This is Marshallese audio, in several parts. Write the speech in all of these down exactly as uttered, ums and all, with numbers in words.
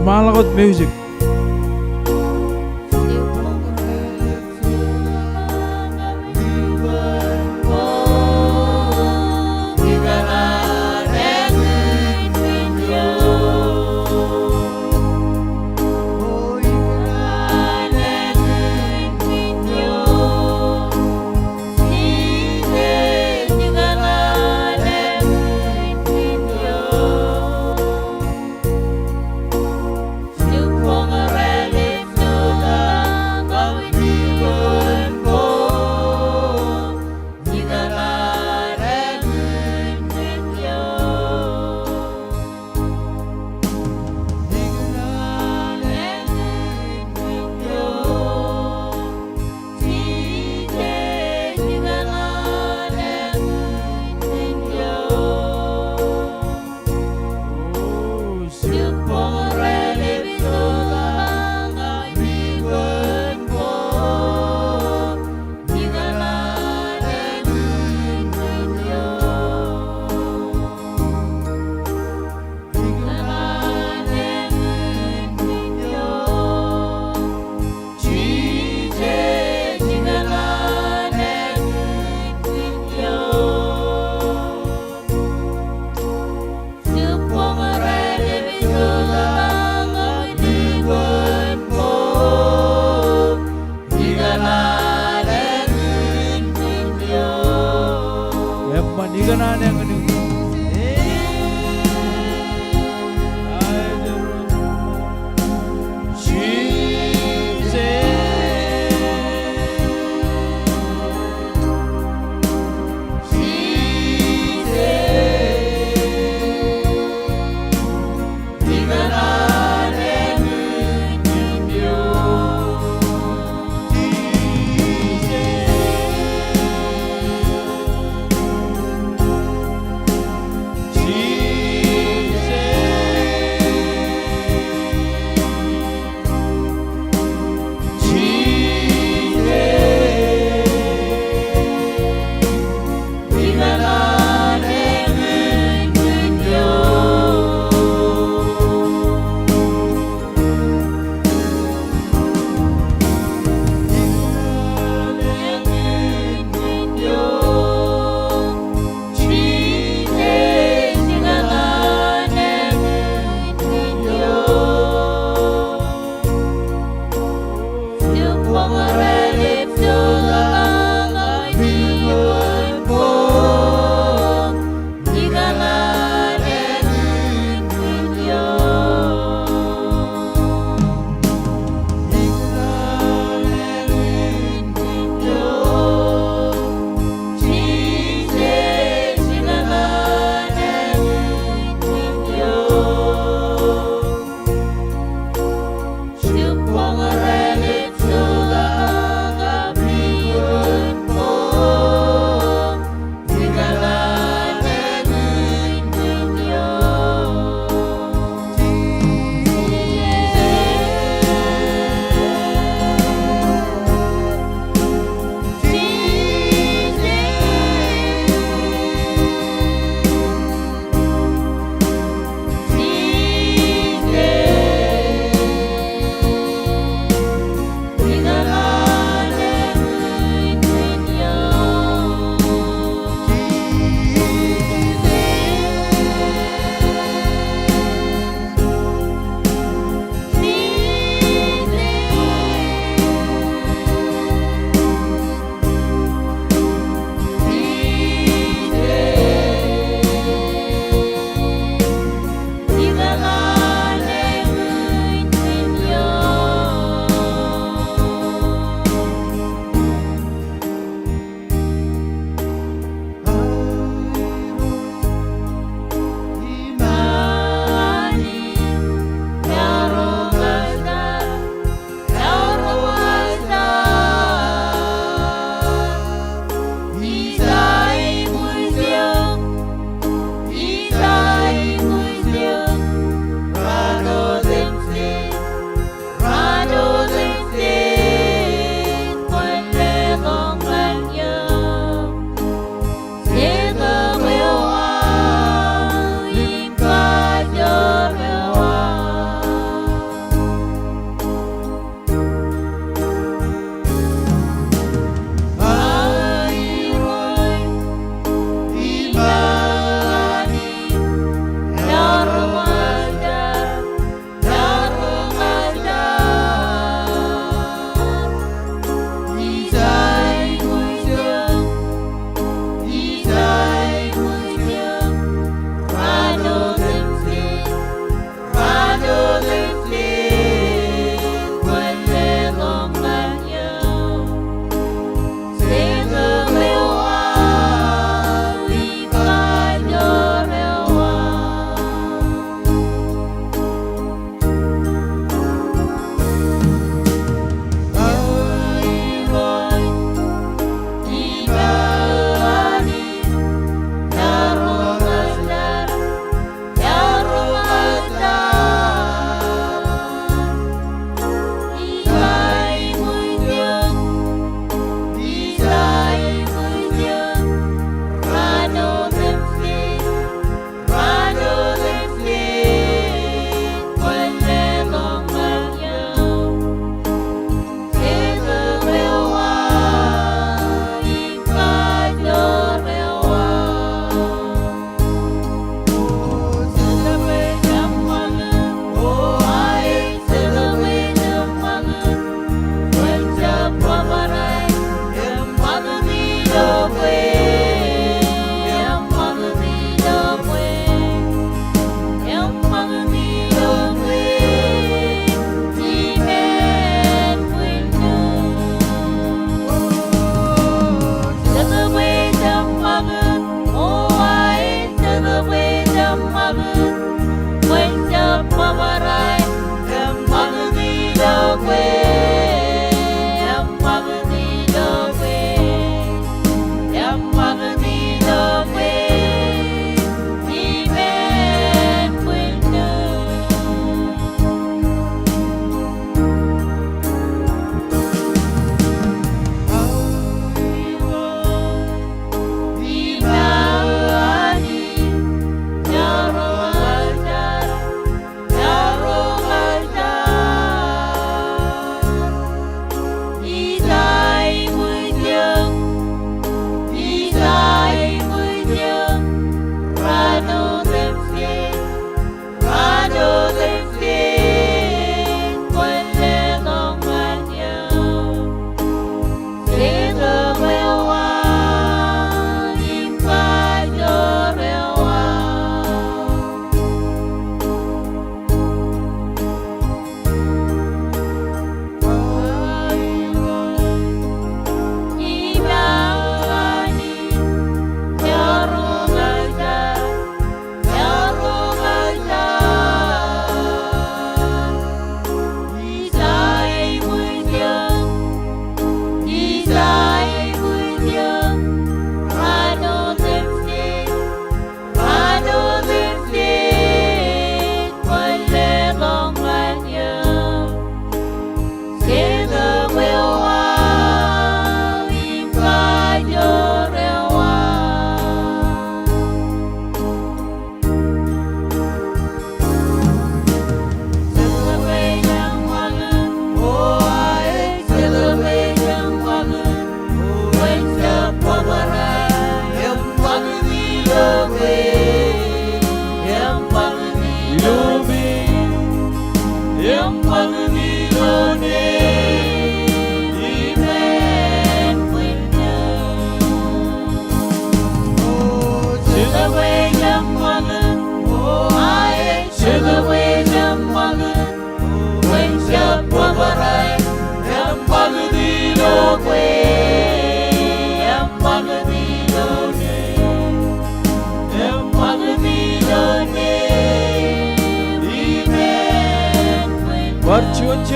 Ṃaanḷọk wōt music.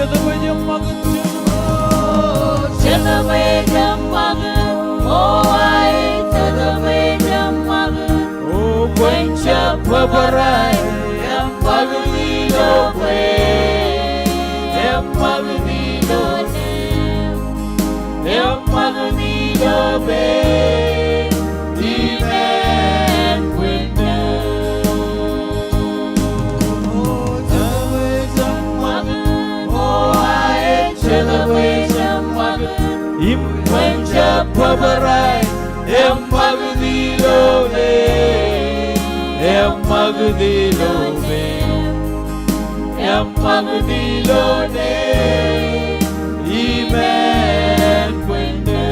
Jetōb eo eṃṃakūt, Jetōb eo eṃṃakūt, O ae Jetōb eo eṃṃakūt. O kwōn jab bōbrae, eṃṃakūt ilo kwe, eṃṃakūt ilo neem, eṃṃakūt ilo peiṃ, iṃaan kwōn neem. O Jetōb eo eṃṃakūt, O ae Jetōb eo eṃṃakūt. Im kwōn jab bōbrae, eṃṃakūt ilo peiṃ, eṃṃakūt ilo peiṃ, eṃṃakūt ilo neem, iṃaan kwōn neem.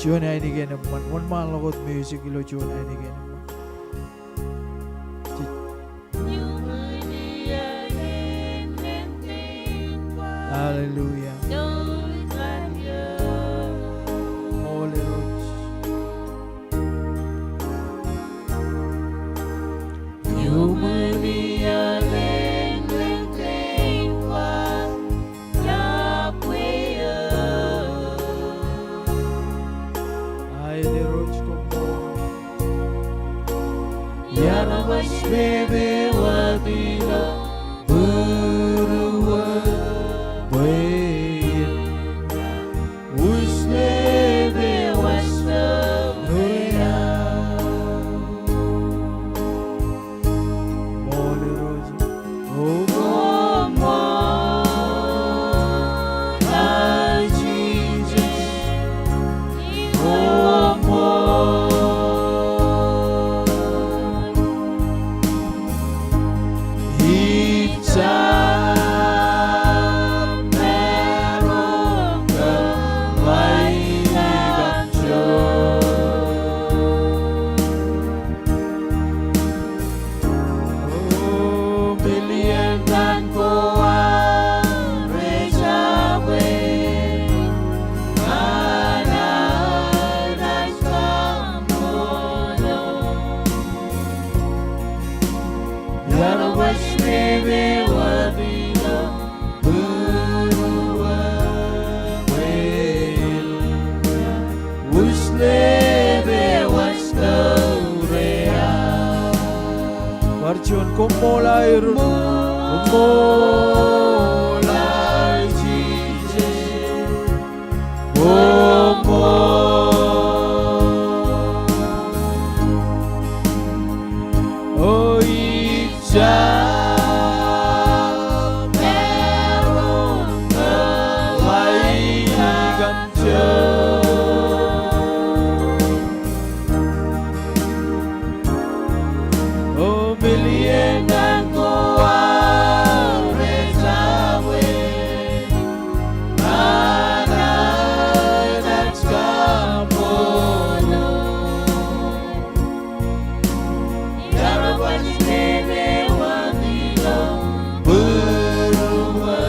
Juon ainikien eṃṃan, wōnṃaanḷọk wōt music ilo juon ainikien eṃṃan. Hallelujah. Holy Ghost. Aet Irooj, koṃṃool. Iar baj pepe wōt ilo būruō bwe in wūslepe wōj tōre aō. Koṃṃool Irooj. O koṃṃool, Lord Jesus. Koṃṃool. Ij jab maroñ kōḷaik aṃ juon. O million kaṇ ko ad rej jabwe, ñan ad naaj kaṃṃoolol. Iar baj pepe wōt ilo būruō bwe in wūslepe wōj tōre aō. Bar juon, koṃṃool aer. Koṃṃool aer Jisōs. Koṃṃool. O ij jab maroñ kōḷaik aṃ juon. O million kaṇ ko ad rej jabwe, ñan ad naaj kaṃṃoolol. Iar baj pepe wōt ilo būruō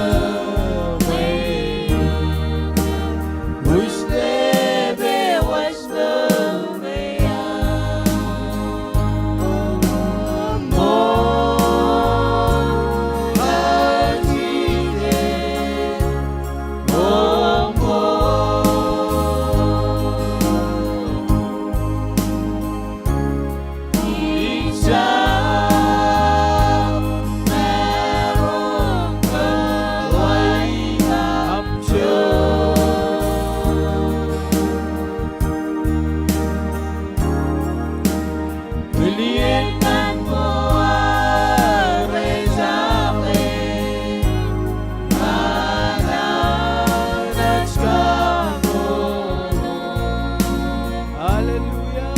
bwe in wūslepe wōj tōre aō. Koṃṃool, Jisōs. Koṃṃool. Ij jab maroñ kōḷaik aṃ juon. Million kaṇ ko ad rej jabwe, ñan ad naaj kaṃṃoolol. Hallelujah.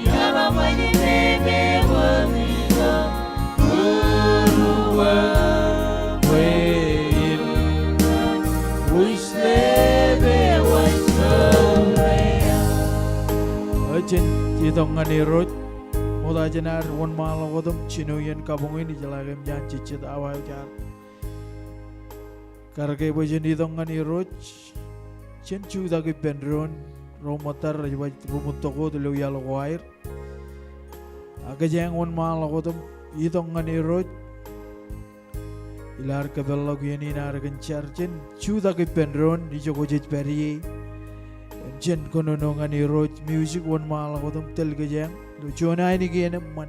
Iar baj pepe wōt ilo būruō bwe in wūslepe wōj tōre aō. Jen itok ñan Irooj. Ṃokta jān ad wōnṃaanḷọk wōt im jino iien kabuñ in, ijeḷā ke eṃōj an jejjet awa eo jaar. Kar ke bwe jen itok ñan Irooj, jen jutak ippān doon, ro ṃōttad rej baj ruṃwij tok wōt ilo iaḷ ko aer. Ak kōjeañ wōnṃaanḷọk wōt im itok ñan Irooj. Ilo ad kōpeḷḷọk iien in ad kōn jar, jen jutak ippān doon, ijoko jej pād ie. Im jen kōnono ñan Irooj, music wōnṃaanḷọk wōt im tōl kōjeañ ilo juon ainikien eṃṃan.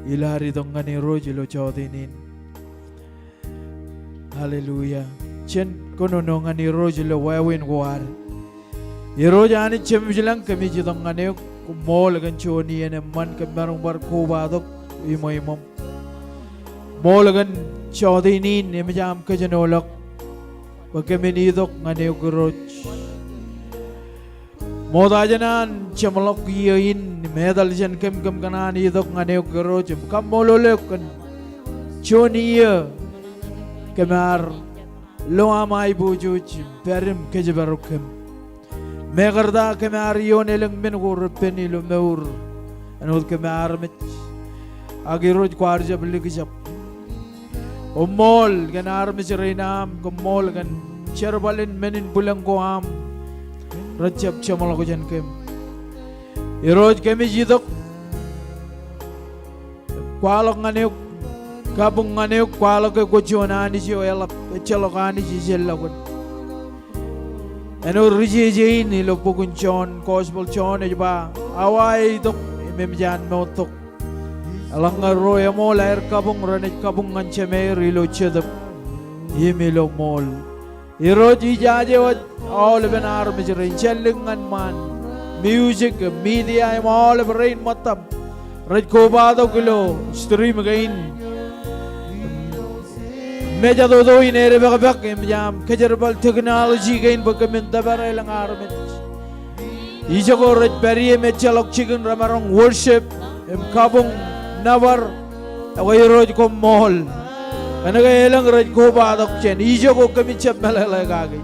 Ilo ad itok ñan Irooj ilo jọteen in. Hallelujah. Jen kōnono ñan Irooj ilo wāween ko ad. Irooj Anij Jemem ilañ, kōmij itok ñan eok, koṃṃool kōn juon iien eṃṃan kōm maroñ bar kobatok iṃweiṃōm. Ṃool kōn jọteen in eṃōj aṃ kōjenolọk bwe kōmin itok ñan eok Irooj. Ṃokta jān an jeṃḷọk iiō in im etal jān kōm, kōm kōṇaan itok ñan eok Irooj im kaṃṃoolol eok kōn juon iiō kōm ar lo aṃ aiboojoj im pād im kōjparok kōm. Mekarta kōm ar ioon elōñ men ko repen ilo mour āinwōt kōm armej. Ak Irooj kwaar jab likjab. Koṃṃool kōn armej rein aṃ, koṃṃool kōn jerbal in men in bwilōñ ko aṃ rej jab jeṃḷọk jān kōm. Irooj kōmij itok kwaḷọk ñan eok, kabuñ ñan eok, kwaḷọk ke kwōj juon Anij eo eḷap, ejjeḷọk Anij ijellọkun. Āinwōt ri jeje in ilo bok in Jon, Gospel Jon ej ba, awa eo itok im emōj an moottok. Eḷaññe ro eṃool aer kabuñ renaaj kabuñ ñan Jemāer ilo jetōb im ilo ṃool. Irooj ijaje wōj aolepen armej rein, jān lik ñan ṃaan, music, media im aolep rein ṃōttam rej kobatok ilo stream kein. Mejatoto in edepakpak im jab kōjerbal technology kein bwe kōmin tōpar elōñ armej. Ijoko rej pād ie im ejjeḷọk jikin remaroñ worship im kabuñ nōbar. Ekwe Irooj koṃṃool kōn ke elōñ rej kobatok jān ijoko kōmij jab meḷeḷe kaki.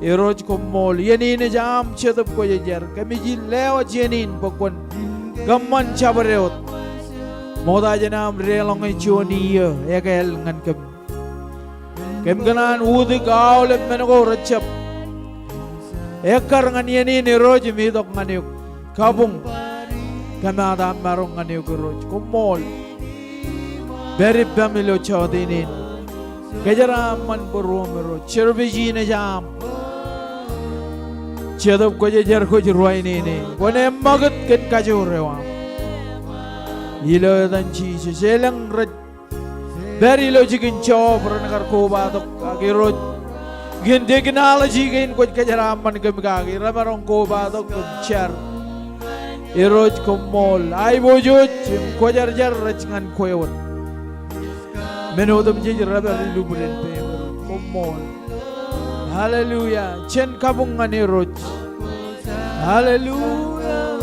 Irooj koṃṃool, iien in ej aṃ Jetōb Kwōjarjar. Kōmij lewōj iien in bwe kwōn kōṃṃan jabdewōt ṃokta jān aṃ deḷọñe juon iiō ekāāl ñan kōm. Kōm kōṇaan utiej aolep men ko rej jab ekkar ñan iien in Irooj im itok ñan eok. Kabuñ kōmaat am maroñ ñan eok Irooj. Koṃṃool. Pād ippaṃ ilo jọteen in. Kōjeraaṃṃan būruōṃ Irooj. Service in ej aṃ. Jetōb Kwōjarjar kwōj ruwainene. Kwōn eṃṃakūt kōn kajoor eo aṃ. Ilo etan Jisōs. Elōñ rej pād ilo jikin job ren kar kobatok ak Irooj kōn technology kein kwōj kōjeraaṃṃan kōm kaki remaroñ kobatok kōm jar. Irooj koṃṃool, aiboojoj im kwōjarjar rej ñan kwe wōt. Men otemjej rej pād ilubden peim Irooj koṃṃool. Hallelujah. Jen kabuñ ñan Irooj. Hallelujah.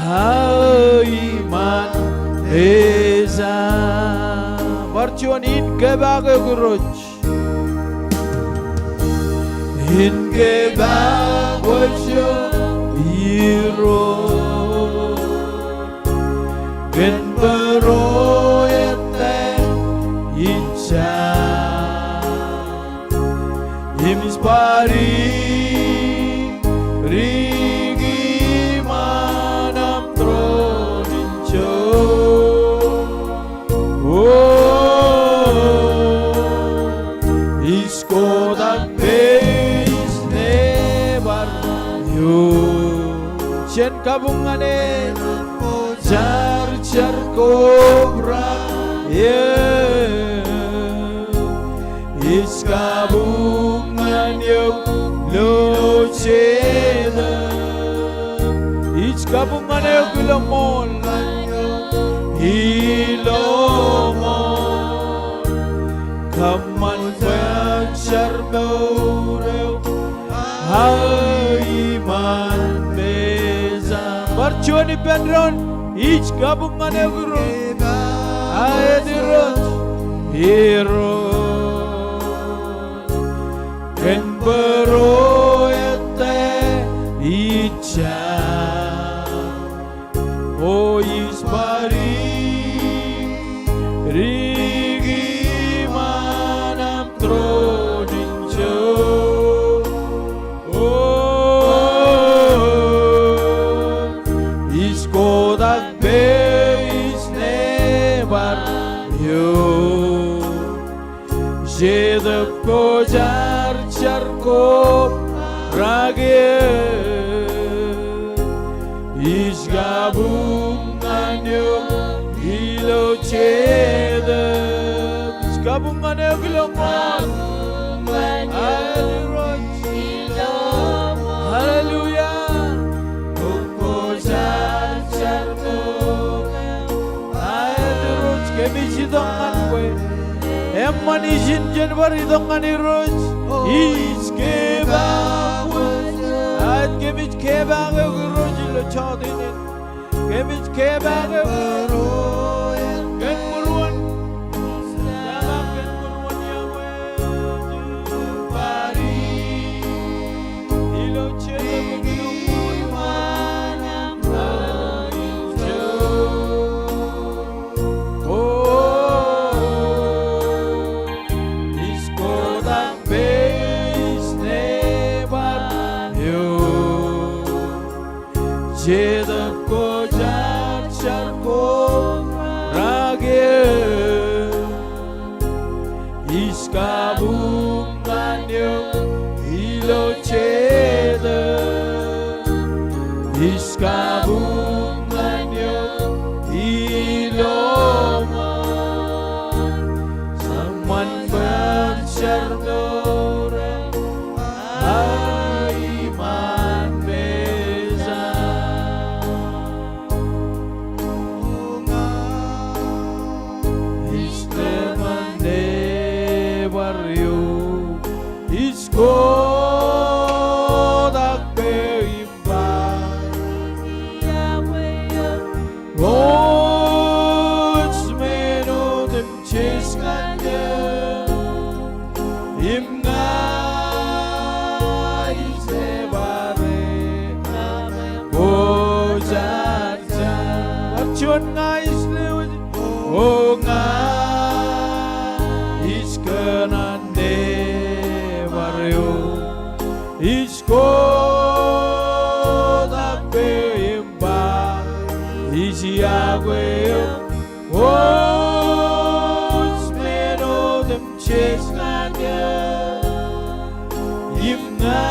Aō iṃaan pesaṃ. Bar juon in kepaak eok Irooj. In kepaak wōj Irooj. Kōn bōro ettā ijja. Im ij ba ri, ri kiiṃaan aṃ tūroon in jo. O, ij kotak peiij nebar eo. Jen kabuñ ñan e. Jarjar kobrak eō. Ij kabuñ ñan eok ilo Jetōb. Ij kabuñ ñan eok ilo ṃool. Ilo ṃool. Kōṃṃan bwe jar mour eo. Aō iṃaan pesaṃ. Bar juon ippān doon. Ij kabuñ ñan eok Irooj. Aet Irooj. Irooj. Kōn bōro ettā ijja. O ij ba ri, ri kiiṃaan aṃ tūroon in jo. O, ij kotak peiij nebar eo. Jetōb Kwōjarjar kobrak eō. Ij kabuñ ñan eok ilo Jetōb. Ij kabuñ ñan eok ilo ṃool. Aet Irooj. Hallelujah. Kwōjarjar kobrak eō. Aet Irooj, kōmij itok ñan kwe. Eṃṃan ijin jen bar itok ñan Irooj. Ij kepaak wōj. Aet, kōmij kepaak eok Irooj ilo jọteen in. Kōmij kepaak eok Irooj. Kōn būruon Kotak peim bar. Kwōj men otemjej ñan eō. Im ña ij nōbar eō. Kwōjarjar. Bar juon, ña ij lewōj. O ña ij kōṇaan nōbar eō. Ij kotak peim bar, ij iọkwe eok, kwōj men otemjej ñan eō, im ña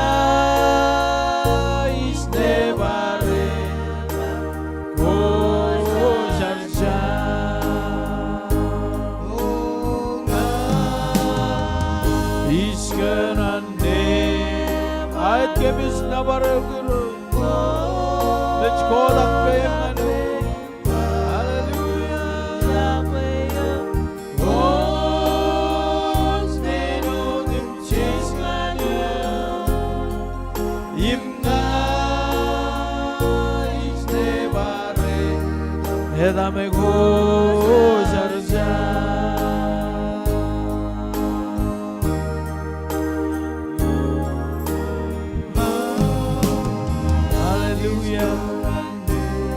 ij nōbar eok, kwōjarjar. Ij kōṇaan nōbar eok. Aet kōmij nōbar eok Irooj. Mej kotak peim ñan eō. Hallelujah. Kwōj men otemjej ñan eō. Im ña ij nōbar eok. Eta me kwōjarjar. Hallelujah.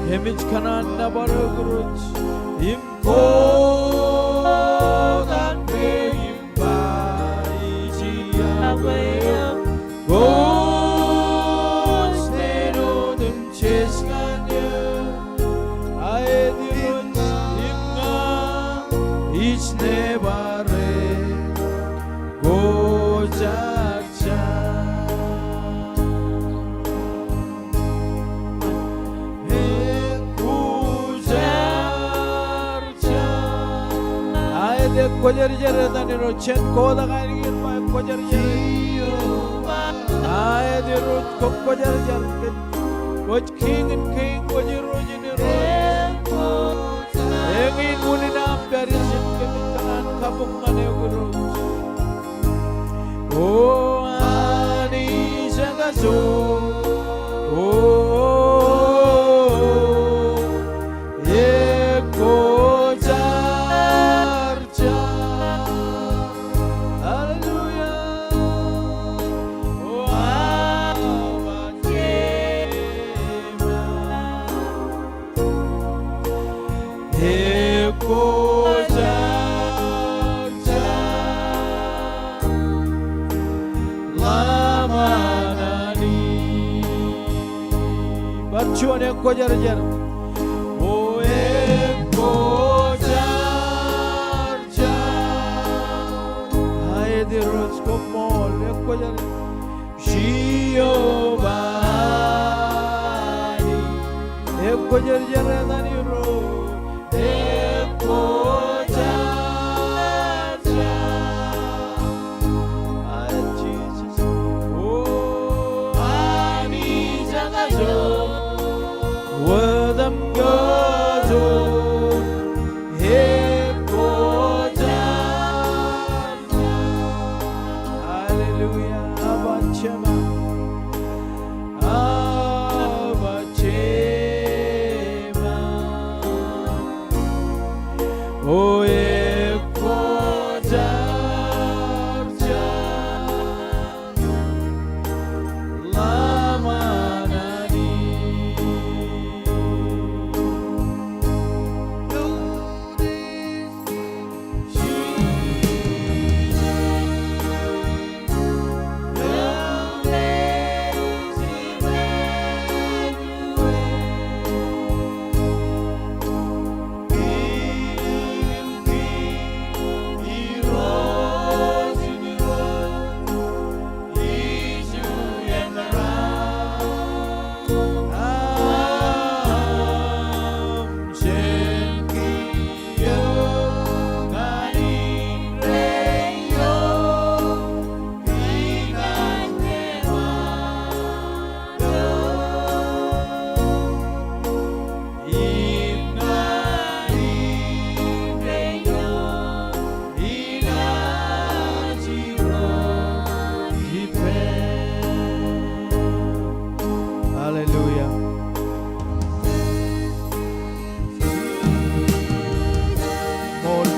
Kōmij kōṇaan nōbar eok Irooj. Im kotak peim bar ij iọkwe eok. Kwōj men otemjej ñan eō. Aet Irooj im ña ij nōbar eok. Kwōjarjar. Kwōjarjar. Aet, ekwōjarjar etan Irooj. Jen kotak ainikien ba ekwōjarjar. Aet Irooj, kwōjarjar. Kwōj Kiiñ in kiiñ, kwōj Irooj in irooj. Eñin, unin aṃ pād ijin, kōmij kōṇaan kabuñ ñan eok Irooj. O Anij ekajoor. O, ekwōjarjar. Hallelujah. O Aṃ Jema. Ekwōjarjar. Lamb an Anij. Bar juon, ekwōjarjar. O ekwōjarjar. Aet Irooj, koṃṃool, ekwōjarjar. Jeova Anij. Ekwōjarjar etan Irooj. Ekwōjarjar. Aet Jisōs. O Anij ekajoor. Wōt aṃ kajoor. Ekwōjarjar. Hallelujah. Abba Jema. Abba Jema.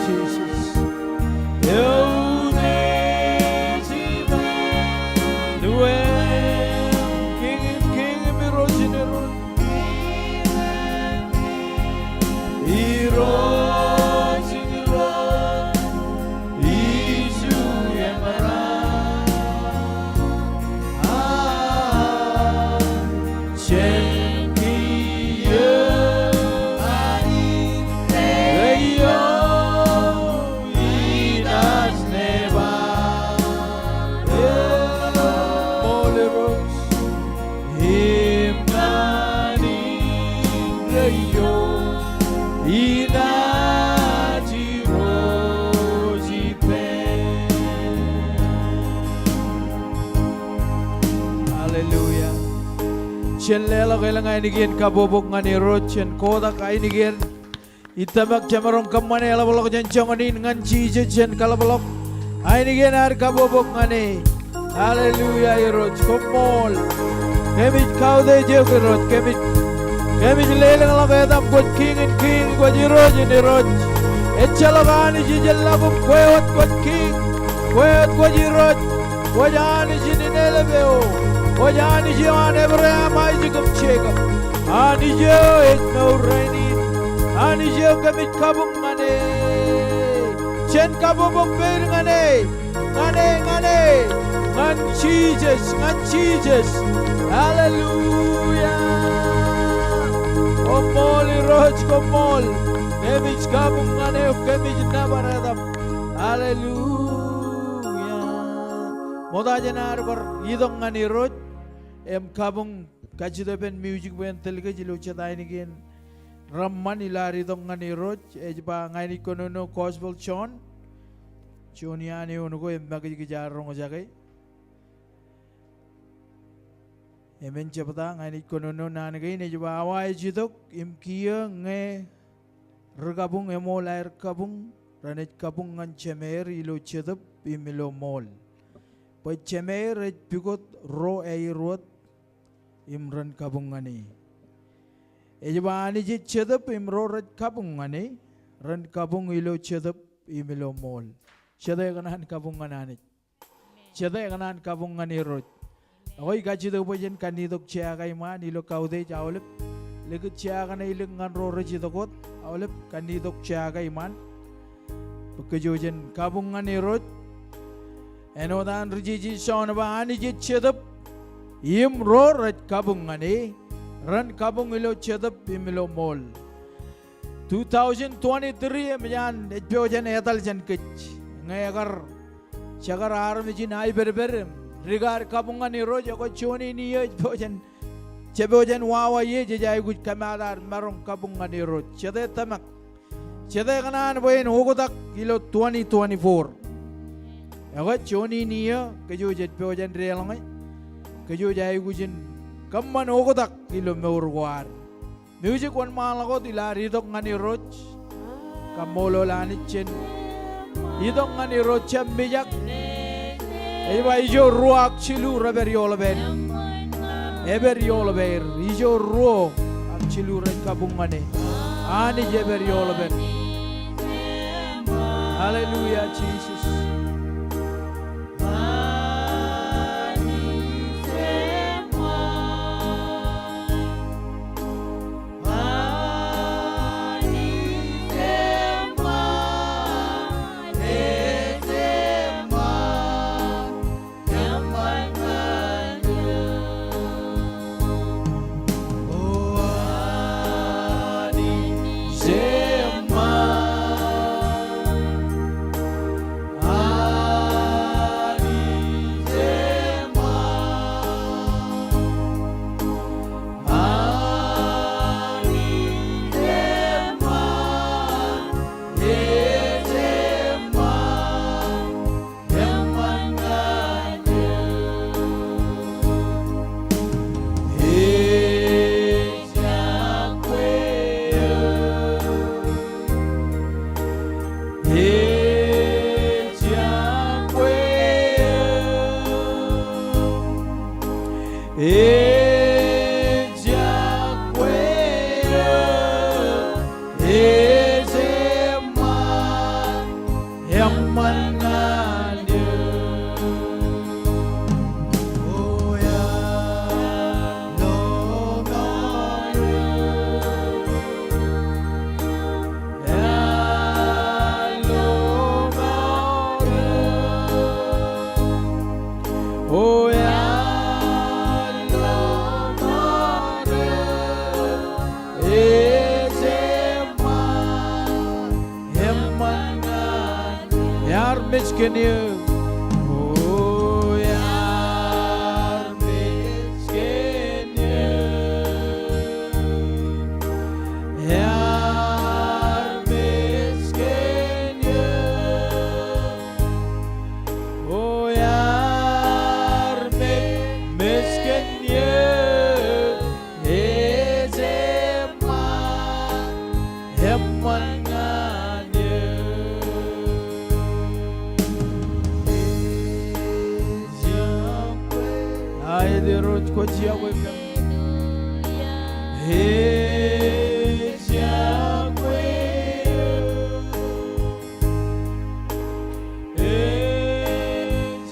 Jisōs. Eo Emanuel, Kiiñ in kiiñ im Irooj in irooj. Irooj in irooj, Isu eṃṃan. Jen kiiō Anij eo inaaj nebar. Eo ṃool Irooj. Im ñan indeeo inaaj irooj ippān. Hallelujah. Jen leḷọk elōñ ainikien kabbokbok ñan Irooj, jen kotak ainikien. Ij tōmak jemaroñ kōṃṃane eḷapḷọk jān joñan in ñan Jisōs, jen kaḷapḷọk ainikien ad kabbokbok ñan e. Hallelujah, Irooj, koṃṃool. Kōmij kautiej eok Irooj, kōmij, kōmij lelōñḷọk etaṃ kwōj Kiiñ in kiiñ, kwōj Irooj in irooj. Ejjeḷọk anij ijellọkūṃ, kwe wōt kwōj Kiiñ, kwe wōt kwōj Irooj, kwōj Anij in inelep eo, kwōj Anij eo an Ebream, Aisak im Jekob. Anij eo ej mour rainin, Anij eo kōmij kabuñ ñan e. Jen kabbokbok peid ñan e, ñan e, ñan e, ñan Jisōs, ñan Jisōs. Hallelujah. Koṃṃool Irooj, koṃṃool. Kōmij kabuñ ñan eok, kōmij nōbar etaṃ. Hallelujah. Ṃokta jān ad bar itok ñan Irooj im kabuñ kajjitōk ippān music bwe en tōl kōj ilo jet ainikien reṃṃan ilo ad itok ñan Irooj, ej ba ña inaaj kōnono Gospel John, juon iaan eoon ko im makijkij ad roñjake. Im en jebta ña inaaj kōnono naan kein, ej ba, awa ej itok im kiiō ñe ri kabuñ eṃool aer kabuñ, renaaj kabuñ ñan Jemeir ilo jetōb im ilo ṃool. Bwe Jemeir ej pukot ro aer wōt im ren kabuñ ñan e. Ej ba Anij ej jetōb im ro rej kabuñ ñan e, ren kabuñ ilo jetōb im ilo ṃool. Jete ekōṇaan kabuñ ñan Anij? Jete ekōṇaan kabuñ ñan Irooj? Ekwe ij kajjitōk bwe jen kannitok jea ko iṃaan ilo kautiej aolep. Likūt jea kaṇe ilik ñan ro rej itok wōt aolep, kannitok jea ko iṃaan. Bwe kōj jen kabuñ ñan Irooj. Āinwōt an ri jeje Jon ba Anij ej jetōb im ro rej kabuñ ñan e, ren kabuñ ilo jetōb im ilo ṃool. Two thousand twenty-three eṃōj an ej pojak in etal jān kōj. Ñe ekar, jekar armej in aipedped im dikar kabuñ ñan Irooj, ekwe juon in iiō ej pojak in, jepojak in wawa ie jej aikuj kōmaat ad maroñ kabuñ ñan Irooj. Jete tōmak? Jete ekōṇaan bwe en oktak ilo twenty twenty-four? Ekwe juon in iiō kōj wōj ej pojak in deḷọñe, kōj wōj aikuj in kōṃṃan oktak ilo mour ko ad. Music wōnṃaanḷọk wōt ilo ad itok ñan Irooj. Kaṃṃoolol Anij jān itok ñan Irooj jab mijak. Ej ba ijo ruo ak jilu rej pād ioḷpād, epād ioḷpād. Ijo ruo ak jilu rej kabuñ ñan e, Anij epād ioḷpād. Hallelujah, Jisōs. Ear mej kōn eō. O, ear mej kōn eō. Ear mej kōn eō. O, ear mej, mej kōn eō. Ej eṃṃan, eṃṃan ñan eō. Ej iọkwe. Aet Irooj, kwōj iọkwe kōm. Ej iọkwe. Ej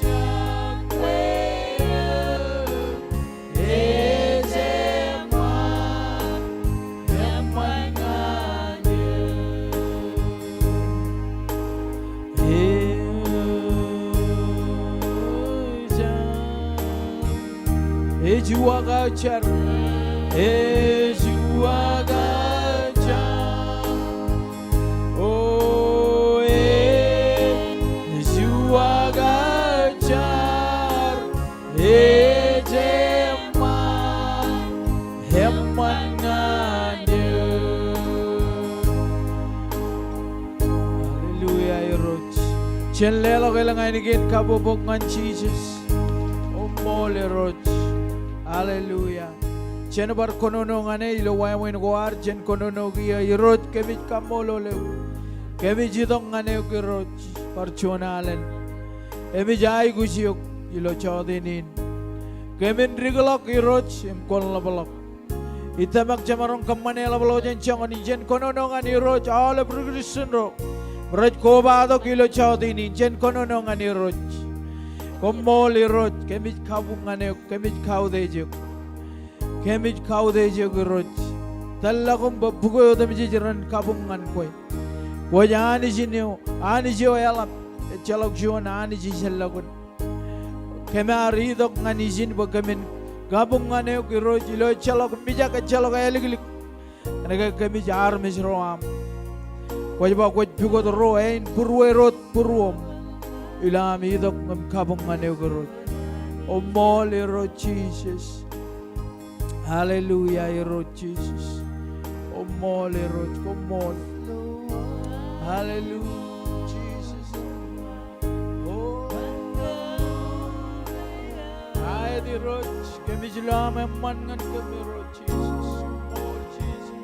iọkwe. Ej eṃṃan, eṃṃan ñan eō. Ej, ej uwaak aō jar. Ej uwaak aō jar. O, ej uwaak aō jar. Ej eṃṃan, eṃṃan ñan eō. Hallelujah, Irooj. Jen leḷọk elōñ ainikien kabbokbok ñan Jisōs. Koṃṃool, Irooj. Hallelujah. Jen bar kōnono ñan e ilo wāween ko ad, jen kōnono kiiō. Irooj, kōmij kaṃṃoolol eok. Kōmij itok ñan eok, Irooj, bar juon alen. Kōmij aikuj eok ilo jọteen in. Kōmin dikḷọk, Irooj, im kwōn ḷapḷọk. Ij tōmak jemaroñ kōṃṃane ḷapḷọk jān joñan in, jen kōnono ñan Irooj aolep ri Kristian ro rej kobatok ilo jọteen in, jen kōnono ñan Irooj. Koṃṃool, Irooj, kōmij kabuñ ñan eok, kōmij kautiej eok. Kōmij kautiej eok, Irooj. Tōllọk im bwe bukwe otemjej ren kabuñ ñan kwe. Kwōj Anij in eo, Anij eo eḷap, ejjeḷọk juon anij ijellọkun. Kōm ar itok ñan ijin bwe kōmin kabuñ ñan eok, Irooj, ilo ejjeḷọk mijak, ejjeḷọk āliklik. Kōnke kōmij armej ro aṃ. Kwōj ba kwōj pukot ro āinbūruōd būruōṃ ilo aṃ itok im kabuñ ñan eok, Irooj. Koṃṃool, Irooj Jisōs. Hallelujah, Irooj Jisōs. Koṃṃool, Irooj, koṃṃool. Hallelujah, Jisōs. O, aet Irooj, kōmij lo aṃ eṃṃan ñan kōm, Irooj Jisōs. Koṃṃool, Jisōs.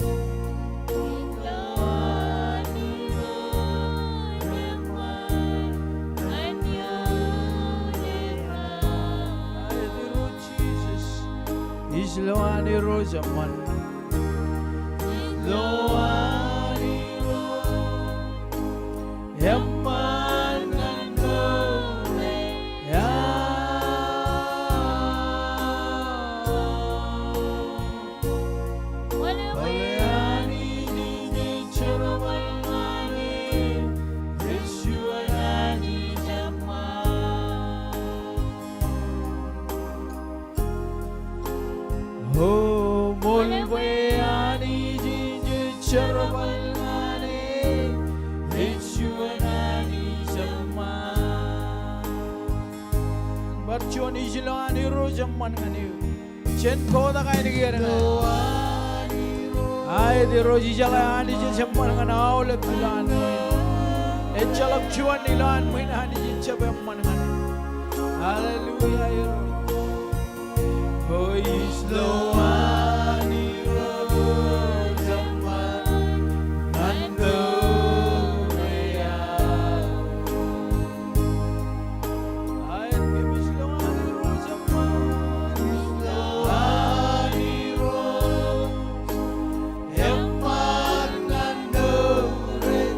Aet Irooj Jisōs. Ij lo an Irooj eṃṃan. Ij lo an Irooj eṃṃan ñan mour eo aō. Bōlen Anij ej jerbal ñan e, ej juon Anij eṃṃan. O, ṃool bwe Anij ej jerbal ñan e, ej juon Anij eṃṃan. Bar juon ij lo an Irooj eṃṃan ñan eō. Jen kotak ainikien ñan e. Aet Irooj, ijeḷā Anij ej eṃṃan ñan aolep ilo an ṃwiin. Ejjeḷọk juon ilo an ṃwiin Anij ejjab eṃṃan ñan e. Hallelujah, Irooj. O, ij lo an Irooj eṃṃan ñan mour eo aō. Aet, kōmij lo an Irooj eṃṃan. Ij lo an Irooj eṃṃan ñan mour eo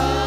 aō.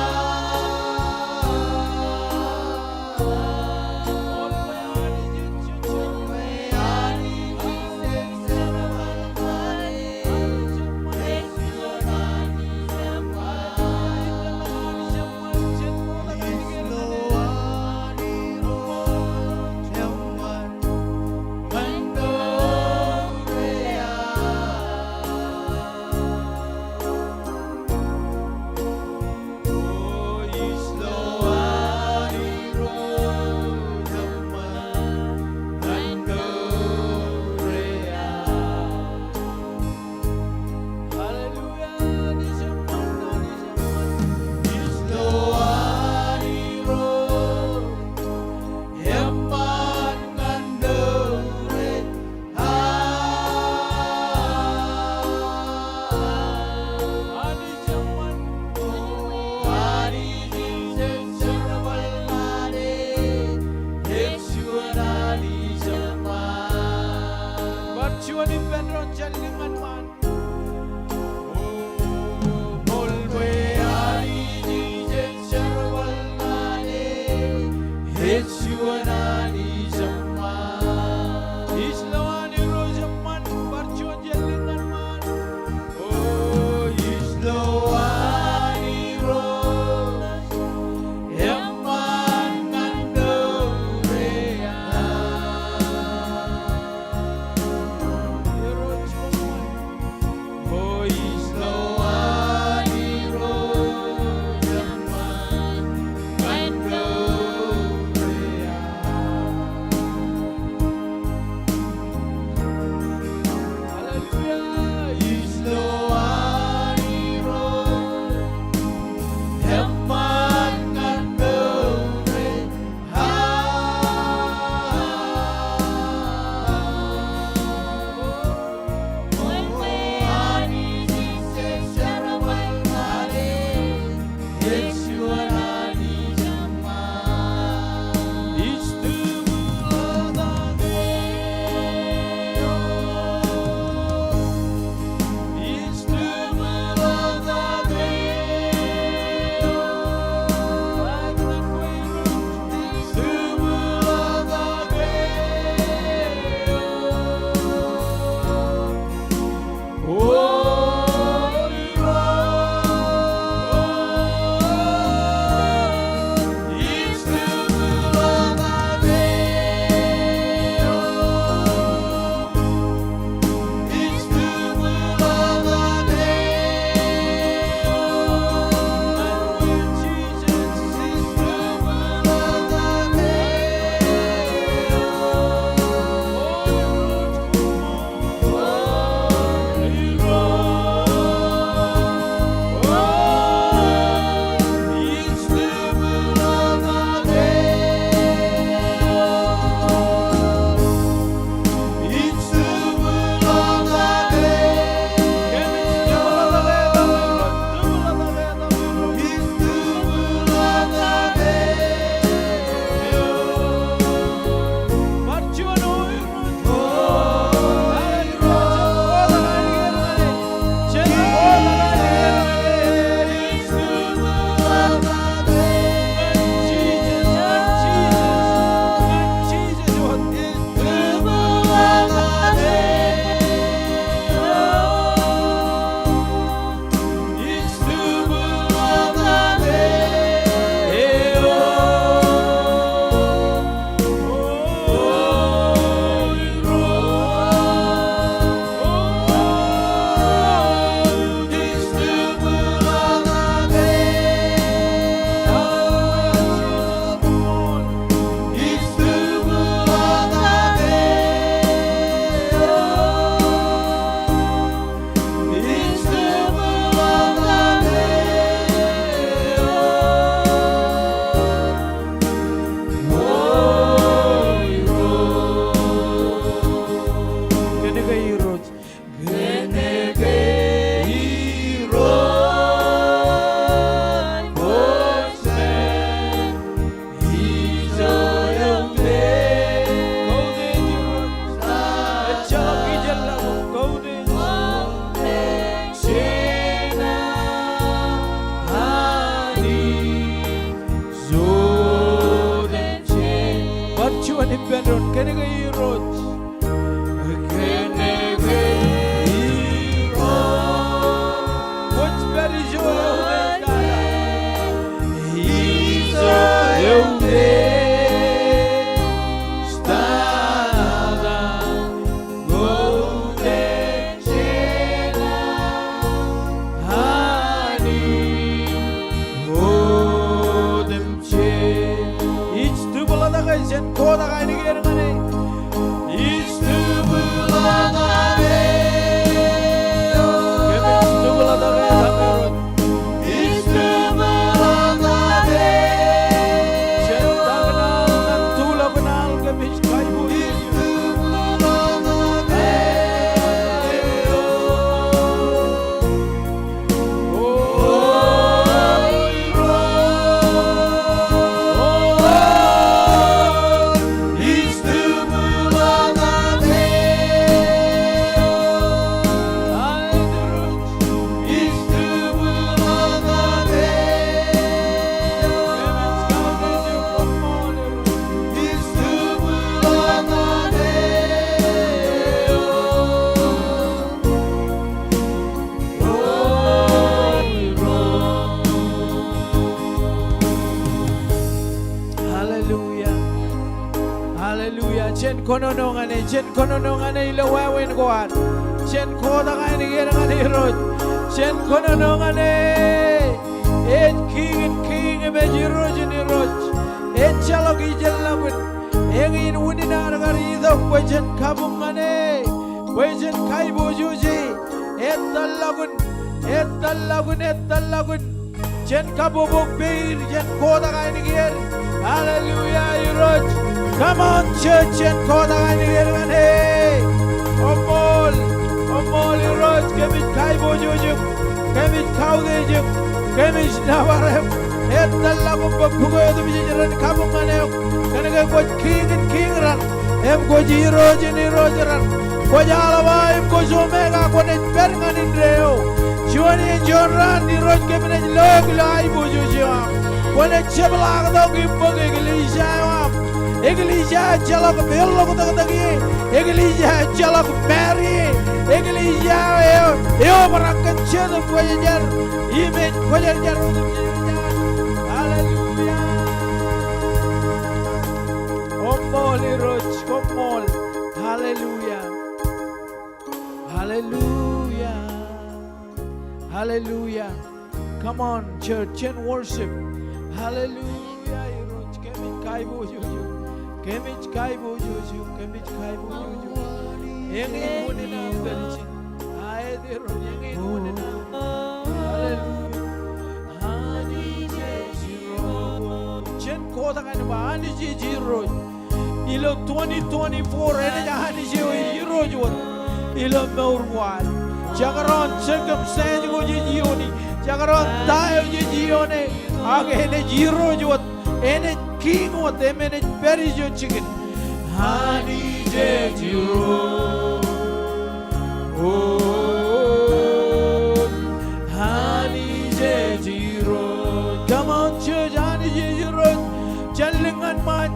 Jen kotak ainikieer ñan e. Ij tūbūḷọk aō. Kōmij tūbūḷọk aō, Irooj. Ij tūbūḷọk aō. Jen takōṇaal ñan tulọk in aḷ kōmij kaiboojoj. Hallelujah. Hallelujah. Jen kōnono ñan e, jen kōnono ñan e ilo wāween ko ad. Jen kotak ainikieer ñan Irooj. Jen kōnono ñan e. Ej Kiiñ in kiiñ im ej Irooj in irooj. Ejjeḷọk ijeḷḷọkin. Eñin unin ad kar itok bwe jen kabuñ ñan e, bwe jen kaiboojoj e. Etōllọkin, etōllọkin, etōllọkin. Jen kabokbok peid, jen kotak ainikieer. Hallelujah, Irooj. Come on, church, jen kotak ainikieer ñan e. Koṃṃool, koṃṃool Irooj, kōmij kaiboojoj eok, kōmij kautiej eok, kōmij nōbar eok. Etōllọk bwe bukwe otemjej ren kabuñ ñan eok. Kōnke kwōj Kiiñ in kiiñ raṇ, im kwōj Irooj in irooj raṇ. Kwōj Alpha im kwōj Omega, kwōnaaj pād ñan indeeo. Juon iien juon raan Irooj kōm naaj lo eok ilo aiboojoj eo aṃ. Kwōnaaj jepḷaaktok im bōk eklejia eo aṃ. Eklejia ejjeḷọk peḷḷọk tōktōk ie. Eklejia ejjeḷọk māār ie. Eklejia eo, eo eobrak kōn Jetōb Kwōjarjar im ej kwōjarjar otemjej. Hallelujah. Koṃṃool Irooj, koṃṃool. Hallelujah. Hallelujah. Hallelujah. Come on, church, jen worship. Hallelujah, Irooj, kōmij kaiboojoj eok. Kōmij kaiboojoj eok, kōmij kaiboojoj eok. Eñin unin aṃ pād ijin. Aet Irooj, eñin unin aṃ. Hallelujah. Anij ej Irooj. Jen kotak ñan e ba Anij ej Irooj. Ilo twenty twenty-four, enaaj Anij eo ej Irooj wōt ilo mour ko ad. Jekdọọn circumstance ko jej ioone, jekdọọn ta eo jej ioone, ak enaaj Irooj wōt, enaaj Kiiñ wōt, im enaaj pād ijo jikin. Anij ej Irooj. O, Anij ej Irooj. Come on, church, Anij ej Irooj. Jen lōñ ñan ṃaan.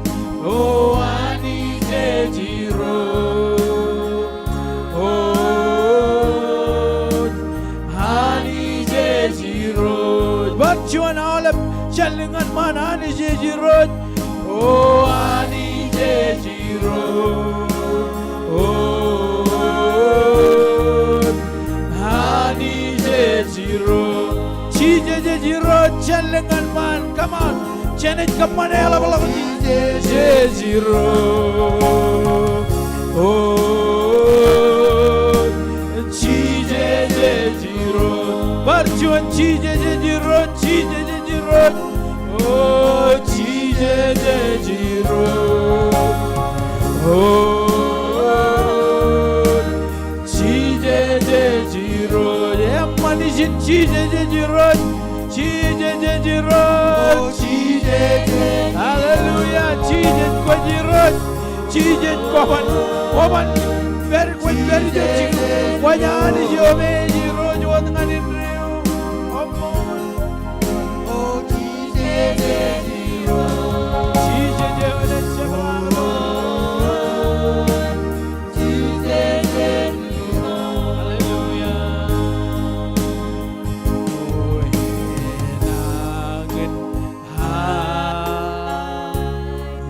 O, Anij ej Irooj. O, Anij ej Irooj. Bar juon aolep, jen lōñ ñan ṃaan, Anij ej Irooj. O, Anij ej Irooj. O, Anij ej Irooj. Jisōs ej Irooj, jen lōñ ñan ṃaan, come on. Jenaaj kōṃṃane eḷapḷọk. Jisōs ej Irooj. O, Jisōs ej Irooj. Bar juon, Jisōs ej Irooj, Jisōs ej Irooj. O, Jisōs ej Irooj. O, Jisōs ej Irooj. Eṃṃan ijin, Jisōs ej Irooj. Jisōs ej Irooj. Hallelujah. Jisōs kwōj Irooj. Jisōs kwōban, kwōban pād, kwōj pād ijo jikin. Kwōj Anij eo me ej Irooj wōt ñan indeeo. Koṃṃool. O Jisōs ej Irooj. Jisōs eo enaaj jepḷaaktok. Jisōs ej Irooj. Hallelujah. O enañin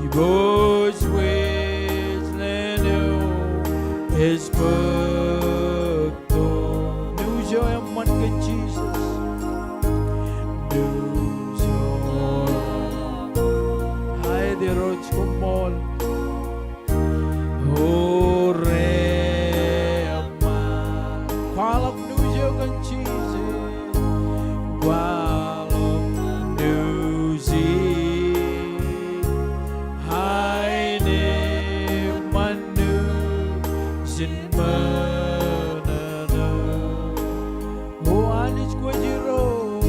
Irooj wōj ḷeo ej bōktok. News eo eṃṃan kōn Jisōs. News eo. Aet Irooj, koṃṃool. Ore eṃṃan. Kwaḷọk nuuj eo kōn Jisōs. Kwaḷọk nuuj in. Aenōṃṃan nuuj in ṃōṇōṇō. O Anij kwōj Irooj.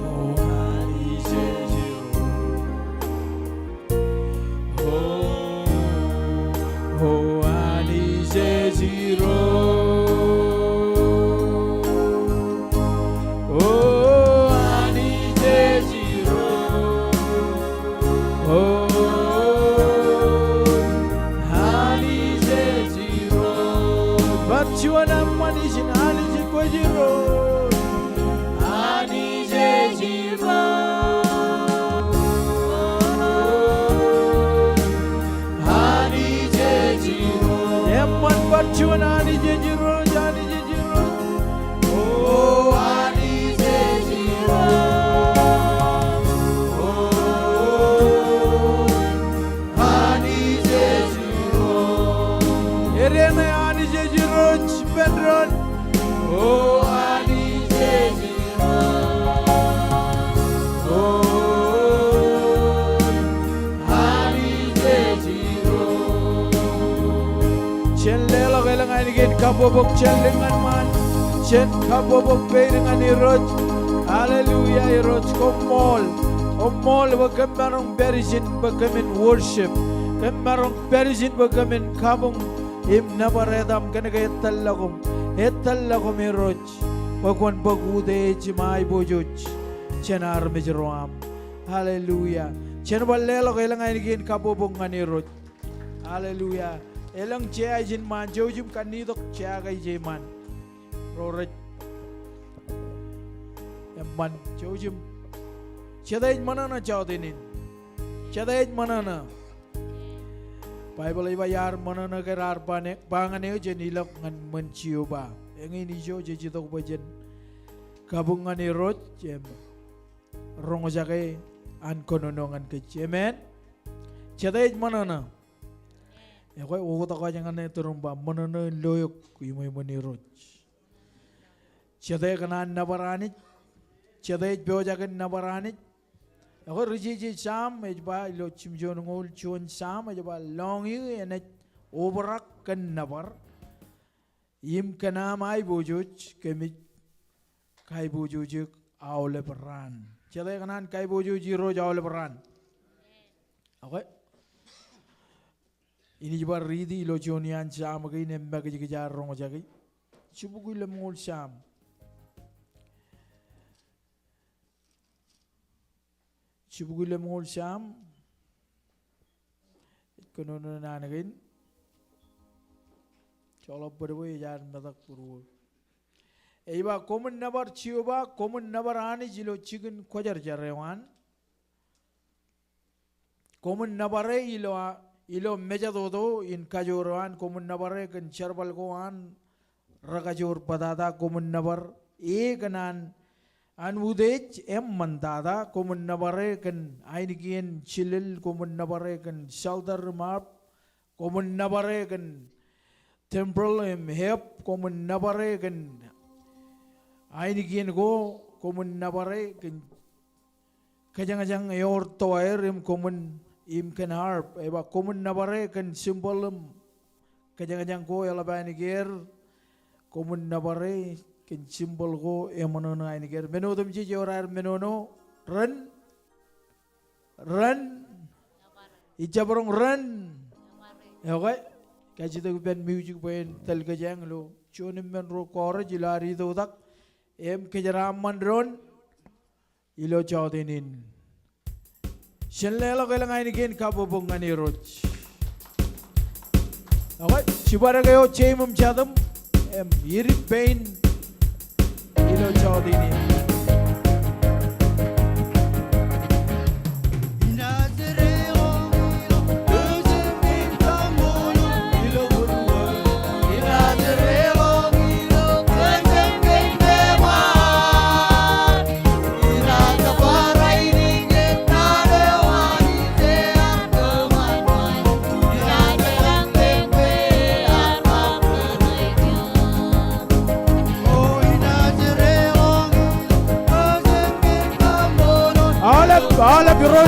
O Anij ej Irooj. O, O Anij ej Irooj. O Anij ej Irooj. O Anij ej Irooj. Bar juon eṃṃan ijin, Anij kwōj Irooj. Anij ej Irooj. Anij ej Irooj. Eṃṃan bar juon, Anij ej Irooj, Anij ej Irooj. O Anij ej Irooj. O Anij ej Irooj. Edeṇe Anij ej Irooj ippān doon. O Anij ej Irooj. O Anij ej Irooj. Jen leḷọk elōñ ainikien kabbokbok jān lik ñan ṃaan. Jen kabbokbok peid ñan Irooj. Hallelujah, Irooj, koṃṃool. Koṃṃool bwe kōm maroñ pād ijin bwe kōmin worship. Kōm maroñ pād ijin bwe kōmin kabuñ im nōbar etaṃ kōnke ej tōl ḷọkūṃ. Ej tōl ḷọkūṃ Irooj. Bwe kwōn bōk utiej im aiboojoj jān armej ro aṃ. Hallelujah. Jen bar leḷọk elōñ ainikien kabbokbok ñan Irooj. Hallelujah. Elōñ jea ijin ṃaan, jouj im kannitok jea ko ije iṃaan. Ro rej eṃṃan, jouj im. Jete ej ṃōṇōṇō jọteen in? Jete ej ṃōṇōṇō? Baibōḷ ej ba iar ṃōṇōṇō ke raar ba ñan eō, jen ilọk ñan ṃōn Jeova. Eñin ijo jej itok bwe jen kabuñ ñan Irooj im roñjake an kōnono ñan kōj. Amen. Jete ej ṃōṇōṇō? Ekwe, oktak wōj ñan e turuṃ ba ṃōṇōṇō in lo eok iṃweo iṃōn Irooj. Jete kōṇaan nōbar Anij? Jete ej pojak in nōbar Anij? Ekwe, ri jeje Sam ej ba, ilo jimjuon ñoul juon Sam ej ba, lọñiō enaaj obrak kōn nōbar im kōn aṃ aiboojoj, kōmij kaiboojoj eok aolep raan. Jete kōṇaan kaiboojoj Irooj aolep raan? Ekwe. Inij bar riiti ilo juon iaan Sam kein, eṃṃakijkij ad roñjake. Jibukwi lemñoul Sam. Jibukwi lemñoul Sam. Ej kōnono naan kein. Joḷọk bōdbōd ej ad metak būruō. Ej ba, koṃwin nōbar Jeova, koṃwin nōbar Anij ilo jikin kwōjarjar eo an. Koṃwin nōbar e ilo, ilo mejatoto in kajoor eo an, koṃwin nōbar e kōn jerbal ko an rekajoor bōtata, koṃwin nōbar e kōn an, an utiej eṃṃantata, koṃwin nōbar e kōn ainikien jilel, koṃwin nōbar e kōn shelter im harp, koṃwin nōbar e kōn temple im harp, koṃwin nōbar e kōn ainikien ko, koṃwin nōbar e kōn kōjañjañ eor toaer im koṃwin im kōn harp. Ej ba koṃwin nōbar e kōn cymbal im kōjañjañ ko eḷap ainikien, koṃwin nōbar e kōn cymbal ko eṃōṇōṇō ainikien. Men otemjej ewōr aer menono, ren, ren, ijjab roñ ren. Ekwe, kajjitōk ippān music bwe en tōl kōjeañ ilo juon im men ro chorus ilo ad itoktak im kōjeraaṃṃan doon ilo jọteen in. Jen leḷọk elōñ ainikien kabbokbok ñan Irooj. Ekwe, jibadek eo jeim im jatūm im idik pein ilo jọteen in.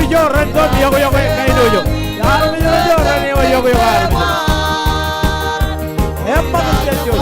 Ijo ren tok iọkiọkwe kain eo ijo. Armej eo ijo ren eo iọkiọkwe armej eo. Eṃṃan jet ijo.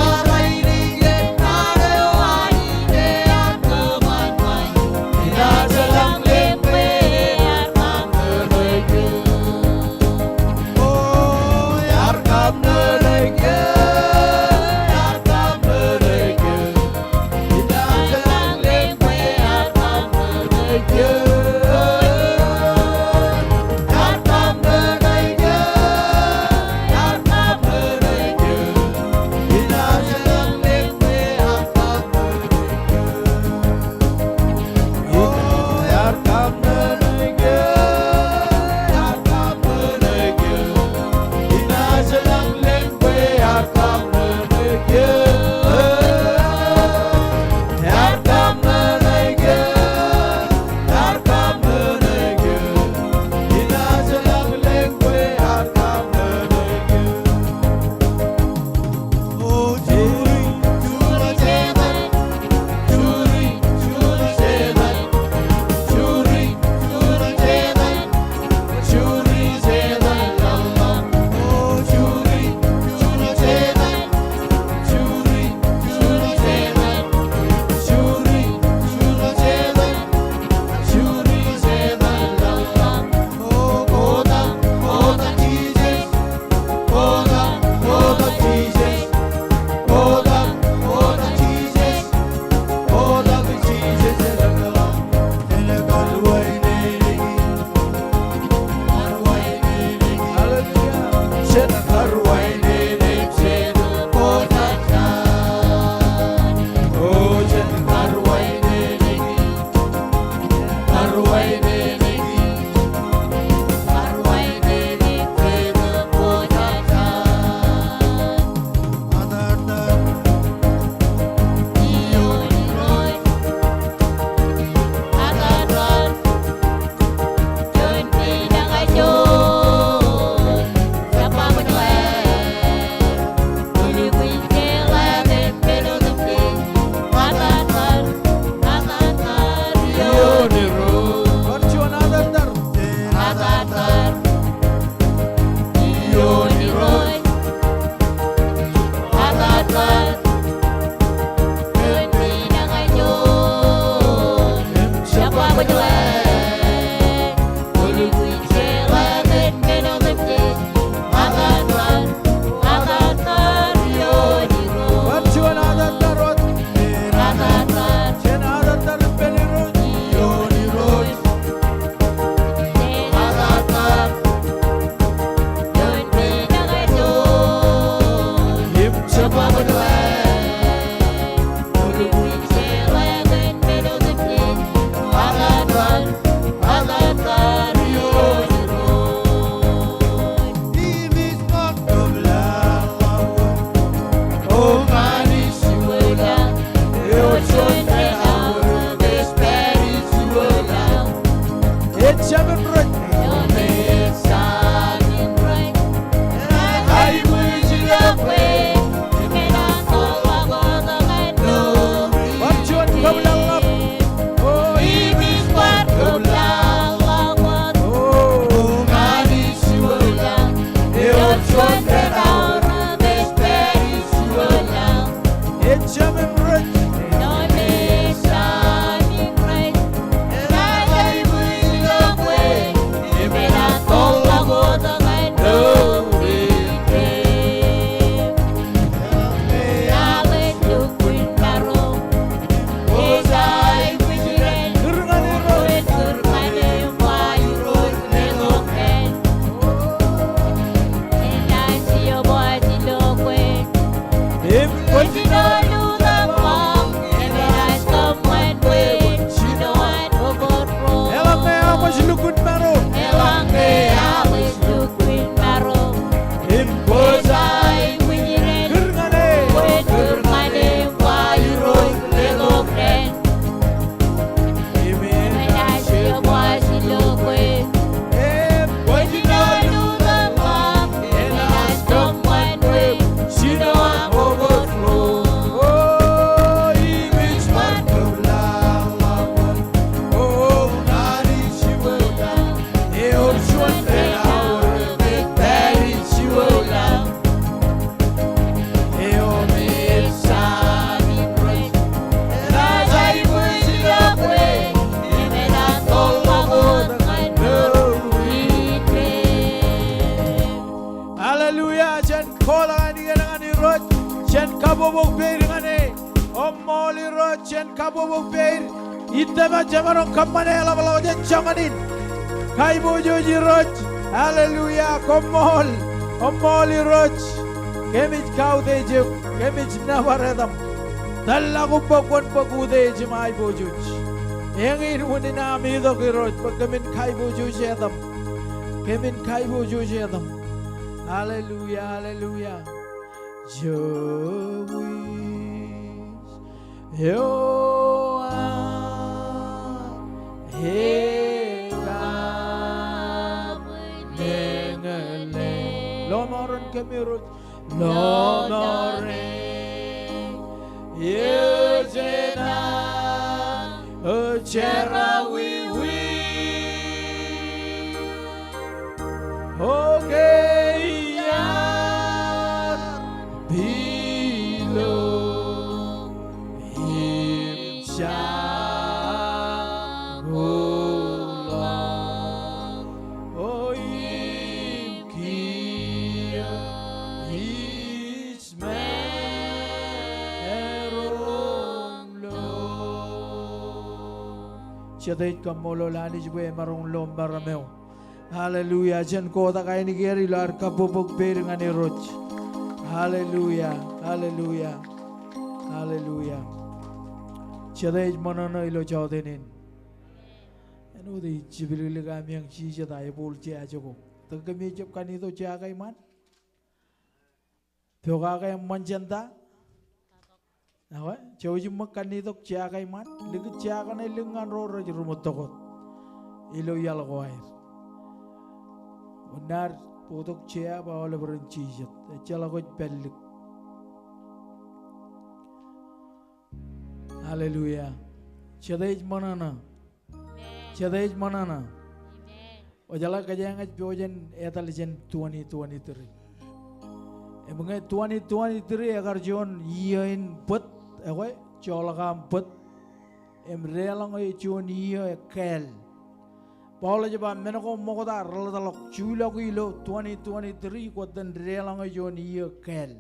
Kabbokbok peid ñan e. Koṃṃool Irooj jān kabbokbok peid. Ij tōmak jemaroñ kōṃṃane eḷapḷọk jān joñan in. Kaiboojoj Irooj. Hallelujah. Koṃṃool. Koṃṃool Irooj. Kōmij kautiej eok. Kōmij nōbar etaṃ. Tōllọk bwe kwōn bōk utiej im aiboojoj. Eñin unin am itok Irooj bwe kōmin kaiboojoj etaṃ. Kōmin kaiboojoj etaṃ. Hallelujah, hallelujah. Jowis eo aō ekabwil meñe. Lọmọọren kōm Irooj. Lọmọọren eo jenaaj jerọwiwi. Okay, iar pilo im jakuḷọk. O im kiiō ij maroñ lo. Jete ej kaṃṃoolol Anij bwe emaroñ lo meram eo. Hallelujah. Jen kotak ainikieer ilo ad kabbokbok peid ñan Irooj. Hallelujah. Hallelujah. Hallelujah. Jete ej ṃōṇōṇō ilo jọteen in? Āinwōt ij jepḷōklōk ami eñjijjet aebooḷ jeaj ko. Tō kōmij jab kanitok jea ko iṃaan? Pokake eṃṃan jān ta? Ekwe, jouj im ṃōk kannitok jea ko iṃaan. Likūt jea kaṇe lik ñan ro rej ri ṃōttok wōt ilo iaḷ ko aer. Unin ad bōktok jea bwe aolep ren jijet. Ejjeḷọk ej pād lik. Hallelujah. Jete ej ṃōṇōṇō? Amen. Jete ej ṃōṇōṇō? Amen. Kwōjeḷā kōjeañ ej pojak in etal jān twenty twenty-three. Im ñe twenty twenty-three ekar juon iiō in bōd, ekwe, joḷọk aṃ bōd. Im deḷọñ e juon iiō ekkāāl. Paul ej ba men ko ṃokta reḷḷap ḷọk, juḷọk ilo twenty twenty-three, kwōj ten deḷọñ e juon iiō ekkāāl.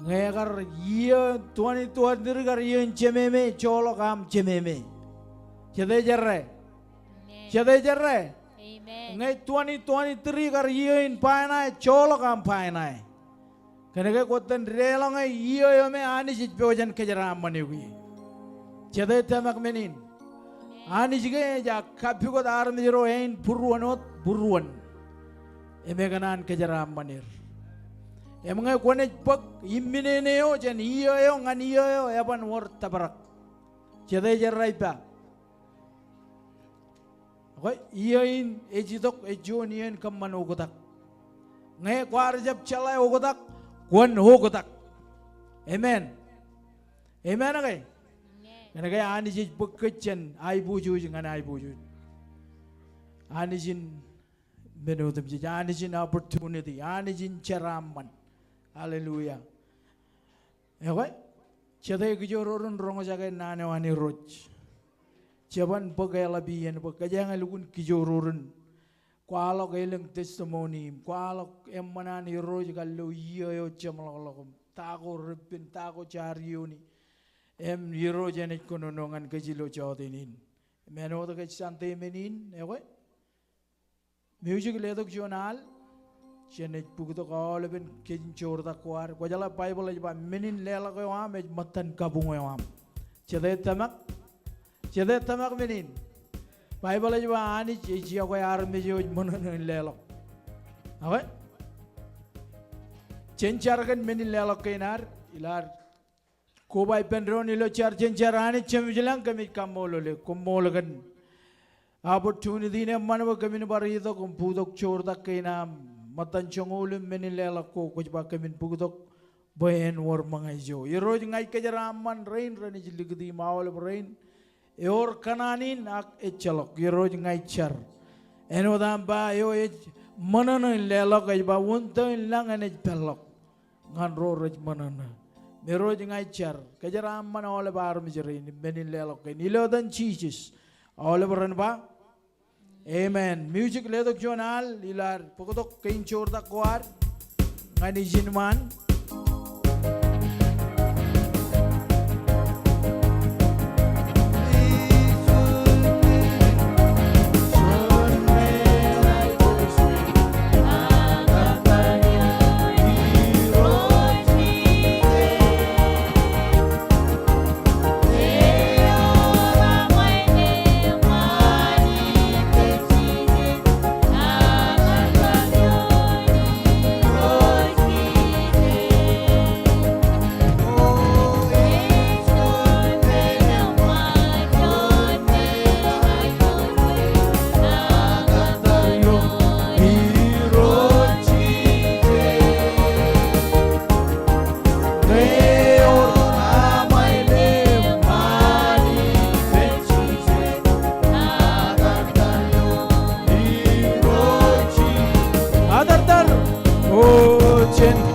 Ñe ekar iiō twenty twenty-three kar iiō in jememe, joḷọk aṃ jememe. Jete ej errā? Amen. Jete ej errā? Amen. Ñe twenty twenty-three kar iiō in baeṇae, joḷọk aṃ baeṇae. Kōnke kwōj ten deḷọñ e iiō eo me Anij ej pojak in kōjeraaṃṃan eok ie. Jete tōmak men in? Anij ke ej kappukot armej ro āinbūruon wōt būruon im ekōṇaan kōjeraaṃṃan er. Im ñe kwōnaaj bōk imminene eo jān iiō eo ñan iiō eo, eban wōr tōprak. Jete ej errā ippa? Ekwe, iiō in ej itok ej juon iiō in kōṃṃan oktak. Ñe kwaar jab jeḷā oktak, kwōn oktak. Amen. Amen ke? Amen. Kōnke Anij ej bōk kōj jān aiboojoj ñan aiboojoj. Anij in men otemjej, Anij in opportunity, Anij in jeraaṃṃan. Hallelujah. Ekwe, jete kijoor ro ren roñjake naan eo an Irooj? Jeban bōk eḷap iien bwe kōjeañ lukkuun kijoor ro ren kwaḷọk elōñ testimony im kwaḷọk eṃṃan an Irooj kar lo iiō eo jeṃḷọkḷọk im ta ko reppen, ta ko jaar iioni. Im Irooj enaaj kōnono ñan kōj ilo jọteen in. Im āinwōt ke Sunday men in, ekwe, music letok juon al, jenaaj bōktok aolepen kōj in joortak ko ad. Kwōjeḷā Baibōḷ ej ba men in leḷọk eo aṃ ej ṃōttan kabuñ eo aṃ. Jete tōmak? Jete tōmak men in? Baibōḷ ej ba Anij ej yokwe armej eo ej ṃōṇōṇō in leḷọk. Ekwe? Jen jar kōn men in leḷọk kein ad, ilo ad koba ippān doon ilo jar, jen jar. Anij Jemem ilañ, kōmij kaṃṃoolol eok. Koṃṃool kōn opportunity in eṃṃan bwe kōmin bar itok im bōktok joortak kein aṃ ṃōttan joñoul im men in leḷọk ko kwōj ba kōmin bōktok bwe en wōr ṃōñā ijo. Irooj, ña ij kōjeraaṃṃan rein renaaj likūt im aolep rein ewōr kōṇaan in ak ejjeḷọk. Irooj, ña ij jar āinwōt aṃ ba eo ej ṃōṇōṇō in leḷọk ej ba wūntō in lañ enaaj peḷḷọk ñan ro rej ṃōṇōṇō. Im Irooj, ña ij jar kōjeraaṃṃan aolep armej rein im men in leḷọk kein ilo etan Jisōs. Aolep ren ba amen. Music letok juon al ilo ad bōktok kein joortak ko ad ñan ijin ṃaan. Amen.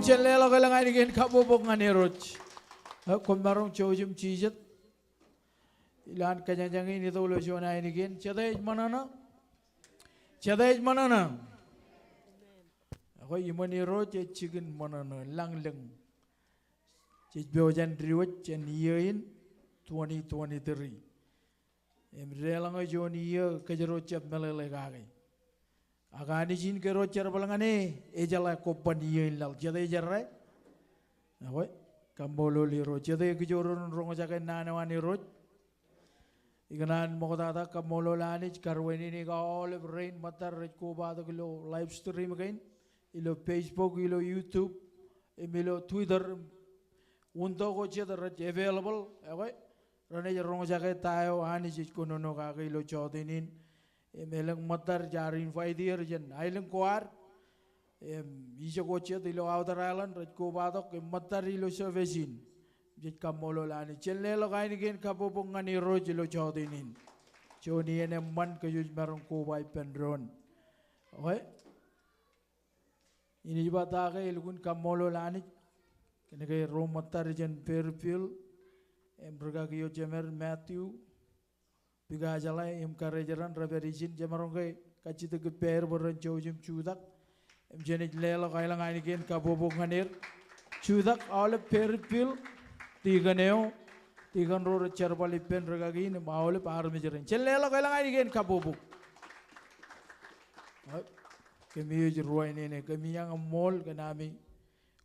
Jen leḷọk elōñ ainikien kabbokbok ñan Irooj. Eo, koṃ maroñ jouj im jijet. Ilowaan kōjañjañ in itok ilo juon ainikien. Jete ej ṃōṇōṇō? Jete ej ṃōṇōṇō? Ekwe, iṃōn Irooj ej jikin ṃōṇōṇō, lañlōñ. Jej pojak in diwōj jān iiō in twenty twenty-three. Im deḷọñe juon iiō kōjro jab meḷeḷe kake. Ak Anij in kōjro jerbal ñan e, ejeḷā kobban iiō in laḷ. Jete ej errā? Ekwe, kaṃṃoolol Irooj. Jete ekijoor in roñjake naan eo an Irooj? Ikōṇaan ṃoktata, kaṃṃoolol Anij, karuwainene ilo aolep rein ṃōttad rej kobatok ilo live stream kein, ilo Facebook, ilo YouTube, im ilo Twitter, im unin ko jet rej available, ekwe, renaaj roñjake ta eo Anij ej kōnono kake ilo jọteen in. Im elōñ ṃōttad jaar invite er jān aelōñ ko ad. Im ijoko jet ilo outer island rej kobatok im ṃōttad ilo service in. Jej kaṃṃoolol Anij. Jen leḷọk ainikien kabbokbok ñan Irooj ilo jọteen in. Juon iien eṃṃan kōj wōj maroñ koba ippān doon. Ekwe. Inaaj ba ta ke elukkuun kaṃṃoolol Anij kōnke ro ṃōttad jān Fairfield im rikaki eo jemed Matthew Bikajeḷā im karejeran rej pād ijin, jemaroñ ke kajjitōk ippāer bwe ren jouj im jutak. Im jenaaj leḷọk aelōñ ainikien kabbokbok ñan er. Jutak aolep Fairfield, tikōn eo, tikōn ro rej jerbal ippān rikaki in im aolep armej rein. Jen leḷọk elōñ ainikien kabbokbok. Kōmij ruwainene, kōmij ñan ṃool kōn ami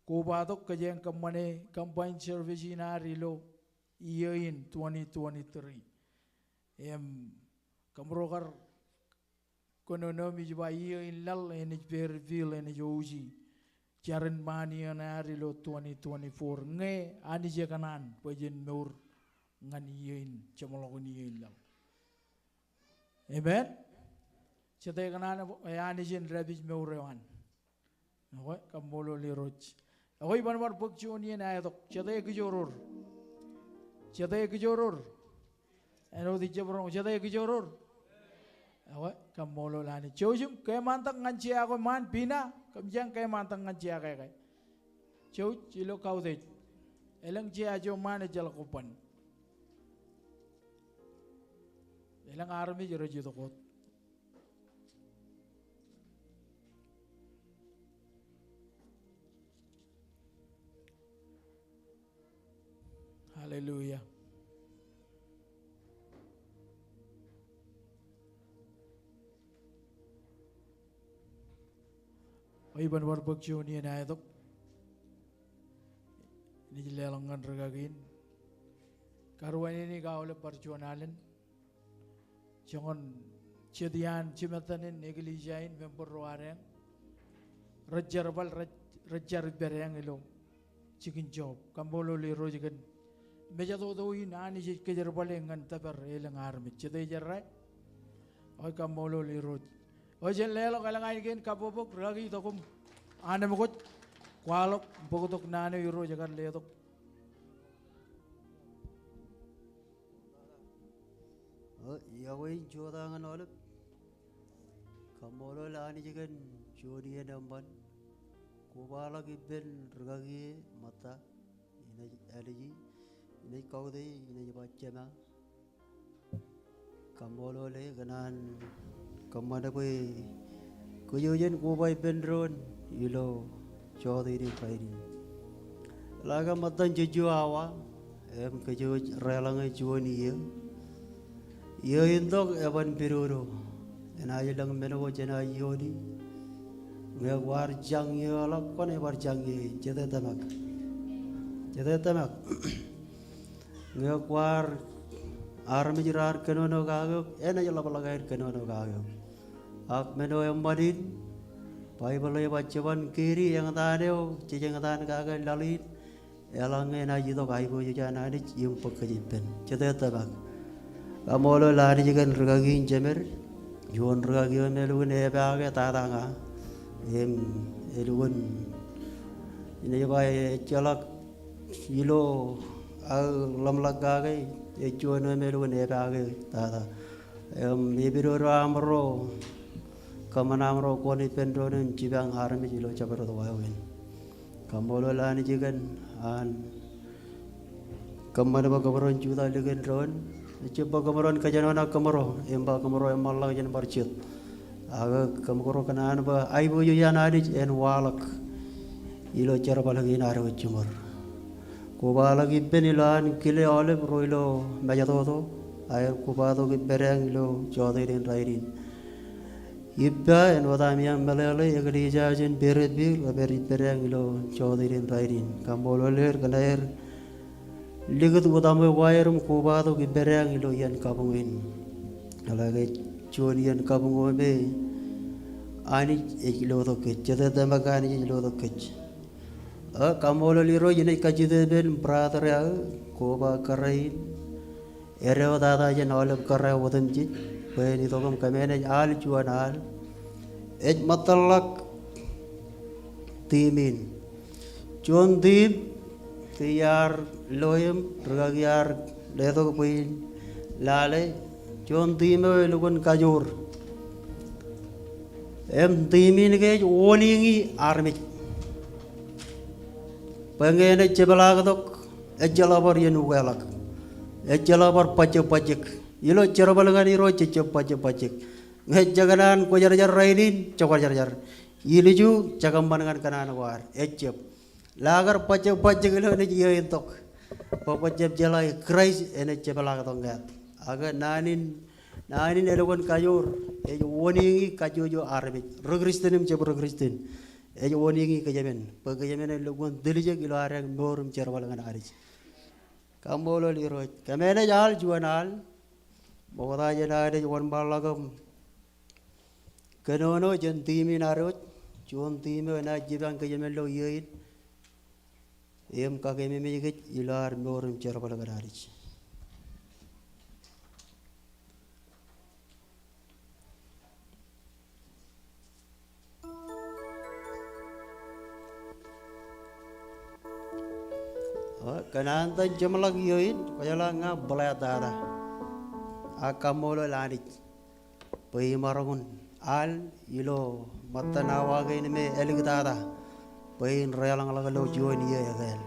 kobatok kōjeañ kōṃṃane combined service in ad ilo iiō in twenty twenty-three. Im kōmro kar kōnono im ij ba iiō in laḷ enaaj Fairfield, enaaj Oji. Jar in ṃaan iiō in ad ilo twenty twenty-four. Ñe Anij ekōṇaan bwe jen mour ñan iiō in, jeṃḷọkin iiō in laḷ. Amen. Jete ekōṇaan bwe Anij en dāpij mour eo an? Ekwe, kaṃṃoolol Irooj. Ekwe, iban bar bōk juon iien aetok. Jete ekijoor er? Jete ekijoor er? Āinwōt ijjab roñ, jete ekijoor er? Ekwe, kaṃṃoolol Anij. Jouj im keemāntak ñan jea ko ṃaan, Pina, kōmjeañ keemāntak ñan jea ko ke. Jouj ilo kautiej. Elōñ jea ijo ṃaan ejjeḷọk kobban. Elōñ armej rej itok wōt. Hallelujah. Ekwe, iban bar bōk juon iien aetok. Inaaj leḷọk ñan rikaki in. Karuwainene ilo aolep bar juon alen. Joñan jet iaan jimettan in eklejia in, member ro adeañ rej jerbal, rej, rej jar ippādeañ ilo jikin job. Kaṃṃoolol Irooj kōn mejatoto in Anij ej kōjerbale ñan tōpar elōñ armej. Jete ej errā? Ekwe, kaṃṃoolol Irooj. Ekwe, jen leḷọk elōñ ainikien kabbokbok. Rikaki, itok im anemkwōj, kwaḷọk, bōktok naan eo Irooj ekar letok. Eo, iọkwe in jota ñan aolep. Kaṃṃoolol Anij kōn juon iien eṃṃan. Kobaḷọk ippān rikaki e ṃōtta. Inaaj āliji, inaaj kautiej, inaaj ba Jema. Kaṃṃoolol e kōn an kōṃṃan bwe kōj wōj jen koba ippān doon ilo jota in im rainin. Eḷaññe ṃōttan jejjo awa, Im kōj wōj deḷọñe juon iiō. Iiō in tok eban pidodo. Enaaj lōñ men ko jenaaj iioni. Ñe kwaar jañ iiō ḷọk, kwōnaaj bar jañ iiō in. Jete tōmak. Jete tōmak. Ñe kwaar armej raar kōnono kake eok, enaaj ḷapḷọk aer kōnono kake eok. Ak men eo eṃṃan in, Baibōḷ ej ba jeban keri eñtaan eo jej eñtaan kake laḷ in, eḷaññe enaaj itok aiboojoj an Anij im bōk kōj ippān. Jete tōmak. Kaṃṃoolol Anij kōn rikaki in jemed, juon rikaki eo me elukkuun epaake tata ña. Im elukkuun, inaaj ba ejjeḷọk ilo aō ḷōmṇak kake, ej juon eo me elukkuun epaake tata. Im epidodo aṃro, kōṃṃan aṃro kwōn ippān doon im jipañ armej ilo jabdewōt wāween. Kaṃṃoolol Anij kōn an kōṃṃan bwe kōmro en jutak likin doon. Ejjab bwe kōmro en kōjenolọk kōmro im ba kōmro eṃṃanḷọk jān bar jet. Ak kōmro kōṇaan bwe aiboojoj an Anij en waḷọk ilo jerbal kein ad wōj jiṃor. Kobaḷọk ippān ilo an kile aolep ro ilo mejatoto, aer kobatok im pedeañ ilo jọteen in rainin. Ippa āinwōt ami meḷeḷe, eklejia jān Peretpiik rej pād im pedeañ ilo jọteen in rainin. Kaṃṃoolol er kōn aer likūt utaṃwe ko aer im kobatok im pedeañ ilo iien kabuñ in. Eḷaññe juon iien kabuñ eo me Anij ej lotok kōj, jete tōmak Anij ej lotok kōj. Ak kaṃṃoolol Irooj, inaaj kajjitōk ippān brother eo aō, koba kōrā in, eddo tata jān aolep kōrā otemjej, bwe en itok im kōmenaaj al juon al. Ej ṃōttan ḷọk tiim in. Juon tiim, ke iar lo im rikaki ear letok bwe in lale, juon tiim eo elukkuun kajoor. Im tiim in ke ej wōniñi armej. Bwe ñe enaaj jepḷaaktok, ejjeḷọk bar iien ukeḷọk. Ejjeḷọk bar bajjek bajjek. Ilo jerbal ñan Irooj jejjab bajjek bajjek. Ñe jekōṇaan kwōjarjar rainin, jekwarjarjar. Ilju, jekōṃṃan ñan kōṇaan ko ad. Ejjab. Ḷak kar bajjek bajjek ilo enaaj iiō in tok. Bwe kwōjjab jeḷā Kraist enaaj jepḷaaktok ñāāt. Ak naan in, naan in elukkuun kajoor, ej wōniñi kajjojo armej. Ri Kristen im jab ri Kristen. Ej wōniñi kōjmān. Bwe kōjmān en lukkuun tiljek ilo adeañ mour im jerbal ñan Anij. Kaṃṃoolol Irooj. Kōmenaaj al juon al. Ṃokta jān ad wōnṃaanḷọk im kōnono jān tiim in ad wōj, juon tiim eo enaaj jipañ kōjmān ilo iiō in im kakememej kōj ilo ad mour im jerbal ñan Anij. Kōn an itōn jeṃḷọk iiō in, kwōjeḷā ña bōḷā tata. Ak kaṃṃoolol Anij bwe imaroñ in al ilo ṃōttan awa kein me āliktata bwe in deḷọñḷọk ilo juon iiō ekāāl.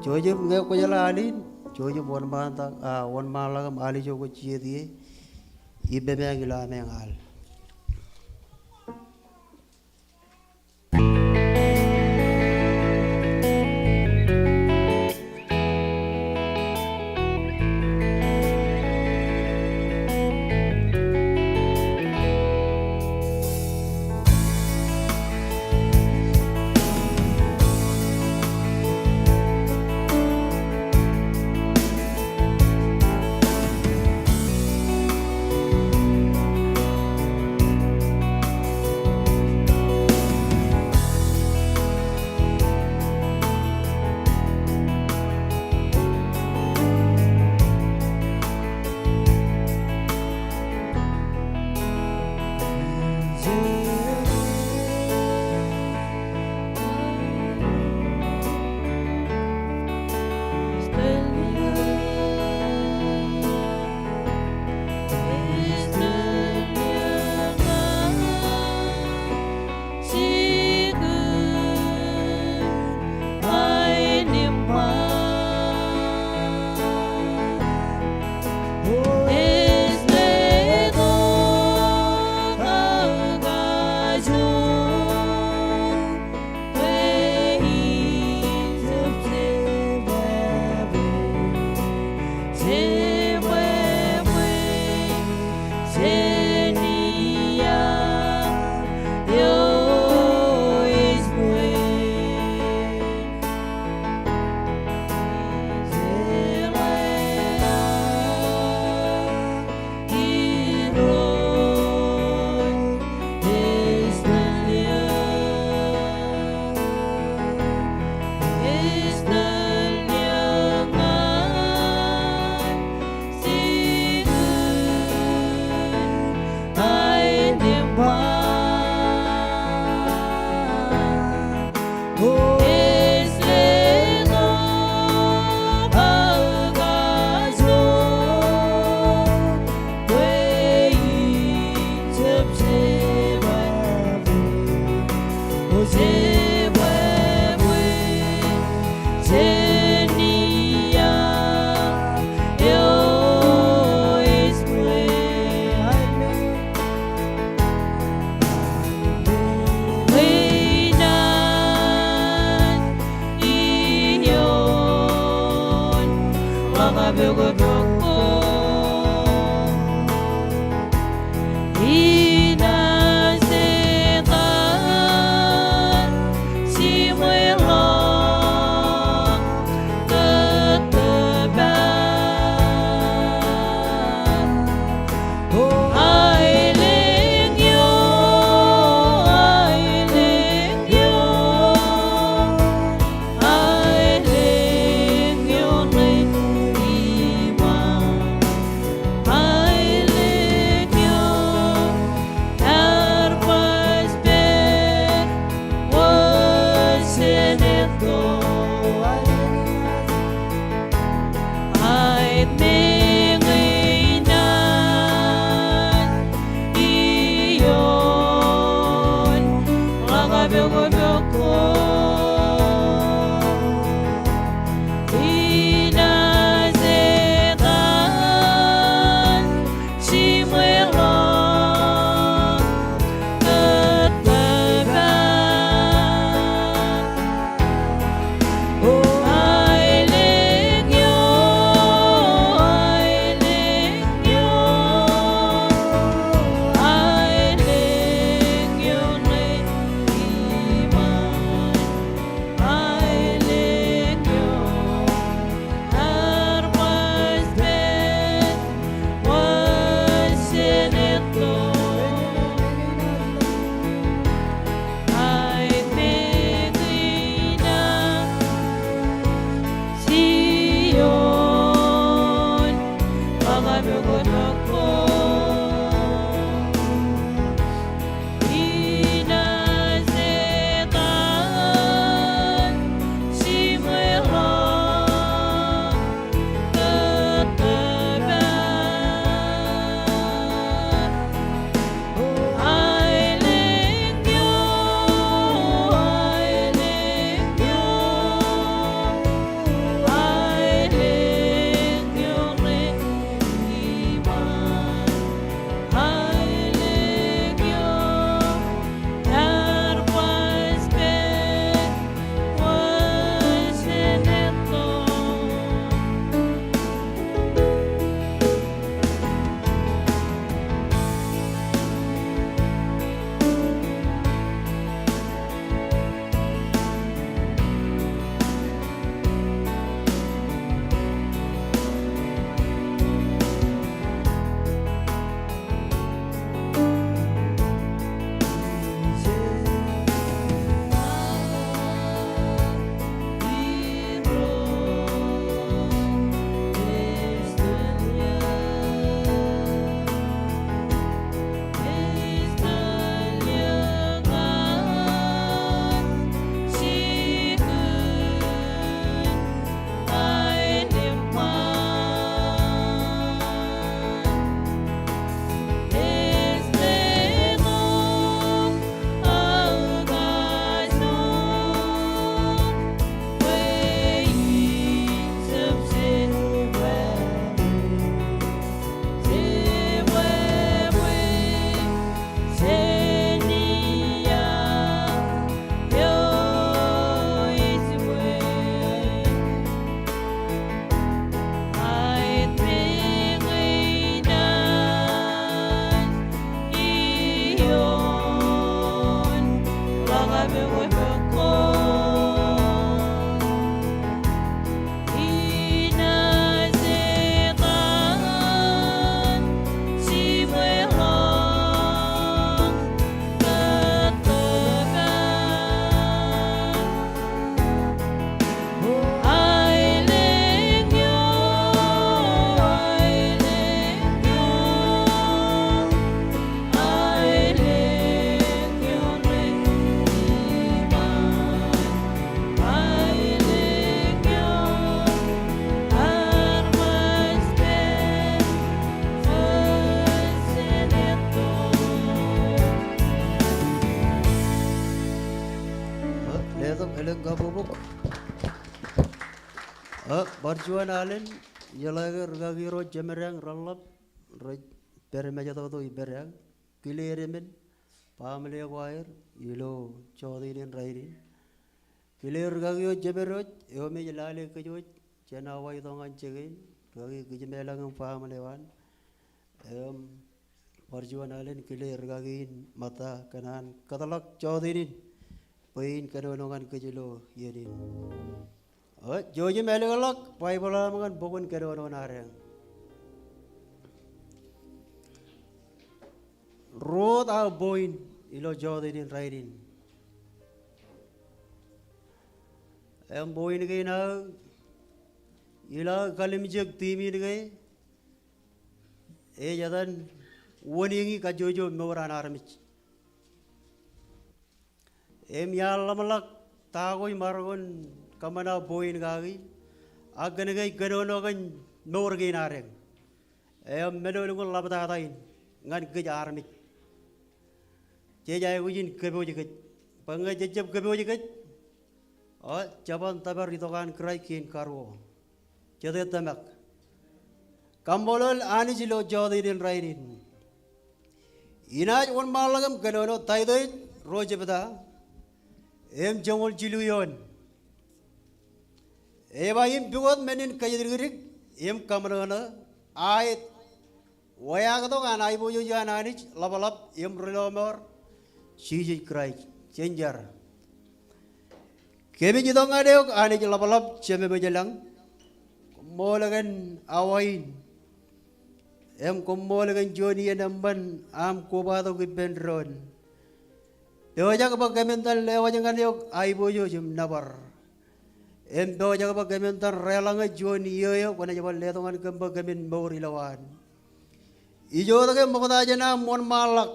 Jojab ñe kwōjeḷā al in, jojab wōnṃaantak, a, wōnṃaanḷọk im alijo kwōj jijet ie, ippāmeañ ilo ameañ al. pokpok ko. Inaaj etal jimweḷọk kōttōpar. O aelōñ eo, aelōñ eo, aelōñ eo ṇe iṃaan. Aelōñ eo ear baj pād wōj jān etto. Aet meñe inaaj ioon ḷak pokpok ko. Inaaj etal jimweḷọk kōttōpar. O aelōñ eo, aelōñ eo, aelōñ eo ṇe iṃaan. Aelōñ eo ear baj pād wōj jān etto. Aet meñe inaaj ioon ḷak pokpok ko. Inaaj etal jimweḷọk kōttōpar. Aelōñ eo, aelōñ eo, aelōñ eo ṇe iṃaan. Aelōñ eo ear baj pād wōj jān etto. Letok elōñ kabbokbok. Ak bar juon alen, ijeḷā ke rūkaki ro jemedañ reḷḷap rej pād im ej itok ippād ak kile edemān baaṃle ko aer ilo jota in rainin. Kile rūkaki eo jeped eo ej, eo im ej lale kōj eo ej jān Hawaii itok ñan jikin. Rikaki kōj im elōñ im family eo an. Im bar juon alen kile rikaki in ṃōtta kōn an kōtḷọk jọteen in bwe in kōnono ñan kōj ilo iien in. O, jouj im ālikḷọk Baibōḷ eo aṃ ñan bok in kōnono in adeañ. Ruo wōt aō point ilo jọteen in rainin. Im point kein aō, ilo aō kallimjek theme in ke, ej etan wūnin kajjojo mour an armej. Im iar ḷōmṇak ta ko iṃaroñ in kōṃṃan aō point kaki, ak kōn ke ej kōnono kōn mour kein adeañ. Im meḷeḷe in ḷaptata in ñan kōj armej. Jej aikuj in kōpooj kōj. Bwe ñe jejjab kōpooj kōj, o, jeban tōpar itok an Kraist kein karuo. Jete tōmak. Kaṃṃoolol Anij ilo jọteen in rainin. Inaaj wōnṃaanḷọk im kōnono Taitōs ruo jebta im joñoul jilu eoon. Ej ba im pukot men in kōjatdikdik im kaṃōṇōṇō aet weaaktok an aiboojoj an Anij ḷapḷap im Ri-lọmọọr Jisōs Kraist. Jen jar. Kōmij itok ñan eok Anij ḷapḷap Jemem ilañ. Koṃṃool kōn awa in. Im koṃṃool kōn juon iien eṃṃan aṃ kobatok ippān doon. Pojak bwe kōmin itōn lewōj ñan eok aiboojoj im nōbar. Im pojak bwe kōmin itōn deḷọñe juon iiō eo kwōnaaj bar letok ñan kōm bwe kōmin mour ilowaan. Ijo ke ṃokta jān aṃ wōnṃaanḷọk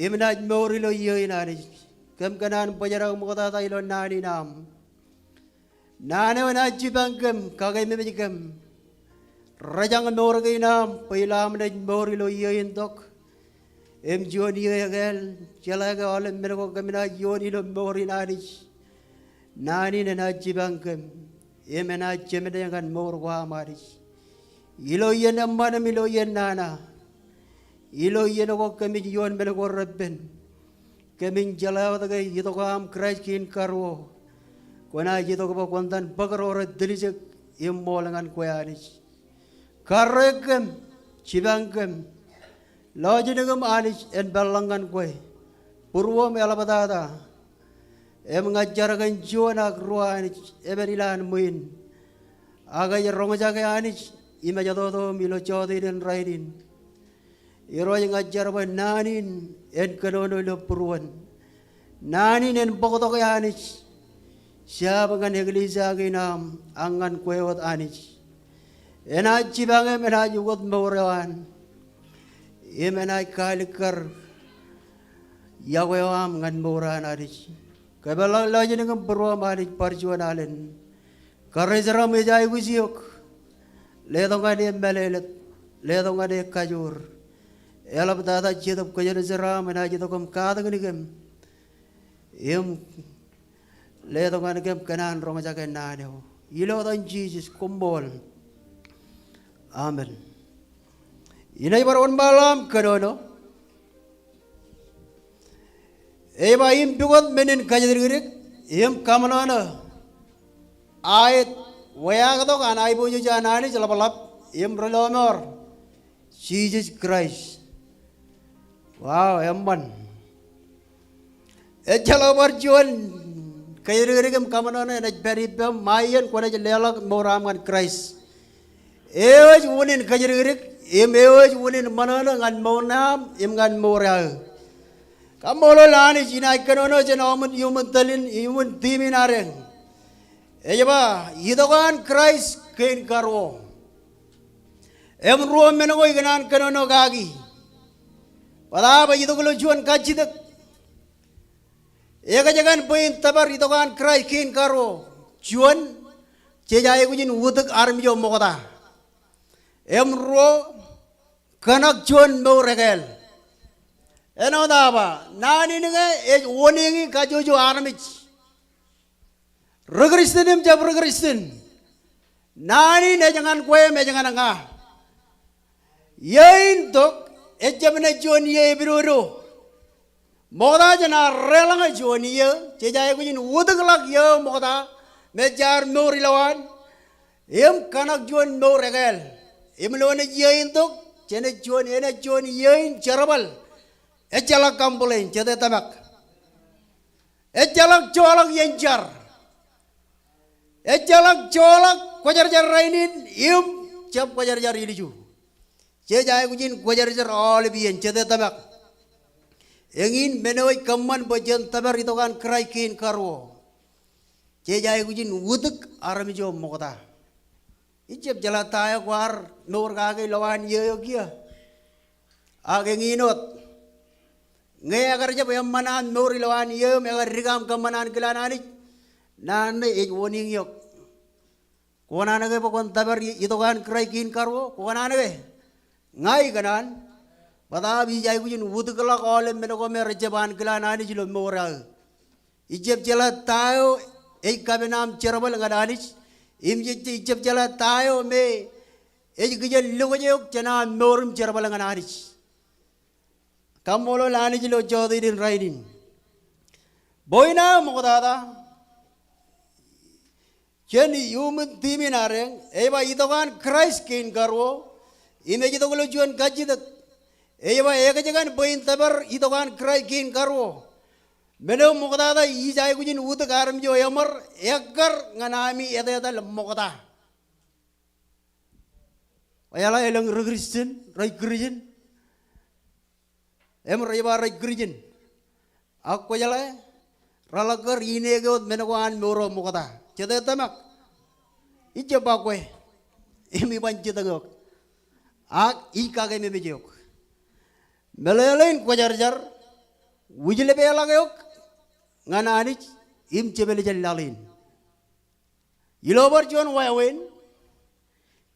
im naaj mour ilo iiō in Anij. Kōm kōṇaan bōjrak ṃoktata ilo naan in aṃ. Naan eo enaaj jipañ kōm, kakememej kōm. Rejañ mour kein aṃ bwe ilo am naaj mour ilo iiō in tok im juon iiō ekāāl, jeḷā ke aolep men ko kōm naaj iioon ilo mour in Anij. Naan in enaaj jipañ kōm im enaaj jemāne ñan mour ko am Anij. Ilo iien eṃṃan im ilo iien nana. Ilo iien ko kōmij iioon men ko repen. Kōmin jeḷā wōt ke itok am Kraist kein karuo. Kwōnaaj itok bwe kwōn itōn bōk ro rej tiljek im ṃool ñan kwe Anij. Karreoik kōm, jipañ kōm. Lọjilñim Anij en peḷḷọk ñan kwe. Būruōm eḷaptata. Im ña ij jar kōn juon ak ruo Anij, emān ilowaan ṃwiin. Ak ej roñjake Anij, im ej toto im ilo jọteen in rainin. Irooj ña ij jar bwe naan in en kōnono ilo būruon. Naan in en bōktoke Anij. Jab ñan eklejia kein aṃ, ak ñan kwe wōt Anij. Enaaj jipañ im enaaj ukōt mour eo an. Im enaaj kaalikkar yokwe eo aṃ ñan mour an Anij. Kōpeḷḷọk lọjilñim būruōm Anij bar juon alen. Karijeram ej aikuj eok. Letok ñan e mālōtlōt. Letok ñan e kajoor. Eḷaptata Jetōb Kwōjarjar aṃ enaaj itok im katakin kōm. Im letok ñan kōm kōṇaan roñjake naan eo. Ilo etan Jisōs, koṃṃool. Amen. Inaaj bar wōnṃaanḷọk aṃ kōnono. Ej ba im pukot men in kōjatdikdik im kaṃōṇōṇō aet weaaktok an aiboojoj an Anij ḷapḷap im Ri-lọmọọr Jisōs Kraist. Wow, eṃṃan. Ejjeḷọk bar juon kōjatdikdik im kaṃōṇōṇō enaaj pād ippām, ṃae iien kwōnaaj leḷọk mour aṃ ñan Kraist. Eo ej unin kōjatdikdik im eo ej unin ṃōṇōṇō ñan mour eo aṃ im ñan mour eo aō. Kaṃṃoolol Anij, inaaj kōnono jān iuṃwin, iuṃwin tōl in, iuṃwin theme in adeañ. Ej ba, itok an Kraist kein karuo. Im ruo men ko ikōṇaan kōnono kaki. Bōtaab ej itok ilo juon kajjitōk. Ekōjkan bwe in tōpar itok an Kraist kein karuo. Juon, jej aikuj in utōk armej eo ṃokta. Im ruo, kōṇak juon mour ekāāl. Āinwōt aō ba, naan in ke ej wūnin kajjojo armej. Ri-Kristian im jab ri-Kristian. Naan in ej ñan kwe im ej ñan ña. Iiō in tok, ejjab naaj juon iiō epidodo. Ṃokta jān aō deḷọñe juon iiō, jej aikuj in utōkḷọk iiō eo ṃokta, im jaar mour ilowaan. Im kōṇak juon mour ekāāl. Im ilo eṇ ej iiō in tok, jenaaj juon, enaaj juon iiō in jerbal. Ejjeḷọk complain, jete tōmak. Ejjeḷọk joḷọk iien jar. Ejjeḷọk joḷọk kwōjarjar rainin, im jab kwōjarjar ilju. Jej aikuj in kwōjarjar aolep iien, jete tōmak. Eñin men eo ej kōṃṃan bwe jen tōpar itok an Kraist kein karuo. Jej aikuj in utōk armej eo ṃokta. Ij jab jeḷā ta eo kwaar mour kake ilowaan iiō eo kiiō. Ak eñin wōt. Ñe ekar jab eṃṃan an mour ilowaan iiō eo im ekar dik aṃ kōṃṃan ankilaan Anij, naan ṇe ej warning eok. Kwō kōṇaan ke bwe kwōn tōpar i-, itok an Kraist kein karuo? Kwō kōṇaan ke? Ña ikōṇaan. Bōtaab ij aikuj in utōkḷọk aolep men ko me rej jab ankilaan Anij ilo mour eo aō. Ij jab jeḷā ta eo ej kapen aṃ jerbal ñan Anij. Im ij, ij jab jeḷā ta eo me ej kijen lokjān eok jān aṃ mour im jerbal ñan Anij. Kaṃṃoolol Anij ilo jọteen in rainin. Bwe in aō ṃoktata. Jān iuṃwin theme in ad eñ, ej ba itok an Kraist kein karuo, im ej itok ilo juon kajjitōk. Ej ba ekōjkan bwe in tōpar itok an Kraist kein karuo. Men eo ṃoktata ij aikuj in utōk armej eo eṃor, ekkar ñan ami etetal ṃokta. Kwōjeḷā elōñ ri Christian, rej Christian. Im rej ba rej Christian. Ak kwōjeḷā, reḷak kar ineke wōt men ko an mour eo ṃokta. Jete tōmak. Ij jab ba kwe. Im iban jitōñ eok. Ak ij kakememej eok. Meḷeḷein kwōjarjar. Wūjlepḷọk eok ñan Anij im jepel jān laḷ in. Ilo bar juon wāween,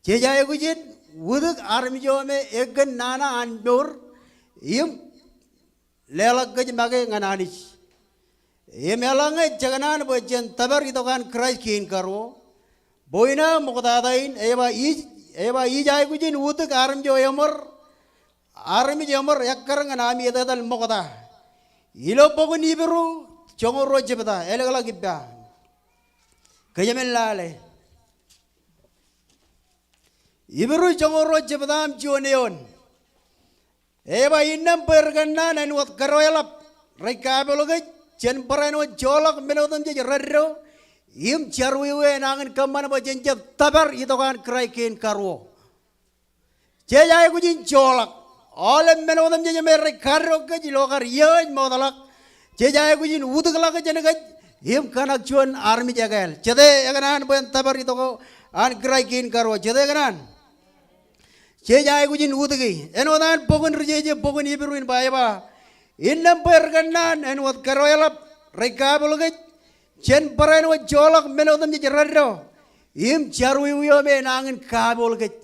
jej aikuj in utōk armej eo me ekōn nana an mour, im leḷọk kōj make ñan Anij. Im eḷaññe jekōṇaan bwe jen tōpar itok an Kraist kein karuo, bwe in aō ṃoktata in, ej ba ij, ej ba ij aikuj in utōk armej eo eṃor, armej eṃor ekkar ñan ami etetal ṃokta. Ilo bok in Hibru, joñoul ruo jebta, elōkḷọk ippa. Kōjemen lale. Hibru joñoul ruo jebta im juon eoon. Ej ba innām bwe ri kōnnaan āinwōt kōdweḷap rej kapool kōj, jen barāinwōt joḷọk men otemjej reddo, im jerọwiwi enañin kōṃṃan bwe jen jab tōpar itok an Kraist kein karuo. Jej aikuj in joḷọk. Aolep men otemjej me rej kaddok kōj ilo kar iiō ej mootḷọk, jej aikuj in utōkḷọk jān kōj im kōṇak juon armej ekāāl. Jete ekōṇaan bwe en tōpar itok an Kraist kein karuo? Jete ekōṇaan? Jej aikuj in utōki. Āinwōt an bok in ri jeje, bok in Hibru in ba, ej ba, innām bwe ri kōnnaan āinwōt kōdweḷap rej kapool kōj, jen barāinwōt joḷọk men otemjej reddo, im jerọwiwi eo me enañin kapool kōj.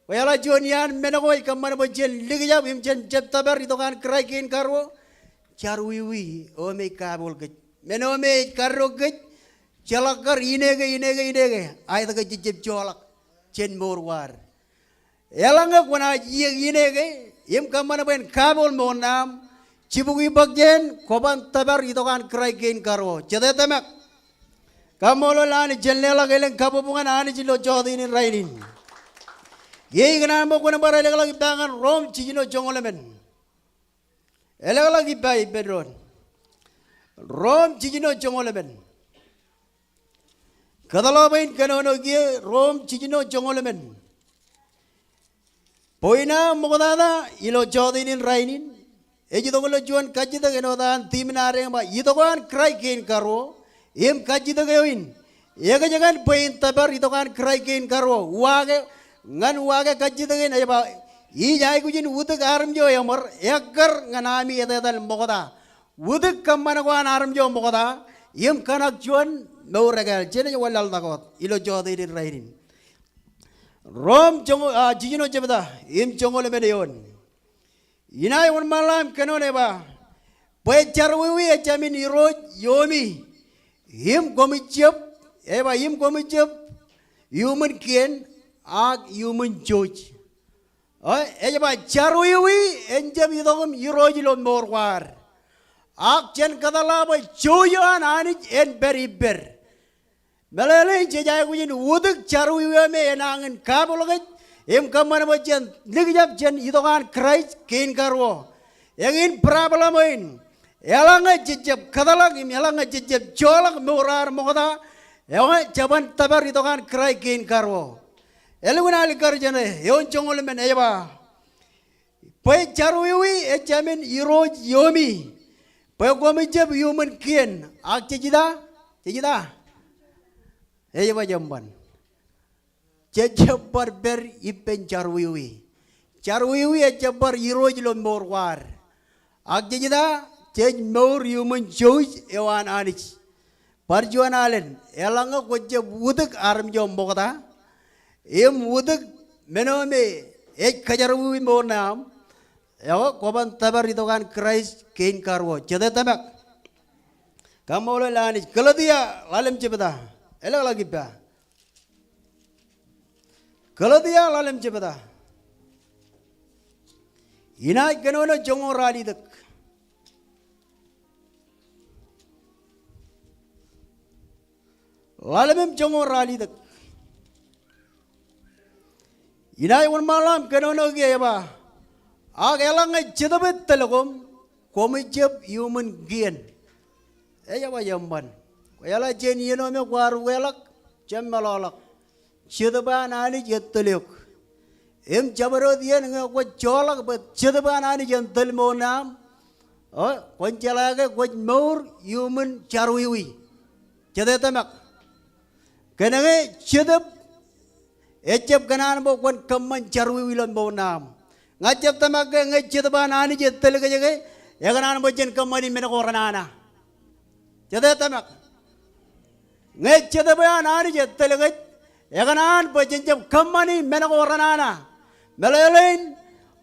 Kwōjeḷā juon iaan men ko ej kōṃṃan bwe jen likjab im jen jab tōpar itok an Kraist kein karuo? Jerọwiwi eo me ej kapool kōj. Men eo me ej kaddok kōj, jeḷak kar ineke, ineke, ineke, aet ke jej jab joḷọk jān mour ko ad. Eḷaññe kwōnaaj iiō ineke, im kōṃṃan bwe en kapool mour ṇe aṃ, jibukwi bōk jān, kwō ban tōpar itok an Kraist kein karuo. Jete tōmak. Kaṃṃoolol Anij, jen leḷọk elōñ kabuñbuñ ñan Anij ilo jọteen in rainin. Ikōṇaan bwe kwōn bar elōkḷọk ippa ñan Rom jiljino joñoul emān. Elōkḷọk ippa ippān doon. Rom jiljino joñoul emān. Kōtḷọk bwe in kōnono kiiō, Rom jiljino joñoul emān. Bwe in aō ṃoktata ilo jọteen in rainin, ej itok ilo juon kajjitōk āinwōt an theme in ad eñ ba, itok an Kraist kein karuo, im kajjitōk eo in, ekōjkan bwe in tōpar itok an Kraist kein karuo? Uwaake, ñan uwaake kajjitōk in ej ba, ij aikuj in utōk armej eo eṃor, ekkar ñan ami etetal ṃokta. Utōk kōṃṃan ko an armej eo ṃokta, im kōṇak juon mour ekāāl. Jenaaj wanlaḷtak wōt ilo jọteen in rainin. Rom joñoul, a, jiljino jebta, im joñoul emān eoon. Inaaj wōnṃaanḷọk im kōnono ej ba, bwe jerọwiwi ejāmin Irooj ioomi, im koṃij jab, ej ba im koṃij jab iuṃwin kien, ak iuṃwin jouj. O, ej ba jerọwiwi en jab itok im irooj ilo mour ko ad. Ak jen kōtḷā bwe jouj eo an Anij en pād ippād. Meḷeḷein jej aikuj in utōk jerọwiwi eo me enañin kapeḷḷọk kōj im kōṃṃan bwe jen likjab jān itok an Kraist kein karuo. Eñin problem eo in. Eḷaññe jej jab kōtḷọk im eḷaññe jej jab joḷọk mour ad ṃokta, eñin jeban tōpar itok an Kraist kein karuo. Elukkuun alikkar jāne eoon joñoul emān ej ba, bwe jerọwiwi ejāmin irooj ioomi, bwe koṃij jab iuṃwin kien, ak jej ita, jej ita, ej ba jeṃṃan. Jej jab bar pād ippān jerọwiwi. Jerọwiwi ejab bar irooj ilo mour ko ad. Ak jej ita, jej mour iuṃwin jouj eo an Anij. Bar juon alen, eḷaññe kwōj jab utōk armej eo ṃokta im utōk men eo me ej kōjerọwiwi mour ṇe aṃ, ekwe kwōban tōpar itok an Kraist kein karuo. Jete tōmak? Kaṃṃoolol Anij. Galetia ḷalem jebta. Elōkḷọk ippa. Galetia ḷalem jebta. Inaaj kōnono joñoul ralitōk. Ḷalem im joñoul ralitōk. Inaaj wōnṃaanḷọk im kōnono kiiō ej ba, ak eḷaññe Jetōb ej tōl koṃ, koṃij jab iuṃwin kien. Ej ba jeṃṃan. Kwōjeḷā jān iien eo me kwaar ukeḷọk, jab meḷọkḷọk. Jetōb an Anij ej tōl eok. Im jabdewōt iien ñe kwōj joḷọk bwe Jetōb an Anij en tōl mour ṇe aṃ, o, kwōn jeḷā ke kwōj mour iuṃwin jerọwiwi. Jete tōmak? Kōnke Jetōb ejab kōṇaan bwe kwōn kōṃṃan jerọwiwi ilo mour ṇe aṃ. Ña ij jab tōmak ke ñe Jetōb an Anij ej tōl kōj ke, ekōṇaan bwe jen kōṃṃani men ko renana. Jete tōmak? Ñe Jetōb an Anij ej tōl kōj, ekōṇaan bwe jen jab kōṃṃani men ko renana. Meḷeḷein,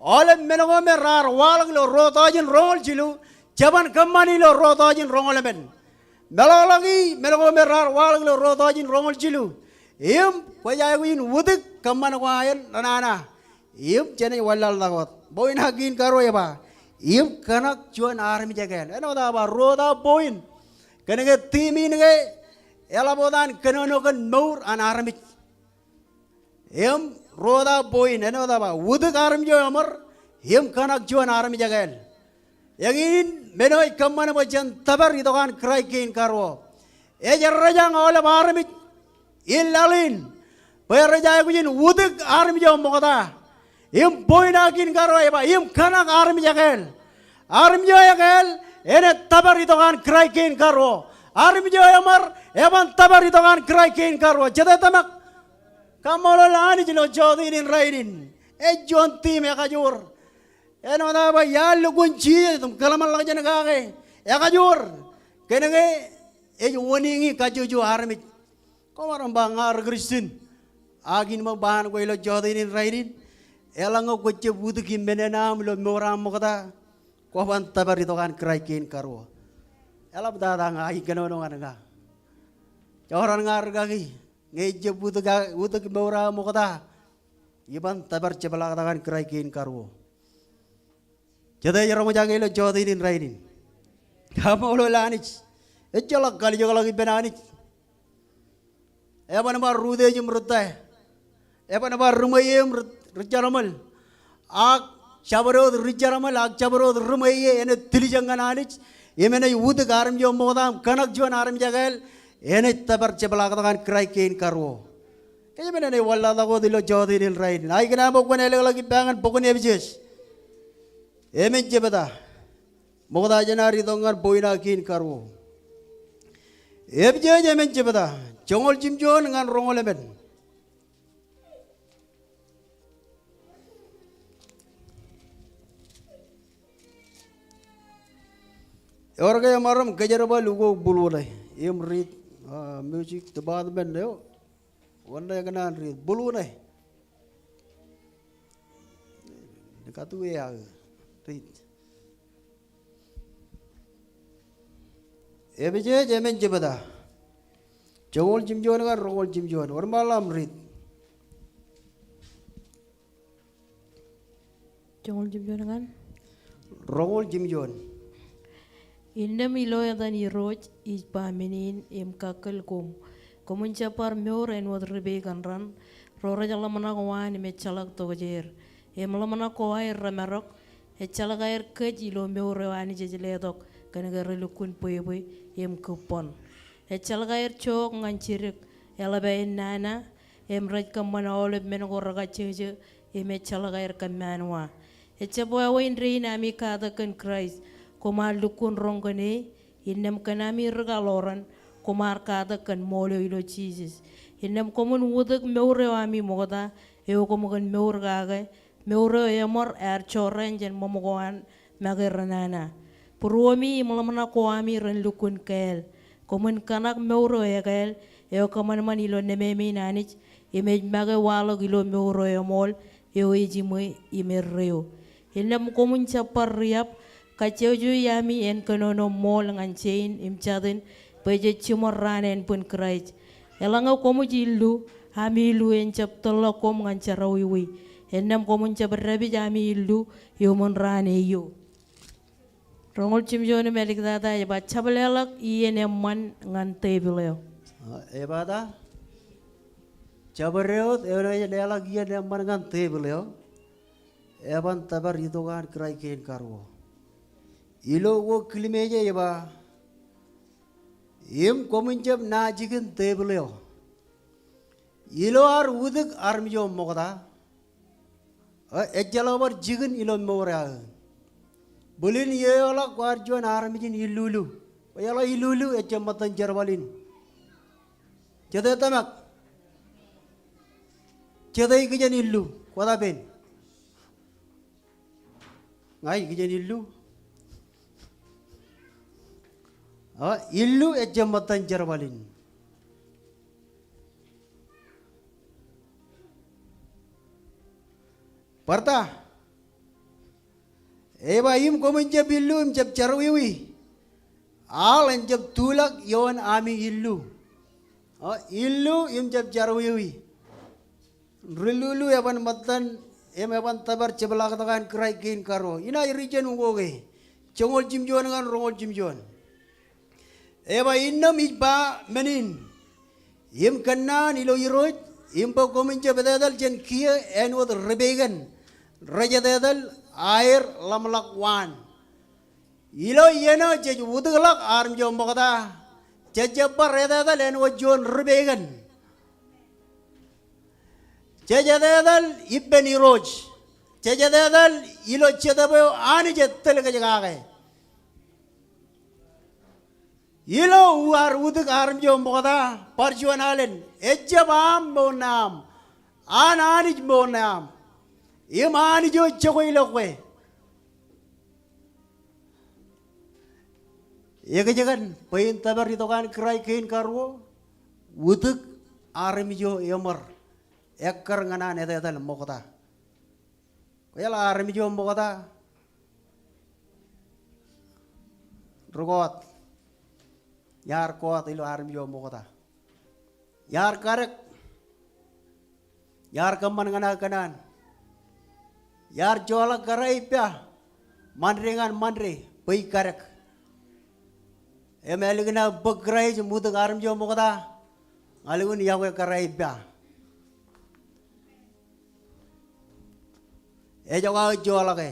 aolep men ko me raar waḷọk ilo ruo tọujin roñoul jilu, jeban kōṃṃani ilo ruo tọujin roñoul emān. Meḷọkḷọk men ko me raar waḷọk ilo ruo tọujin roñoul jilu. Im kwōj aikuj in utōk kōṃṃan ko aer renana. Im jenaaj wanlaḷtak wōt. Point eo kein karuo ej ba, im kōṇak juon armej ekāāl. Āinwōt aō ba ruo wōt aō point. Kōnke theme in ke eḷap wōt an kōnono kōn mour an armej. Im ruo wōt aō point, āinwōt aō ba, utōk armej eo eṃor, im kōṇak juon armej ekāāl. Eñin men eo ej kōṃṃan bwe jen tōpar itok an Kraist kein karuo. Ej errejañ aolep armej in laḷ in bwe rej aikuj in utōk armej eo ṃokta. Im point eo kein karuo ej ba, im kōṇak armej ekāāl. Armej eo ekāāl, enaaj tōpar itok an Kraist kein karuo. Armej eo eṃor, eban tōpar itok an Kraist kein karuo. Jete tōmak? Kaṃṃoolol Anij ilo jota in rainin. Ej juon theme ekajoor. Āinwōt aō ba iar lukkuun Jisōs im kōḷmānḷọkjeṇ kake. Ekajoor. Kōnke ej wōniñi kajjojo armej. Koṃ maroñ ba ña ri Kristian. Ak in ṃōk ba an kwe ilo jota in rainin. Eḷaññe kwōj jab utōk im men ṇe aṃ ilo mour eo aṃ ṃokta, kwōban tōpar itok an Kraist kein karuo. Eḷap tata ña ij kōnono ñan ña. Joran ña rikaki. Ñe ij jab utōk, utōk mour eo aō ṃokta, iban tōpar jepḷaaktak an Kraist kein karuo. Jete ej roñjake ilo jota in rainin? Kaṃṃoolol Anij. Ejjeḷọk kalijekḷọk ippān Anij. Eban bar rūtej im rūttāe. Eban bar ri ṃweiie im ri, ri jerbal. Ak jabdewōt ri jerbal, ak jabdewōt ri ṃweiie, enaaj tiljek ñan Anij. Im enaaj utōk armej eo ṃokta im kōṇak juon armej ekāāl. Enaaj tōpar jepḷaaktak an Kraist kein karuo. Kōjepān enaaj wanlaḷtak wōt ilo jota in rainin. Ak ikōṇaan bwe kwōn elōkḷọk ippa ñan bok in Epesōs. Emān jebta. Ṃokta jān ad itok ñan point eo kein karuo. Epesōs emān jebta. Joñoul jimjuon ñan roñoul emān. Ewōr ke emaroñ kōjerbal ukok bulu ṇe im riit, ah, music department eo. Wōn ṇe ekōṇaan riit? Bulu ṇe. Katu e aō riit. Epesōs emān jebta. Joñoul jimjuon ñan roñoul jimjuon. Wōnṃaanḷọk aṃ riit. Joñoul jimjuon ñan? Roñoul jimjuon. Innām ilo etan Irooj ij ba men in im kakkōl koṃ. Koṃwin jab bar mour āinwōt ri pegan raṇ, ro rej ḷōmṇak waan im ejjeḷọk tokjāer. Im ḷōmṇak ko aer remarok, ejjeḷọk aer kōj ilo mour eo Anij ej letok kōn ke relukkuun bwebwe im kūbbon. Ejjeḷọk aer jook ñan jidik, eḷap aer nana, im rej kōṃṃan aolep men ko rekajjōjō, im ejjeḷọk aer kōmmaanwa. Ejjab wāween dein ami katak kōn Kraist, koṃ ar lukkuun roñ kōn e, innām kōn ami ri kaḷoran, koṃ ar katak kōn ṃool eo ilo Jisōs. Innām koṃwin wūtik mour eo ami ṃokta, eo koṃ kōn mour kake, mour eo eṃor ear jorrāān jān ṃōṃ ko an make renana. Būruemi im ḷōmṇak ko ami ren lukkuun kāāl. Koṃwin kōṇak mour eo ekāāl, eo kōṃanṃan ilo nemāmein Anij, im ej make waḷọk ilo mour eo eṃool, eo ejiṃwe im erreo. Innām koṃwin jab bar riab, kajjojo ami en kōnono ṃool ñan jein im jatin, bwe jej jiṃor raan ānbwin Kraist. Eḷaññe koṃij illu, ami illu en jab tōl ḷọk koṃ ñan jerọwiwi. Innām koṃwin jab dāpij ami illu iuṃwin raan eo. Roñoul jimjuon im āliktata ej ba, jab leḷọk iien eṃṃan ñan tepil eo. Ej ba ta? Jabdewōt eo ej leḷọk iien eṃṃan ñan tepil eo, eban tōpar itok an Kraist kein karuo. Ilo uwe kilmeej ej ba, im koṃwin jab naan jikin tepil eo ilo ad wūtik armej eo ṃokta, ejjeḷọk bar jikin ilo mour eo aō. Bōlen eo eḷak kwaar juon armej in illulu. Bwe eḷak illulu ejjab ṃōttan jerbal in. Jete tōmak? Jete ikijjien illu? Kwōta pen? Ña ikijjien illu. Illu ejjab ṃōttan jerbal in. Bar ta? Ej ba im koṃwin jab illu im jab jerọwiwi, aḷ en jab tulọk ioon ami illu. Illu im jab jerọwiwi. Ri lulu eban ṃōttan im eban tōpar jepḷaaktok an Kraist kein karuo. Inaaj ri jān ukok e. Joñoul jimjuon ñan roñoul jimjuon. Ej ba innām ij ba men in im kōnnaan ilo Irooj, im bwe koṃwin jab etetal jān kiiō āinwōt ri pegan rej etetal aer ḷōmṇak waan. Ilo iien eo jej wūtikḷọk armej eo ṃokta, jej jab bar etetal āinwōt juon ri pegan. Jej etetal ippān Irooj. Jej etetal ilo Jetōb eo Anij ej tōl kōj kake. Ilo uwe ad wūtik armej eo ṃokta, bar juon alen, ejjab aṃ mour ṇe aṃ, an Anij mour ṇe aṃ. Im Anij eo ej jokwe ilo kwe. Ekōjkan bwe in tōpar itok an Kraist kein karuo, wūtik armej eo eṃor, ekkar ñan an etetal ṃokta. Kwōjeḷā armej eo ṃokta, ri kọọt. Iar kọọt ilo armej eo ṃokta. Iar kadek. Iar kōṃṃan ñan aō kōṇaan. Iar joḷọk kōrā ippa Ṃande ñan Ṃande bwe ij kadek. Im ālikin aō bōk Kraist im wūtik armej eo ṃokta, ña lukkuun yokwe kōrā ippa. Ejako aō joḷọk e.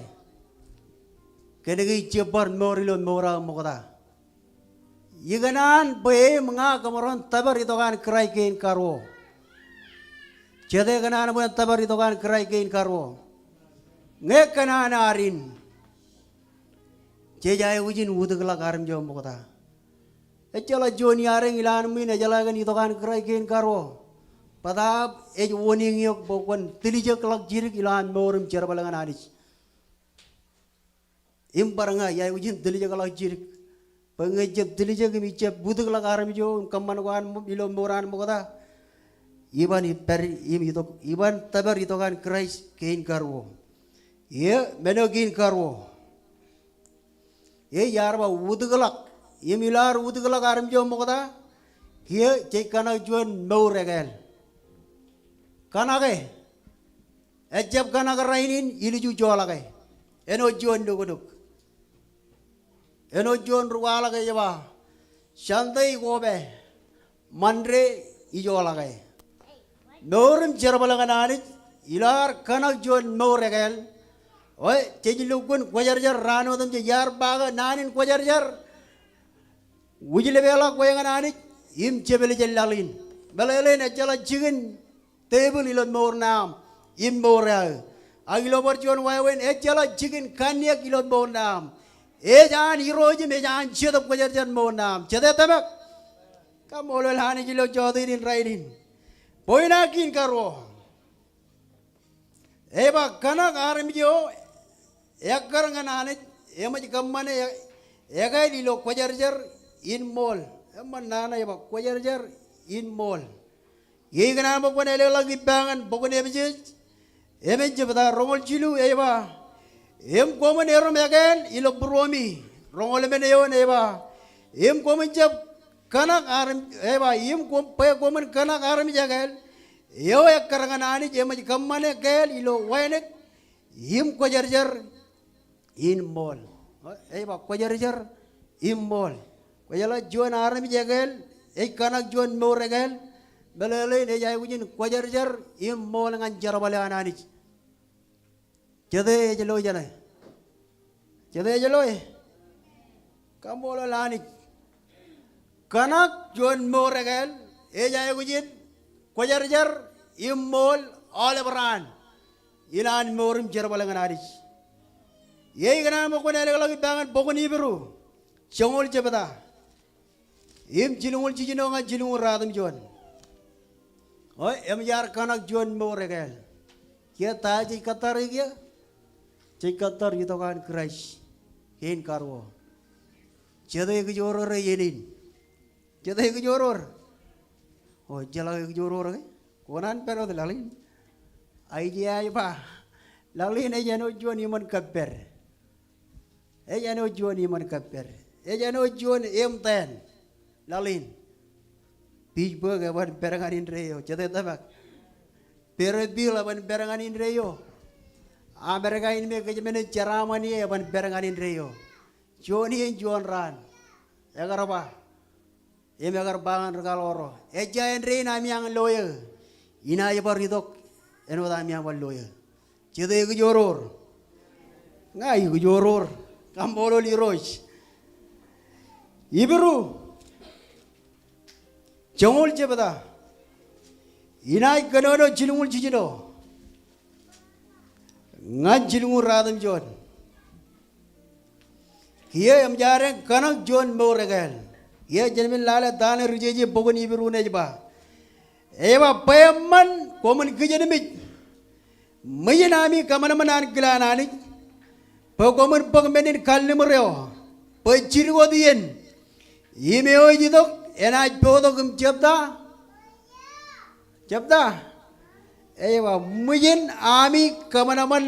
Kōnke ij jab bar mour ilo mour eo aō ṃokta. Ikōṇaan bwe e im ña kōṃaroñ tōpar itok an Kraist kein karuo. Jete kōṇaan bwe en tōpar itok an Kraist kein karuo? Ñe kōṇaan ad in, jej aikuj in wūtikḷọk armej eo ṃokta. Ejjeḷọk juon iadeañ ilowaan ṃwiin ejeḷā kōn itok an Kraist kein karuo. Bōtaab ej wūnin eok bwe kwōn tiljekḷọk jidik ilo an mour im jerbal ñan Anij. Im bar ña, iaikuj in tiljekḷọk jidik. Bwe ñe ij jab tiljek im ij jab wūtikḷọk armej eo im kōṃṃan ko an ilo mour an ṃokta, iban ippād im itok, iban tōpar itok an Kraist kein karuo. Ie, men eo kein karuo. Ie, iar ba wūtikḷọk. Im ilo ad wūtikḷọk armej eo ṃokta, ie, jej kōṇak juon mour ekāāl. Kōṇake. Ejjab kōṇak rainin, ilju joḷọke. Āinwōt juon nuknuk. Āinwōt juon ri kwaḷọk ej ba, Sunday ikoba, Monday ijoḷọke. Mour im jerbal ñan Anij ilo ad kōṇak juon mour ekāāl. O, jej lukkuun kwōjarjar raan otemjej, iar ba ke naan in kwōjarjar, wūjlepḷọk kwe ñan Anij im jepel jān laḷ in. Meḷeḷein ejjeḷọk jikin tepil ilo mour ṇe aṃ im mour eo aō. Ak ilo bar juon wāween, ejjeḷọk jikin kanniōk ilo mour ṇe aṃ. Ej an Irooj im ej an Jetōb Kwōjarjar mour ṇe aṃ. Jete tōmak? Kaṃṃoolol Anij ilo jota in rainin. Point eo kein karuo. Ej ba kōṇak armej eo ekkar ñan Anij eṃōj kōṃṃane e-, ekāāl ilo kwōjarjar in ṃool. Eṃṃan nana ej ba kwōjarjar in ṃool. Ikōṇaan bwe kwōn ālōkḷọk ippa ñan bok in Epesōs emān jebta roñoul jilu ej ba, im koṃwin erom ekāāl ilo būruemi. Roñoul emān eoon ej ba, im koṃwin jab kōṇak armej, ej ba, im koṃ, bwe koṃwin kōṇak armej ekāāl eo ekkar ñan Anij eṃōj kōṃṃane kāāl ilo wānōk im kwōjarjar in ṃool. Ej ba kwōjarjar in ṃool. Kwōjeḷā juon armej ekāāl ej kōṇak juon mour ekāāl, meḷeḷein ej aikuj in kwōjarjar in ṃool ñan jerbal eo an Anij. Jete ej lo jāne? Jete ej lo e? Kaṃṃoolol Anij. Kōṇak juon mour ekāāl ej aikuj in kwōjarjar im ṃool aolep raan in an mour im jerbal ñan Anij. Ikōṇaan bwe kwōn ālōkḷọk ippa ñan bok in Hibru joñoul jebta im jilñuul jiljino ñan jilñuul ratimjuon. O, eṃōj ad kōṇak juon mour ekāāl. Kiiō ta eo jej kōttar e kiiō? Jej kōttar itok an Kraist kein karuo. Jete ekijoroor e iien in? Jete ekijoroor? O, ejjeḷọk ekijoroor ke? Kōṇaan pād wōt laḷ in. Aiseia ej ba, laḷ in ej āinwōt juon iṃōn kōppād. Ej āinwōt juon iṃōn kōppād. Ej āinwōt juon eṃtōn laḷ in. Pittsburgh eban pād ñan indeeo. Jete tōmak? Fairfield eban pād ñan indeeo. Amerika in me kōjmān in Jermani eban pād ñan indeeo. Juon iien juon raan. Ekar ba. Im ekar ba ñan ri kaḷoor ro, ejja āindein ami añ lo eō. Inaaj bar itok āinwōt ami aṃ bar lo eō. Jete ekijoroor? Ña ikijoroor. Kaṃṃoolol Irooj. Hibru joñoul jebta. Inaaj kōnono jilñuul jiljino ñan jilñuul ratimjuon. Kiiō eṃōj ad kōṇak juon mour ekāāl. Kiiō jen men lale ta ṇe ri jeje bok in Hibru ṇe ej ba. Ej ba bwe eṃṃan koṃwin kijenmej ṃwijin ami kōṃanṃan ankilaan Anij, bwe koṃwin bōk men in kalliṃur eo, bwe jidik wōt iien im eo ej itok enaaj potok im jebta. Jebta. Ej ba ṃwijin ami kōṃanṃan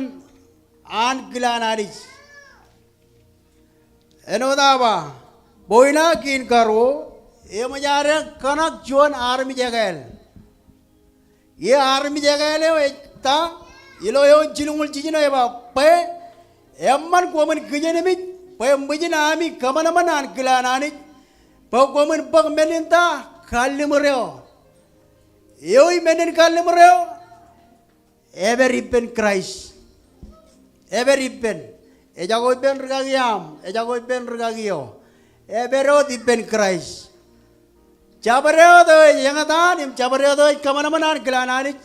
ankilaan Anij. Āinwōt aō ba, point eo kein karuo, eṃōj ad kōṇak juon armej ekāāl. Im armej ekāāl eo ej ta? Ilo eoon jilñuul jiljino ej ba bwe eṃṃan koṃwin kijenmej bwe ṃwijin ami kōṃanṃan ankilaan Anij, bwe koṃwin bōk men in ta? Kalliṃur eo. Ewi men in kalliṃur eo? Epād ippān Kraist. Epād ippān. Ejako ippān rikaki aṃ, ejako ippān rikaki eo. Epād wōt ippān Kraist. Jabdewōt eo ej eñtaan im jabdewōt eo ej kōṃanṃan ankilaan Anij.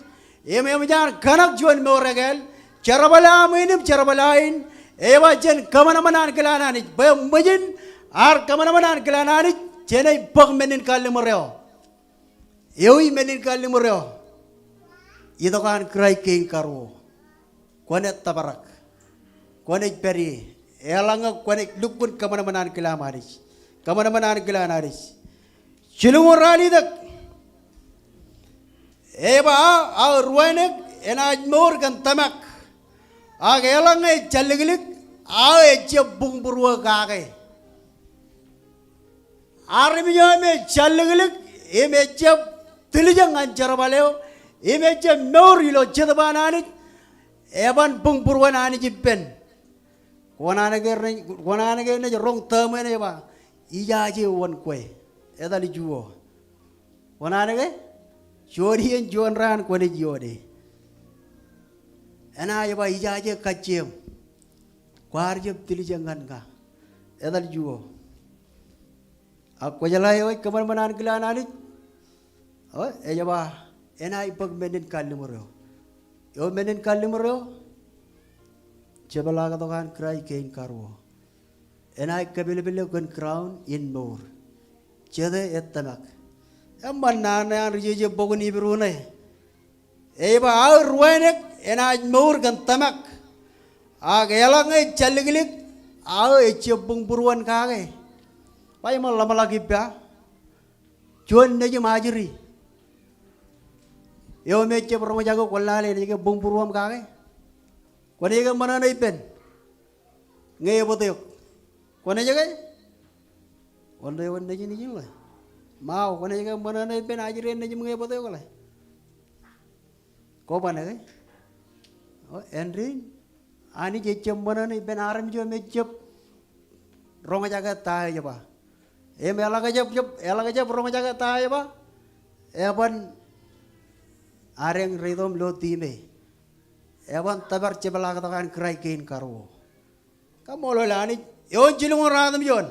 Im eṃōj ad kōṇak juon mour ekāāl. Jerbal eo aṃ in im jerbal eo aō in, ej ba jen kōṃanṃan ankilaan Anij bwe ṃwijin ad kōṃanṃan ankilaan Anij, jenaaj bōk men in kalliṃur eo. Ewi men in kalliṃur eo? Itok an Kraist kein karuo. Kwōnaaj tōprak. Kwōnaaj pād ie. Eḷaññe kwōnaaj lukkuun kōṃanṃan ankilaan Anij. Kōṃanṃan ankilaan Anij. Jilñuul ralitōk. Ej ba aō, aō ruwānōk enaaj mour kōn tōmak. Ak eḷaññe ej jalliklik, aō ejjab buñbūruō kake. Armej eo me ej jalliklik, im ejjab tiljek ñan jerbal eo, im ejjab mour ilo jetōb an Anij, eban buñbūruon Anij ippān. Kōṇaan ke rej, kōṇaan ke rej roñ tōmān ej ba, ijaje wōn kwe, etal juon. Kōṇaan ke? Juon iien juon raan kwōnaaj iioone. Enaaj ba ijaje kajjieṃ. Kwaar jab tiljek ñan ka. Etal juon. Ak kwōjeḷā eo ej kōṃanṃan ankilaan Anij. O, ej ba, enaaj bōk menin kalliṃur eo. Eo menin kalliṃur eo. Jepḷaaktok an Kraist kein karuo. Enaaj kōpilpil eo kōn crown in mour. Jete ej tōmak. Eṃṃan naan ṇe an ri jeje bok in Hibru ṇe. Ej ba aō ruwānōk enaaj mour kōn tōmak. Ak eḷaññe ej jālliklik, aō ejjab buñbūruon kake. Ba iṃōn ḷōmṇak ippa. Juon nejiṃ ajri. Eo me ejjab roñjake kwōn lale enaaj ke buñbūruoṃ kake. Kwōnaaj ke ṃōṇōṇō ippān. Ñe ebōt eok. Kwōnaaj ke? Wōn eo nejin ijin ḷe. Mao, kwōnaaj ke ṃōṇōṇō ippān ajri en nejiṃ ñe ebōt eok ḷe. Kwōban ke? O, āindein. Anij ejjab ṃōṇōṇō ippān armej eo me ejjab roñjake ta eo ej ba. Im eḷak jab, jab, eḷak jab roñjake ta eo ej ba. Eban adeañ reitok im lo time. Eban tōpar jepḷaaktok an Kraist kein karuo. Kaṃṃoolol Anij, eoon jilñuul ruatimjuon.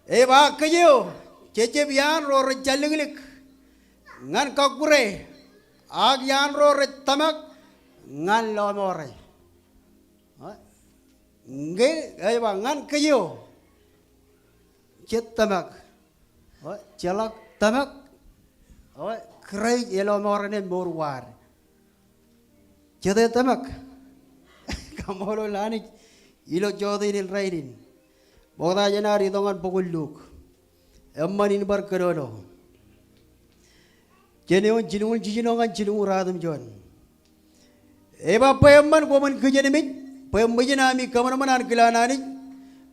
Ej ba kōj eo, jej jab iaan ro rej jālliklik ñan kọkkure, ak iaan ro rej tōmak ñan lọmọọre. Ñe, ej ba ñan kōj eo, jej tōmak. O, jeḷak tōmak. O, Kraist elọmọọren mour ko ad. Jete tōmak. Kaṃṃoolol Anij. Ilo jota in rainin. Ṃokta jān ad itok ñan bok in Luk. Eṃṃan in bar kōnono. Jān eoon jilñuul jiljino ñan jilñuul ruatimjuon. Ej ba bwe eṃṃan koṃwin kijenmej, bwe ṃōjin ami kōṃanṃan ankilaan Anij,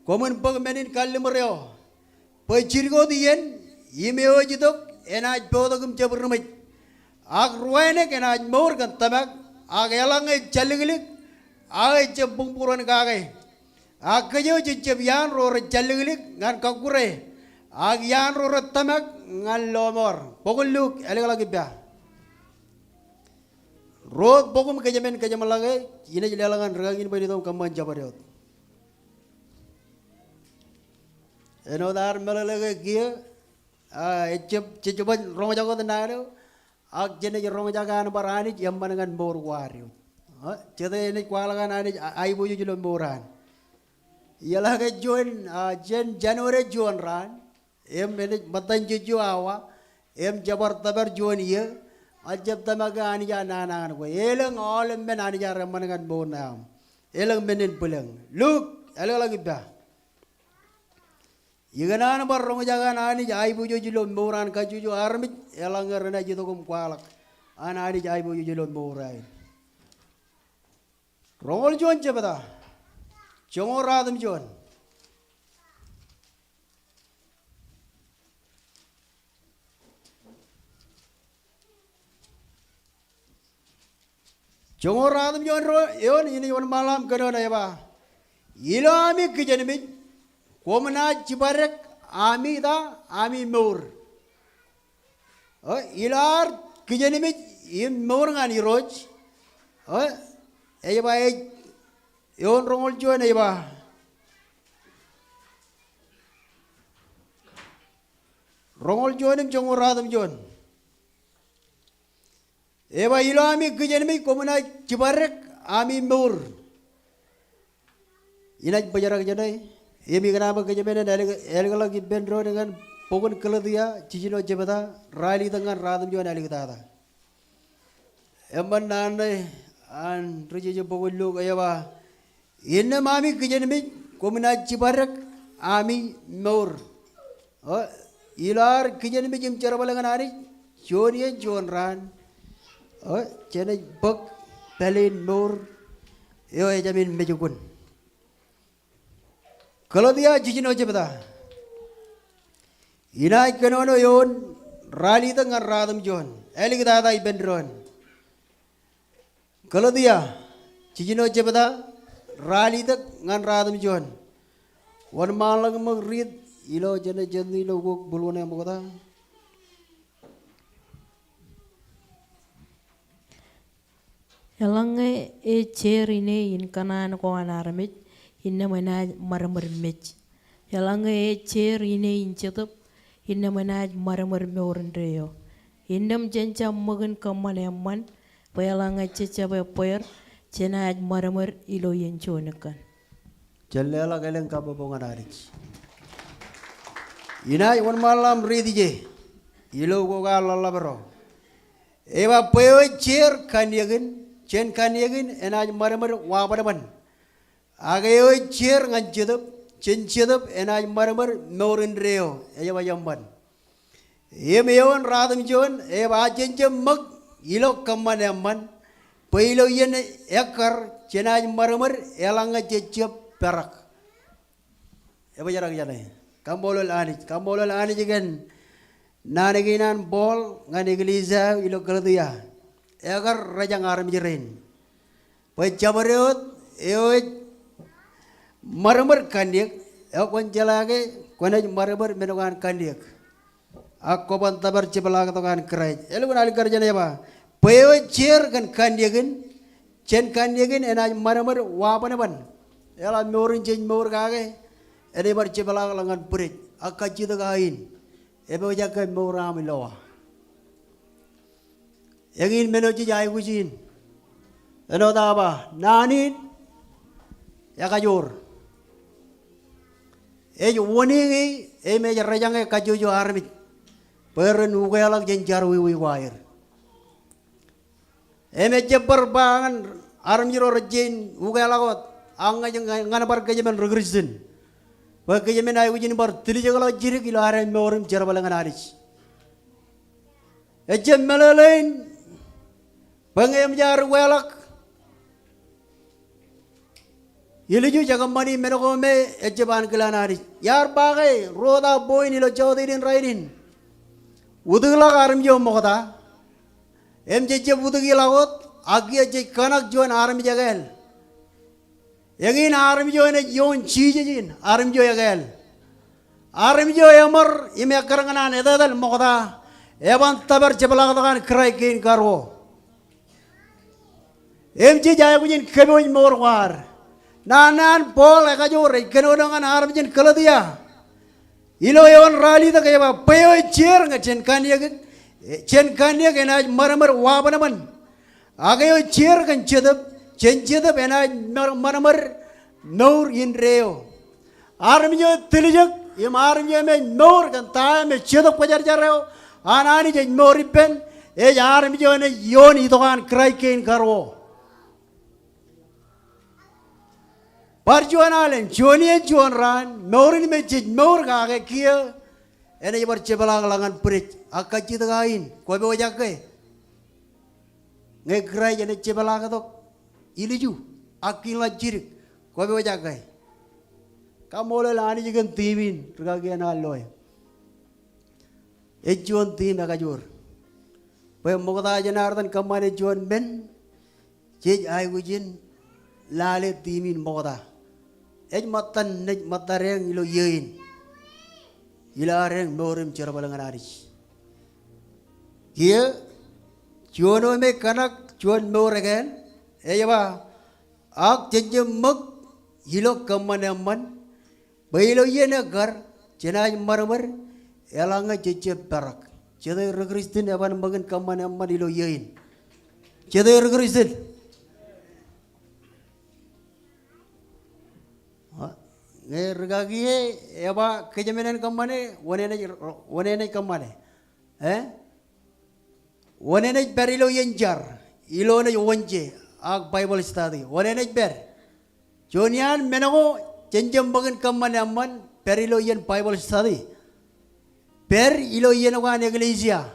koṃwin bōk menin kalliṃur eo. Bwe jidik wōt iien, im eo ej itok, enaaj potok im jab ri ṃōj. Ak ruwānōk enaaj mour kōn tōmak, ak eḷaññe ej jālliklik, aō ejjab buñbūruon kake. Ak kōj eo jej jab iaan ro rej jālliklik ñan kọkkure, ak iaan ro rej tōmak ñan lọmọọr. Bok in Luk, ālikḷọk ippa. Ro wōt bok im kōjmān kōjeṃḷọke, inaaj leḷọk ñan rūkaki in bwe en itok im kōṃṃan jabdewōt. Āinwōt ad meḷeḷe ke kiiō, a, ejjab, jejjab roñjake wōt naan eo, ak jenaaj roñjake an bar Anij eṃṃan ñan mour ko ad eoon. A, jete enaaj kwaḷọk an Anij a, aiboojoj ilo mour an. Eḷaññe juon, a, jān January juon raan, im enaaj ṃōttan jejjo awa, im jebar tōpar juon iiō, ak jab tōmak ke Anij ear nana ñan kwe. Elōñ aolep men Anij ear eṃṃan ñan mour ṇe aṃ. Elōñ men in bwilōñ. Luk, ālikḷọk ippa. Ikōṇaan bar roñjake an Anij aiboojoj ilo mour an kajjojo armej, eḷaññe renaaj itok im kwaḷọk an Anij aiboojoj ilo mour aer. Roñoul juon jebta. Joñoul ruatimjuon. Joñoul ruatimjuon ro, eoon in wōnṃaanḷọk im kōnono ej ba. Ilo ami kijenmej, koṃ naaj jibadek ami ta, ami mour. O, ilo ad kijenmej im mour ñan Irooj. O, ej ba ej, eoon roñoul juon ej ba. Roñoul juon im joñoul ruatimjuon. Ej ba ilo ami kijenmej koṃ naaj jibadek ami mour. Inaaj bōjrak jeṇe, im ikōṇaan bwe kōjmān en ālik, ālikḷọk ippān doon ñan bok in Galetia, jiljino jebta, ralitōk ñan ruatimjuon āliktata. Eṃṃan naan ṇe an ri jeje bok in Luk ej ba, innām ami kijenmej, koṃ naaj jibadek ami mour. O, ilo ad kijenmej im jerbal ñan Anij, juon iien juon raan. O, jenaaj bōk pāleen mour eo ejāmin mejkun. Galetia jiljino jebta. Inaaj kōnono eoon ralitōk ñan ruatimjuon. Āliktata ippān doon. Galetia, jiljino jebta, ralitōk ñan ruatimjuon. Wōnṃaanḷọk ṃōk riit, ilo jenaaj jān ilo ukok būḷoṇe ṃokta. Eḷaññe ej jeer ine in kōṇaan ko an armej, innām enaaj ṃadṃōd mej. Eḷaññe ej jeer ine in jetōb, innām enaaj ṃadṃōd mour indeeo. Innām jen jab ṃōk in kōṃṃan eṃṃan, bwe eḷaññe jej jab ebbeer, jenaaj ṃadṃōd ilo iien juon ekkan. Jen leḷọk elōñ kabbokbok ñan Anij. Inaaj wōnṃaanḷọk aṃ riiti je ilo ukok an ḷōḷḷap ro. Ej ba bwe eo ej jeer kanniōk in, jen kanniōk in enaaj ṃadṃōd wabanban. Ak eo ej jeer ñan jetōb, jen jetōb enaaj ṃadṃōd mour indeeo, ej ba eṃṃan. Im eoon ratimjuon, ej ba jen jab ṃōk ilo kōṃṃan eṃṃan, bwe ilo iien ekkar, jenaaj ṃadṃōd eḷaññe jej jab perak. Ej bōjrak jāne. Kaṃṃoolol Anij, kaṃṃoolol Anij kōn naan kein an Paul ñan eklejia eo ilo Galetia. Ekar rōjañ armej rein. Bwe jabdewōt eo ej ṃadṃōd kanniōk, ekwōn jeḷā ke kwōnaaj ṃadṃōd men ko an kanniōk. Ak kwōban tōpar jepḷaaktok an Kraist. Elukkuun alikkar jān ej ba, bwe eo ej jeer kōn kanniōk in, jen kanniōk in enaaj ṃadṃōd wabanban. Eḷap mour in jej mour kake, enaaj bar jepḷaakḷọk ñan bwidej. Ak kajjitōk aō in, epojak ke mour aṃ ilowa. Eñin men eo jej aikuj in. Āinwōt aō ba, naan in ekajoor. Ej wōniñi im ej rōjañe kajjojo armej bwe ren ukeḷọk jān jerọwiwi ko aer. Im ejjab bar ba ñan armej ro rej jañin ukeḷọk wōt, ak ña ij ñan bar kōjām in ri Kristian. Bwe kōjām in aikuj in bar tiljekḷọk jidik ilo ad mour im jerbal ñan Anij. Ejjab meḷeḷein bwe ñe eṃōj ad ukeḷọk ilju, jekōṃṃani men ko me ejjab ankilaan Anij. Iar ba ke ruo wōt aō point ilo jota in rainin. Utōkḷọk armej eo ṃokta. Im jej jab utōkḷọk wōt, ak kiiō jej kōṇak juon armej ekāāl. Eñin armej eo enaaj ioon Jisōs in, armej eo ekāāl. Armej eo eṃōr im ekkar ñan an etetal ṃokta, eban tōpar jepḷaaktok an Kraist kein karuo. Im jej aikuj in kōpooj mour ko ad. Naan an Paul ekajoor ej kōnono ñan armej in Galetia. Ilo eoon ralitōk ej ba, bwe eo ej jeer ñe jen kanniōk, jen kanniōk enaaj ṃadṃōd wabanban. Ak eo ej jeer kōn jetōb, jen jetōb enaaj ṃadṃōd mour indeeo. Armej eo ej tiljek, im armej eo enaaj mour kōn ta eo me Jetōb Kwōjarjar eo an Anij ej mour ippān, ej armej eo enaaj ioon itok an Kraist kein karuo. Bar juon alen, juon iien, juon raan, mour in me jej mour kake kiiō, enaaj bar jepḷaakḷọk ñan bwidej, ak kajjitōk aō in, kwōpojak ke. Ñe Kraist enaaj jepḷaaktok ilju, ak kiiñ ḷọk jidik, kwōpojak ke. Kaṃṃoolol Anij kōn theme in, rikaki eṇ an loe. Ej juon theme ekajoor. Bwe ṃokta jān ad etan kōṃṃane juon men, jej aikuj in lale theme in ṃokta. Ej ṃōttan, ej ṃōttadeañ ilo iiō in. Ilo adeañ mour im jerbal ñan Anij. Kiiō, juon eo me kōṇak juon mour ekāāl, ej ba, ak jen jab ṃōk ilo kōṃṃan eṃṃan, bwe ilo iien ekkar, jenaaj ṃadṃōd, eḷaññe jej jab perak. Jete ri Kristian eban ṃōk in kōṃṃan eṃṃan ilo iiō in? Jete ri Kristian? Ñe rikaki e eba kōjām in kōṃṃane, wōn enaaj, wōn enaaj kōṃṃane? E? Wōn enaaj pād ilo iien jar, ilo enaaj wōnje, ak Bible study. Wōn enaaj pād? Juon iaan men ko jen jab ṃōk in kōṃṃan eṃṃan, pād ilo iien Bible study. Pād ilo iien ko an eklejia.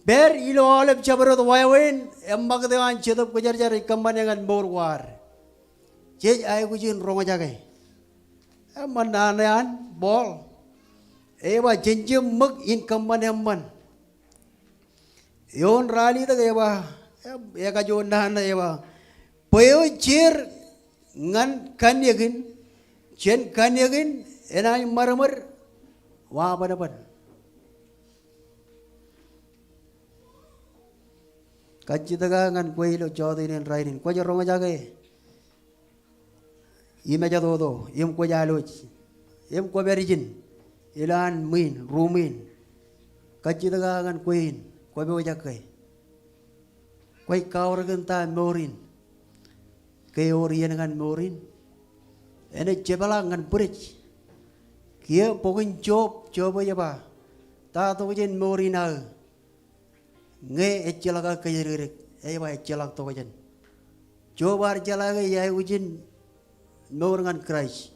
Pād ilo aolep jabdewōt wāween, eṃṃakūt eo an Jetōb Kwōjarjar ej kōṃṃane ñan mour ko ad. Jej aikuj in roñjake. Eṃṃan naan eo an Paul. Ej ba jen jab ṃōk in kōṃṃan eṃṃan. Eoon ralitōk ej ba, ekajoor naan eo ej ba, bwe eo ej jeer ñan kanniōk in, jen kanniōk in enaaj ṃadṃōd wabanban. Kajjitōk aō ñan kwe ilo jọteen in rainin. Kwōj roñjake im ejatoto im kwōj alwōj im kwō pād ijin ilowaan ṃwiin, ruuṃwiin. Kajjitōk aō ñan kwe in, kwō pojak ke. Kwōj kaorōk in ta mour in? Ke ewōr iien ñan mour in? Enaaj jepḷaak ñan bwidej. Kiiō bok in Job, Job ej ba, ta tokjān mour in aō ñe ejjeḷọk aō kōjatdikdik? Ej ba ejjeḷọk tokjān. Job ear jeḷā ke ej aikuj in mour ñan Kraist.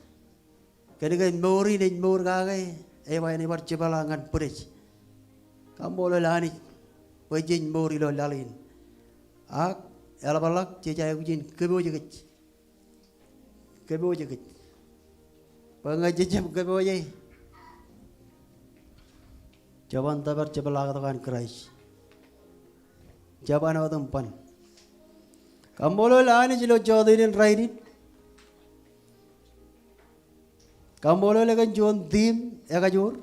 Kōnke mour in ej mour kake, ej ba enaaj bar jepḷaak ñan bwidej. Kaṃṃoolol Anij bwe jej mour ilo laḷ in. Ak eḷapḷọk jej aikuj in kōpooj kōj. Kōpooj kōj. Bwe ñe jejjab kōpooje, jeban tōpar jepḷaaktok an Kraist. Jeban wōt im ban. Kaṃṃoolol Anij ilo jọteen in rainin. Kaṃṃoolol e kōn juon theme ekajoor.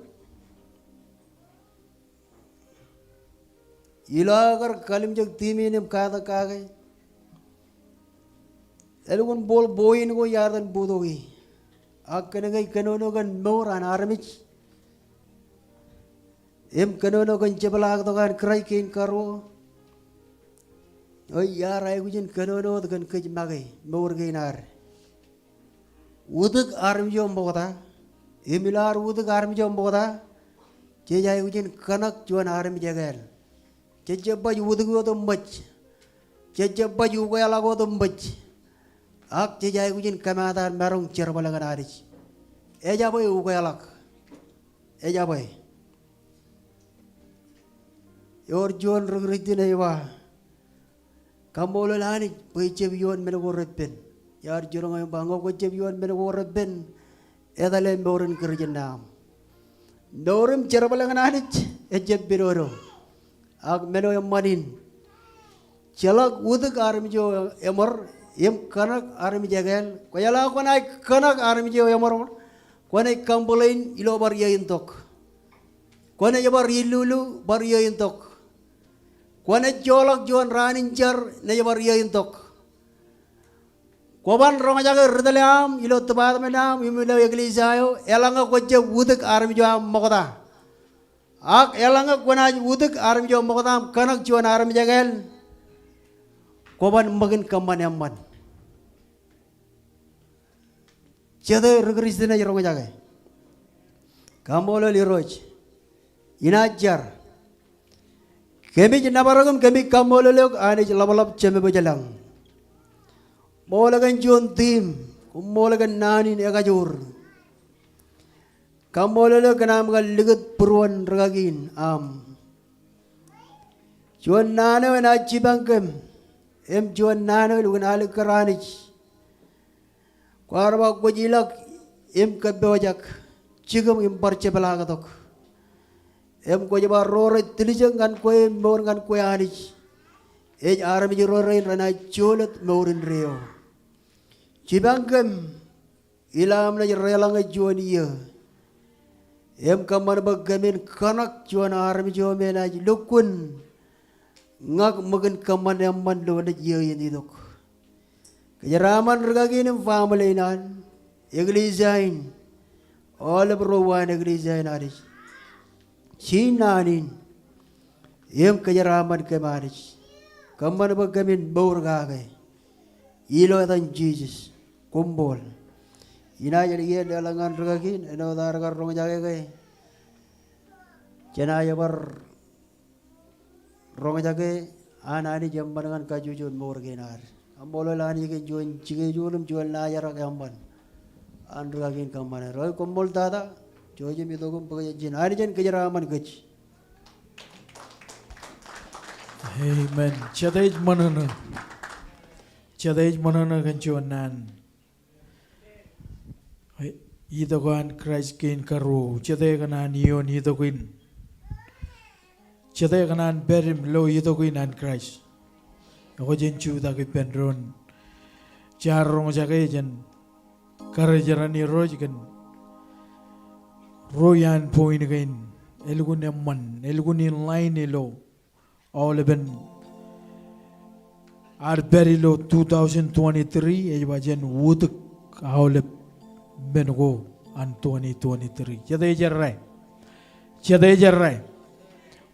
Ilo aō kar kalimjek theme in im katak kake, elukkuun bōl point ko iar iten bōktok e. Ak kōnke ej kōnono kōn mour an armej im kōnono kōn jepḷaaktok an Kraist kein karuo, eo iar aikuj in kōnono wōt kōn kōj make mour kein ad. Utōk armej eo ṃokta. Im ilo ad utōk armej eo ṃokta, jej aikuj in kōṇak juon armej ekāāl. Jej jab baj utōk wōt im ṃōj. Jej jab baj ukeḷọk wōt im ṃōj. Ak jej aikuj in kōmaat ad maroñ jerbal ñan Anij. Ejabwe ukeḷọk. Ejabwe. Ewōr juon ri-Kūrjin ej ba, kaṃṃoolol Anij bwe ejab ioon men ko repen. Iar jiroñ im ba, ñe kwōjab ioon men ko repen, etale mour in Kūrjin eo aṃ. Mour im jerbal ñan Anij ejab pidodo. Ak men eo eṃṃan in, jeḷak utōk armej eo eṃor im kōṇak armej ekāāl. Kwōjeḷā kwōnaaj kōṇak armej eo eṃor, kwōnaaj complain ilo bar iiō in tok. Kwōnaaj bar illulu bar iiō in tok. Kwōnaaj joḷọk juon raan in jar naaj bar iiō in tok. Kwō ban roñjake ri tōl eo aṃ ilo department eo aṃ im ilo eklejia eo, eḷaññe kwōjab utōk armej eo aṃ ṃokta. Ak eḷaññe kwōnaaj utōk armej eo ṃokta im kōṇak juon armej ekāāl, kwō ban ṃōk in kōṃṃan eṃṃan. Jete ri-Kūrjin ej roñjake? Kaṃṃoolol Irooj. Inaaj jar. Kōmij nōbar eok im kōmij kaṃṃoolol eok Anij ḷapḷap Jemem ilañ. Ṃool kōn juon theme, koṃṃool kōn naan in ekajoor. Kaṃṃoolol eok kōn aṃ kar likūt būruon rikaki in aṃ. Juon naan eo enaaj jipañ kōm, im juon naan eo elukkuun alikkar Anij. Kwaar ba kwōj ilọk im kōppojak, jikūṃ im bar jepḷaaktok. Im kwōj ba ro rej tiljek ñan kwe im mour ñan kwe Anij, ej armej ro rein renaaj jolōt mour indeeo. Jipañ kōm ilo aṃ naaj deḷọñe juon iiō. Im kōṃṃan bwe kōmin kōṇak juon armej eo me enaaj lukkuun ñak ṃōk in kōṃṃan eṃṃan ilo naaj iiō in itok. Kōjeraaṃṃan rikaki in im family in an, eklejia in, aolep ro uwaan eklejia in Anij. Ij naan in im kōjeraaṃṃan kōm Anij. Kōṃṃan bwe kōmin mour kake. Ilo etan Jisōs, koṃṃool. Inaaj leḷọk ñan rikaki in, āinwōt ad kar roñjake ke jenaaj bar roñjake an Anij eṃṃan ñan kajjojo mour kein ad. Kaṃṃoolol Anij kōn juon schedule im juon laajrak eṃṃan an rikaki in kōṃṃane. Ro, koṃṃool tata, jouj im itok im bōk jān ijin. Anij en kōjeraaṃṃan kōj. Amen. Jete ej ṃōṇōṇō? Jete ej ṃōṇōṇō kōn juon naan? Itok an Kraist kein karuo. Jete kōṇaan ioon itok in? Jete kōṇaan pād im lo itok in an Kraist? Ekwe jen jutak ippān doon jaar roñjake jān karijeran Irooj kōn ruo iaan point kein. Elukkuun eṃṃan, elukkuun in line ilo aolepen ad pād ilo two thousand twenty-three, ej ba jān utōk aolep men ko an twenty twenty-three. Jete ej errā? Jete ej errā?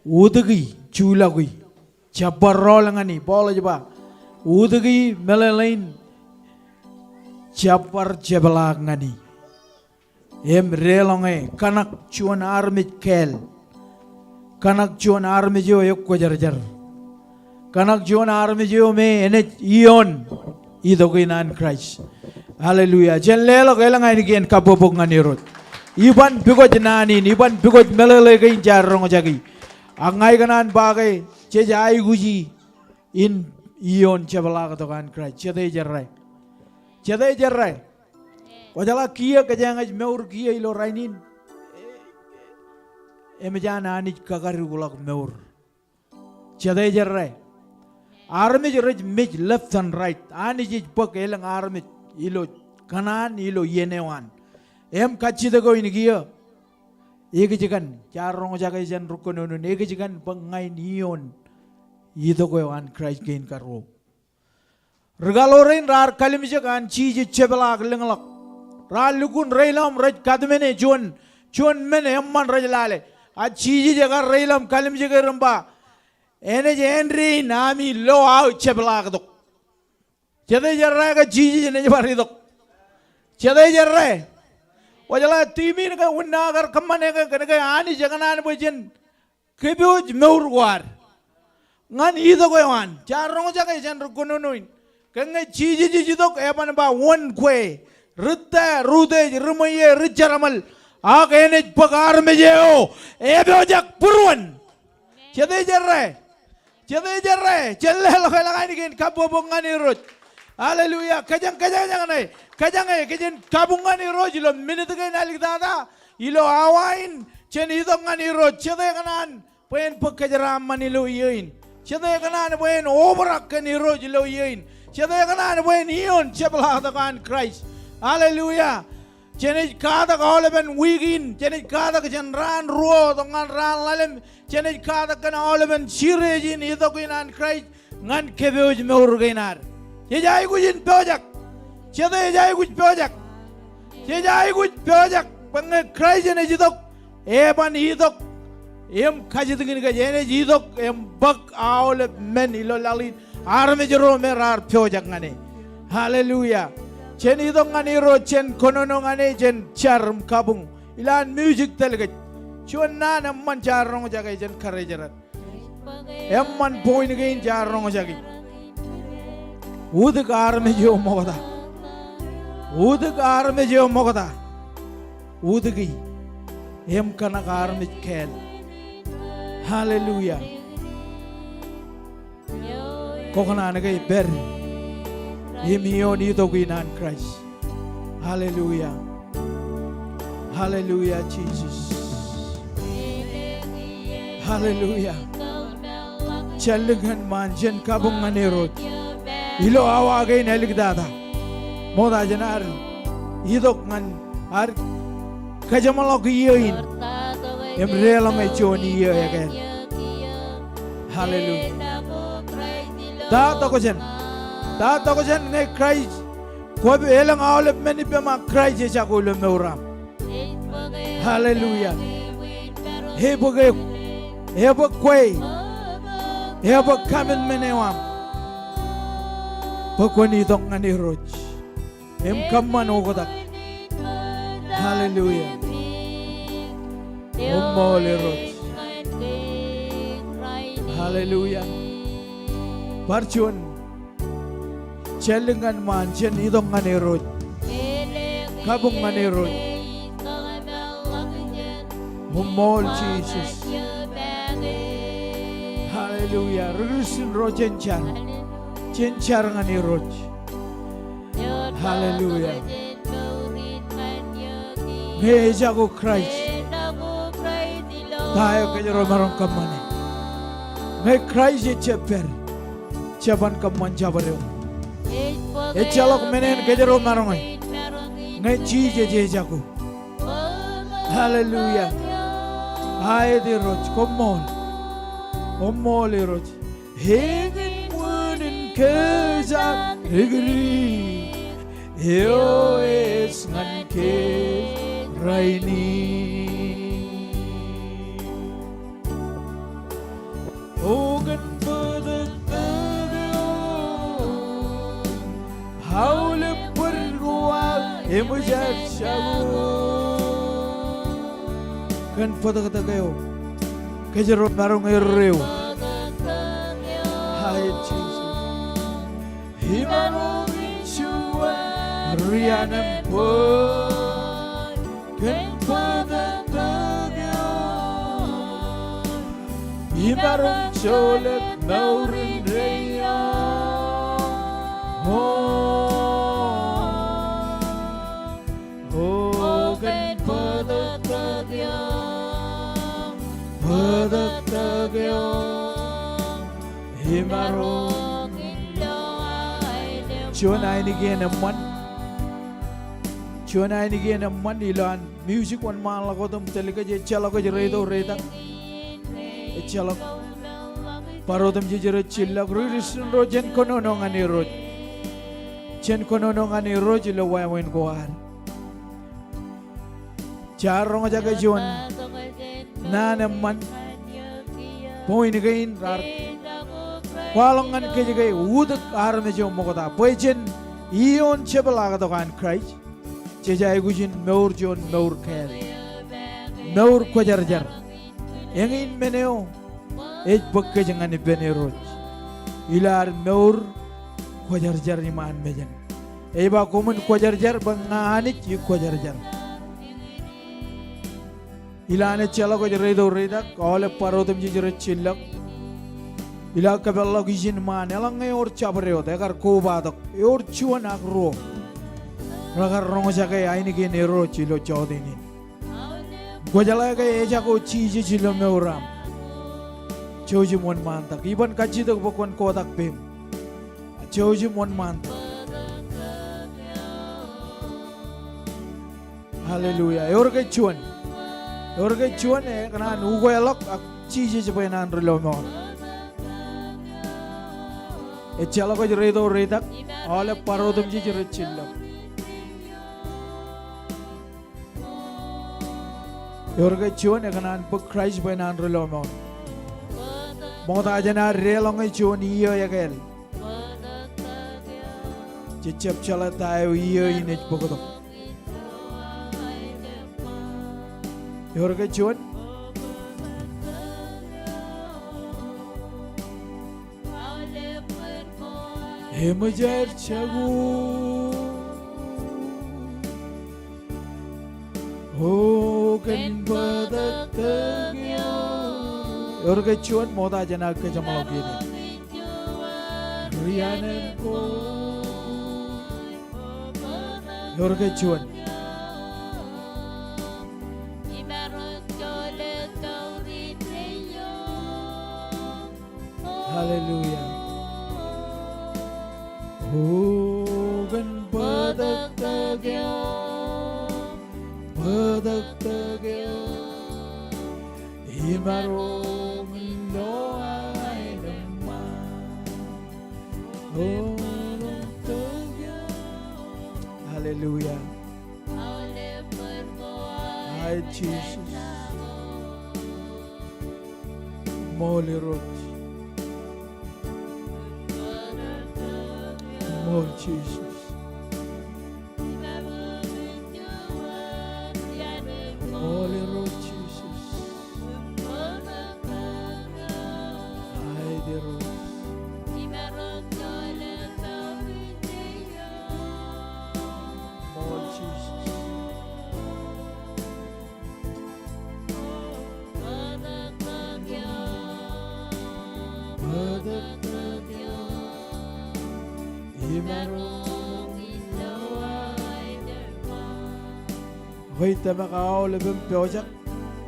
Utōki, juḷọki, jab bar rọọl ñan e. Paul ej ba, utōki meḷeḷein, jab bar jepḷaak ñan e. Im deḷọñ e, kōṇak juon armej kāāl. Kōṇak juon armej eo ekwōjarjar. Kōṇak juon armej eo me enaaj ioon itok in an Kraist. Hallelujah. Jen leḷọk elōñ ainikien kabbokbok ñan Irooj. Iban pukot naan in, iban pukot meḷeḷe kein jaar roñjaki. Ak ña ikōṇaan ba ke jej aikuji in ioon jepḷaaktok an Kraist. Jete ej errā? Jete ej errā? Kwōjeḷā kiiō kōjeañ ej mour kiiō ilo rainin, eṃōj an Anij kakadikḷọk mour. Jete ej errā? Armej rej mej left and right. Anij ej bōk elōñ armej ilo kōṇaan, ilo iien eo an. Im kajjitōk eo in kiiō, ekōjkan, jaar roñjake jān ri kōnono in, ekōjkan bwe ña in ioon itok eo an Kraist kein karuo. Ri kaḷoor rein raar kalimjek an Jisōs jepḷaak lōñḷọk. Raar lukkuun reilọk im rej kōtmāne juon, juon men eṃṃan rej lale. A Jisōs ekar reilọk im kalimjek er im ba, enaaj āindein ami lo aō jepḷaaktok. Jete ej errā ke Jisōs enaaj bar itok? Jete ej errā? Kwōjeḷā timin ke wūnin aō kar kōṃṃane ke, kōn ke Anij ekōṇaan bwe jen kōpooj mour ko ad ñan itok eo an. Jaar roñjake jān ri kōnono in. Ke ñe Jisōs ej itok, eban ba wōn kwe, ri ta, ri utiej, ri ṃweiie, ri jeraṃōl, ak enaaj bōk armej eo epojak būruon. Jete ej errā? Jete ej errā? Jen leḷọk elōñ ainikien kabbokbok ñan Irooj. Hallelujah. Kōjeañ, kōjeañ ñan e. Kōjeañ e, kōjeañ kabuñ ñan Irooj ilo minit kein āliktata. Ilo awa in, jen itok ñan Irooj. Jete ekōṇaan bwe en bōk kōjeraaṃṃan ilo iiō in? Jete ekōṇaan bwe en obrak kōn Irooj ilo iiō in? Jete ekōṇaan bwe en ioon jepḷaaktok an Kraist? Hallelujah. Jenaaj katak aolepen wiik in, jenaaj katak jān raan ruo tok ñan raan ḷalem, jenaaj katak kōn aolepen series in itok in an Kraist ñan kōpooj mour kein ad. Jej aikuj in pojak. Jete ej aikuj pojak? Jej aikuj pojak bwe ñe Kraist enaaj itok, eban itok im kajjitōkin kōj. Enaaj itok im bōk aolep men ilo laḷ in, armej ro me raar pojak ñan e. Hallelujah. Jen itok ñan Irooj, jen kōnono ñan e, jen jar im kabuñ. Ilowaan music tōl kōj. Juon naan eṃṃan jaar roñjake jān karijeraad. Eṃṃan point kein jaar roñjake. Utōk armej eo ṃokta. Utōk armej eo ṃokta. Utōki im kōṇak armej kāāl. Hallelujah. Kwō kōṇaan ke ej pād im ioon itok in an Kraist. Hallelujah. Hallelujah, Jesus. Hallelujah. Jān lōñ ñan ṃaan, jen kabuñ ñan Irooj ilo awa kein āliktata. Ṃokta jān ad itok ñan ad kajeṃḷọk iiō in im deḷọñe juon iiō ekāāl. Hallelujah. Ta tokjān? Ta tokjān ñe Kraist, kwō pād elōñ aolep men ippām, ak Kraist ejako ilo mour aṃ? Hallelujah. Ebōk eok, ebōk kwe, ebōk commitment eo aṃ bwe kwōn itok ñan Irooj im kōṃṃan oktak. Hallelujah. Koṃṃool Irooj. Hallelujah. Bar juon, jān lōñ ñan ṃaan, jen itok ñan Irooj. Kabuñ ñan Irooj. Koṃṃool Jisōs. Hallelujah. Ri Kristian ro, jen jar. Jen jar ñan Irooj. Hallelujah. Ñe ejako Kraist, ta eo kōjro maroñ kōṃṃane? Ñe Kraist ejjab pād, jeban kōṃṃan jabdewōt. Ejjeḷọk men eṇ kōjro maroñe ñe Jisōs ejako. Hallelujah. Aet Irooj, koṃṃool. Koṃṃool Irooj. Eñin ṃwiin in Kōj aō dikdik eo ej ñan kōj rainin. O kōn bōtōktōk eo aolep bōd ko aō eṃōj aer jako. Kōn bōtōktōk eo kōjro maroñ erreo. Hai Jisōs. Imaroñ in juon ri anemkwōj kōn bōtōktōk eo. Imaroñ jolōt mour indeeo. O, o kōn bōtōktōk eo, bōtōktōk eo. Imaroñ. Juon ainikien eṃṃan. Juon ainikien eṃṃan ilo an music wōnṃaanḷọk wōt im tōl kōj, ejjeḷọk kōj reitok reitak. Ejjeḷọk. Bar otemjej rej jillọk, ri Kristian ro, jen kōnono ñan Irooj. Jen kōnono ñan Irooj ilo wāween ko ad. Jaar roñjake juon naan eṃṃan. Point kein raar kwaḷọk ñan kōj ke utōk armej eo ṃokta bwe jen iioon jepḷaaktok an Kraist. Jej aikuj in mour juon mour kāāl, mour kwōjarjar. Eñin men eo ej bōk kōj ñan ippān Irooj ilo ad mour kwōjarjar iṃaan mejān. Ej ba, koṃwin kwōjarjar bwe ña Anij ikwōjarjar. Ilo an ejjeḷọk kōj reitok reitak, aolep bar otemjej rej jillọk. Ilo aō kōpeḷḷọk ijin ṃaan, eḷaññe ewōr jabdewōt, ekar kobatok, ewōr juon ak ruo rekar roñjake ainikien Irooj ilo jota in. Kwōjeḷā ke ejako Jisōs ilo mour aṃ? Jouj im wōnṃaantak. Iban kajjitōk bwe kwōn kotak peiṃ. Jouj im wōnṃaantak. Hallelujah. Ewōr ke juon? Ewōr ke juon ekōṇaan ukweḷọk ak Jisōs bwe en an ri lọmọọr? Ejjeḷọk kōj reitok reitak, aolep bar otemjej rej jillọk. Ewōr ke juon ekōṇaan bōk Kraist bwe en an ri lọmọọr? Ṃokta jān ad deḷọñe juon iiō ekāāl. Jej jab jeḷā ta eo iiō in ej bōktok. Ewōr ke juon? Eṃōj aer jako. O kōn bōtōktōk eo. Ewōr ke juon? Ṃokta jān aō kōjeṃḷọk iien in. Ri anemkwōj. Ewōr ke juon? Hallelujah. O kōn bōtōktōk eo, bōtōktōk eo, imaroñ in lo aenōṃṃan. O bōtōktōk eo. Hallelujah. Hai Jisōs. Ṃool Irooj. Ṃool Jisōs. Ṃool Irooj Jisōs. Aet Irooj. Ṃool Jisōs. Ekwe, tōmak aolep im pojak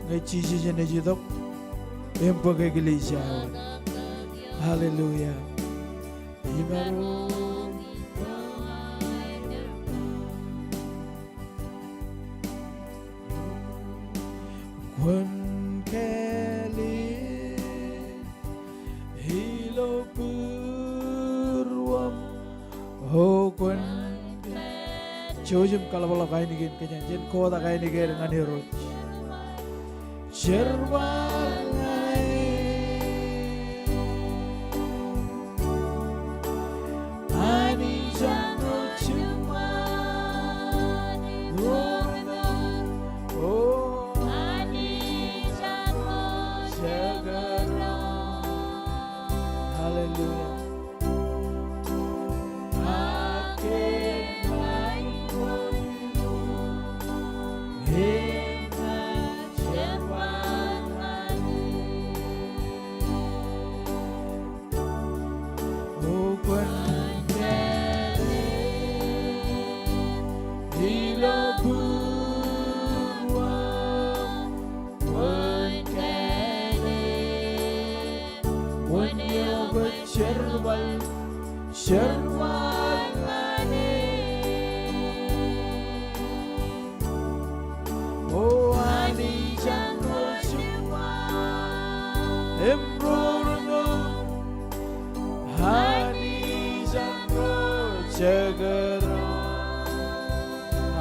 ñe Jisōs enaaj itok im bōk eklejia eo. Hallelujah. Kwōn kāālōt ilo būruō Jouj im kaḷapḷọk ainikien kōj, jen kotak ainikien ñan Irooj. Jerbal ñan e. Anij eṇ ro jerbal. O Anij eṇ ro jekdọọn. Hallelujah. Kwōn kōḷḷe, kwōn eo kwōj jerbal, jerbal ñan e. O Anij eṇ ro jerbal im ro reṇoṇ, Anij eṇ ro jekdọọn.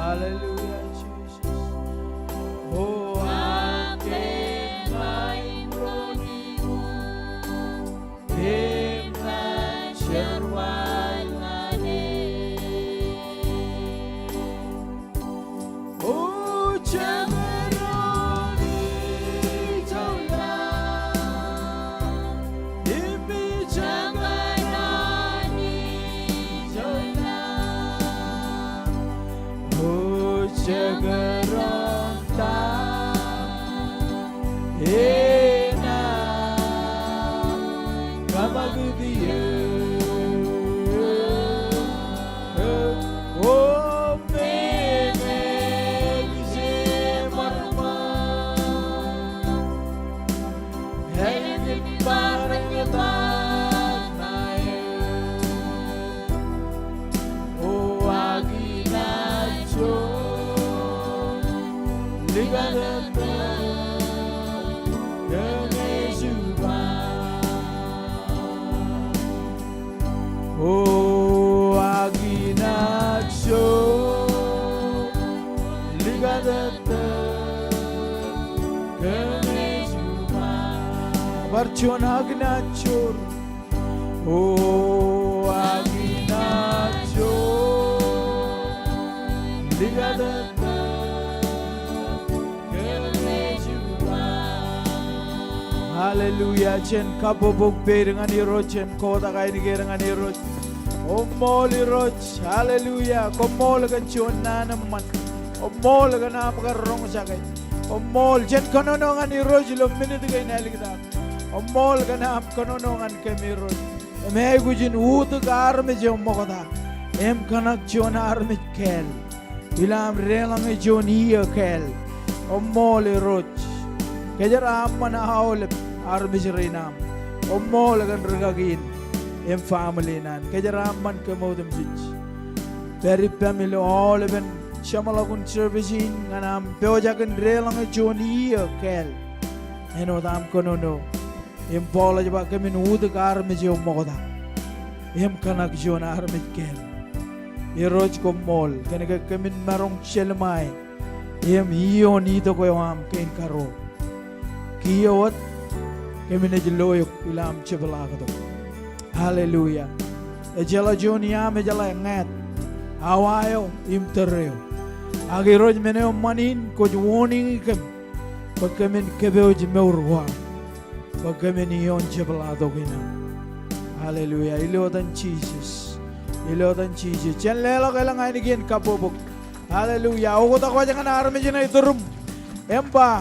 Hallelujah, Jesus. O ak eṇ ro reṇoṇ im jerbal ñan e. O jekdọọn ijolọk im jekdọọn ijolọk. O jekdọọn ta enaaj kōṃakūt eō. O meñe ej ṃadṃōd, ālikin bar ñan eō. O ak inaaj juon likatōttō kōn ej jubak. O ak inaaj juon likatōttō kōn ej jubak. Bar juon ak inaaj juon. O ak inaaj juon likatōttō kōn ej jubak. Hallelujah. Jen kabbokbok peid ñan Irooj, jen kotak ainikien ñan Irooj. Koṃṃool Irooj. Hallelujah. Koṃṃool kōn juon naan eṃṃan. Koṃṃool kōn aṃ kar roñjake. Koṃṃool, jen kōnono ñan Irooj ilo minit kein āliktata. Koṃṃool kōn aṃ kōnono ñan kōm Irooj. Im aikuj in utuk armej eo ṃokta im kōṇak juon armej kāāl ilo aṃ deḷọñe juon iiō kāāl. Koṃṃool Irooj. Kōjeraaṃṃan aolep armej rein aṃ. Koṃṃool kōn rikaki in im family in an. Kōjeraaṃṃan kōm otemjej. Pād ippaṃ ilo aolepen jeṃḷọkin service in ñan aṃ pojak in deḷọñe juon iiō kāāl āinwōt aṃ kōnono. Im Paul ej ba kōmin utuk armej eo ṃokta im kōṇak juon armej kāāl. Irooj koṃṃool kōnke kōmin maroñ jelṃae im iioon itok eo aṃ kein karuo. Kiiō wōt kōmin ej lo eok ilo aṃ jepḷaaktok. Hallelujah. Ejeḷā juon iaam, ejeḷā ñāāt, awa eo im tōre eo. Ak Irooj men eo ṃan in kwōj warning e kōm bwe kōmin kōpooj mour ko am. Bwe kōmin iioon jepḷaaktok in aṃ. Hallelujah. Ilo etan Jisōs. Ilo etan Jisōs. Jen leḷọk elōñ ainikien kabbokbok. Hallelujah. Oktak wōj ñan armej ṇe ituruṃ im ba,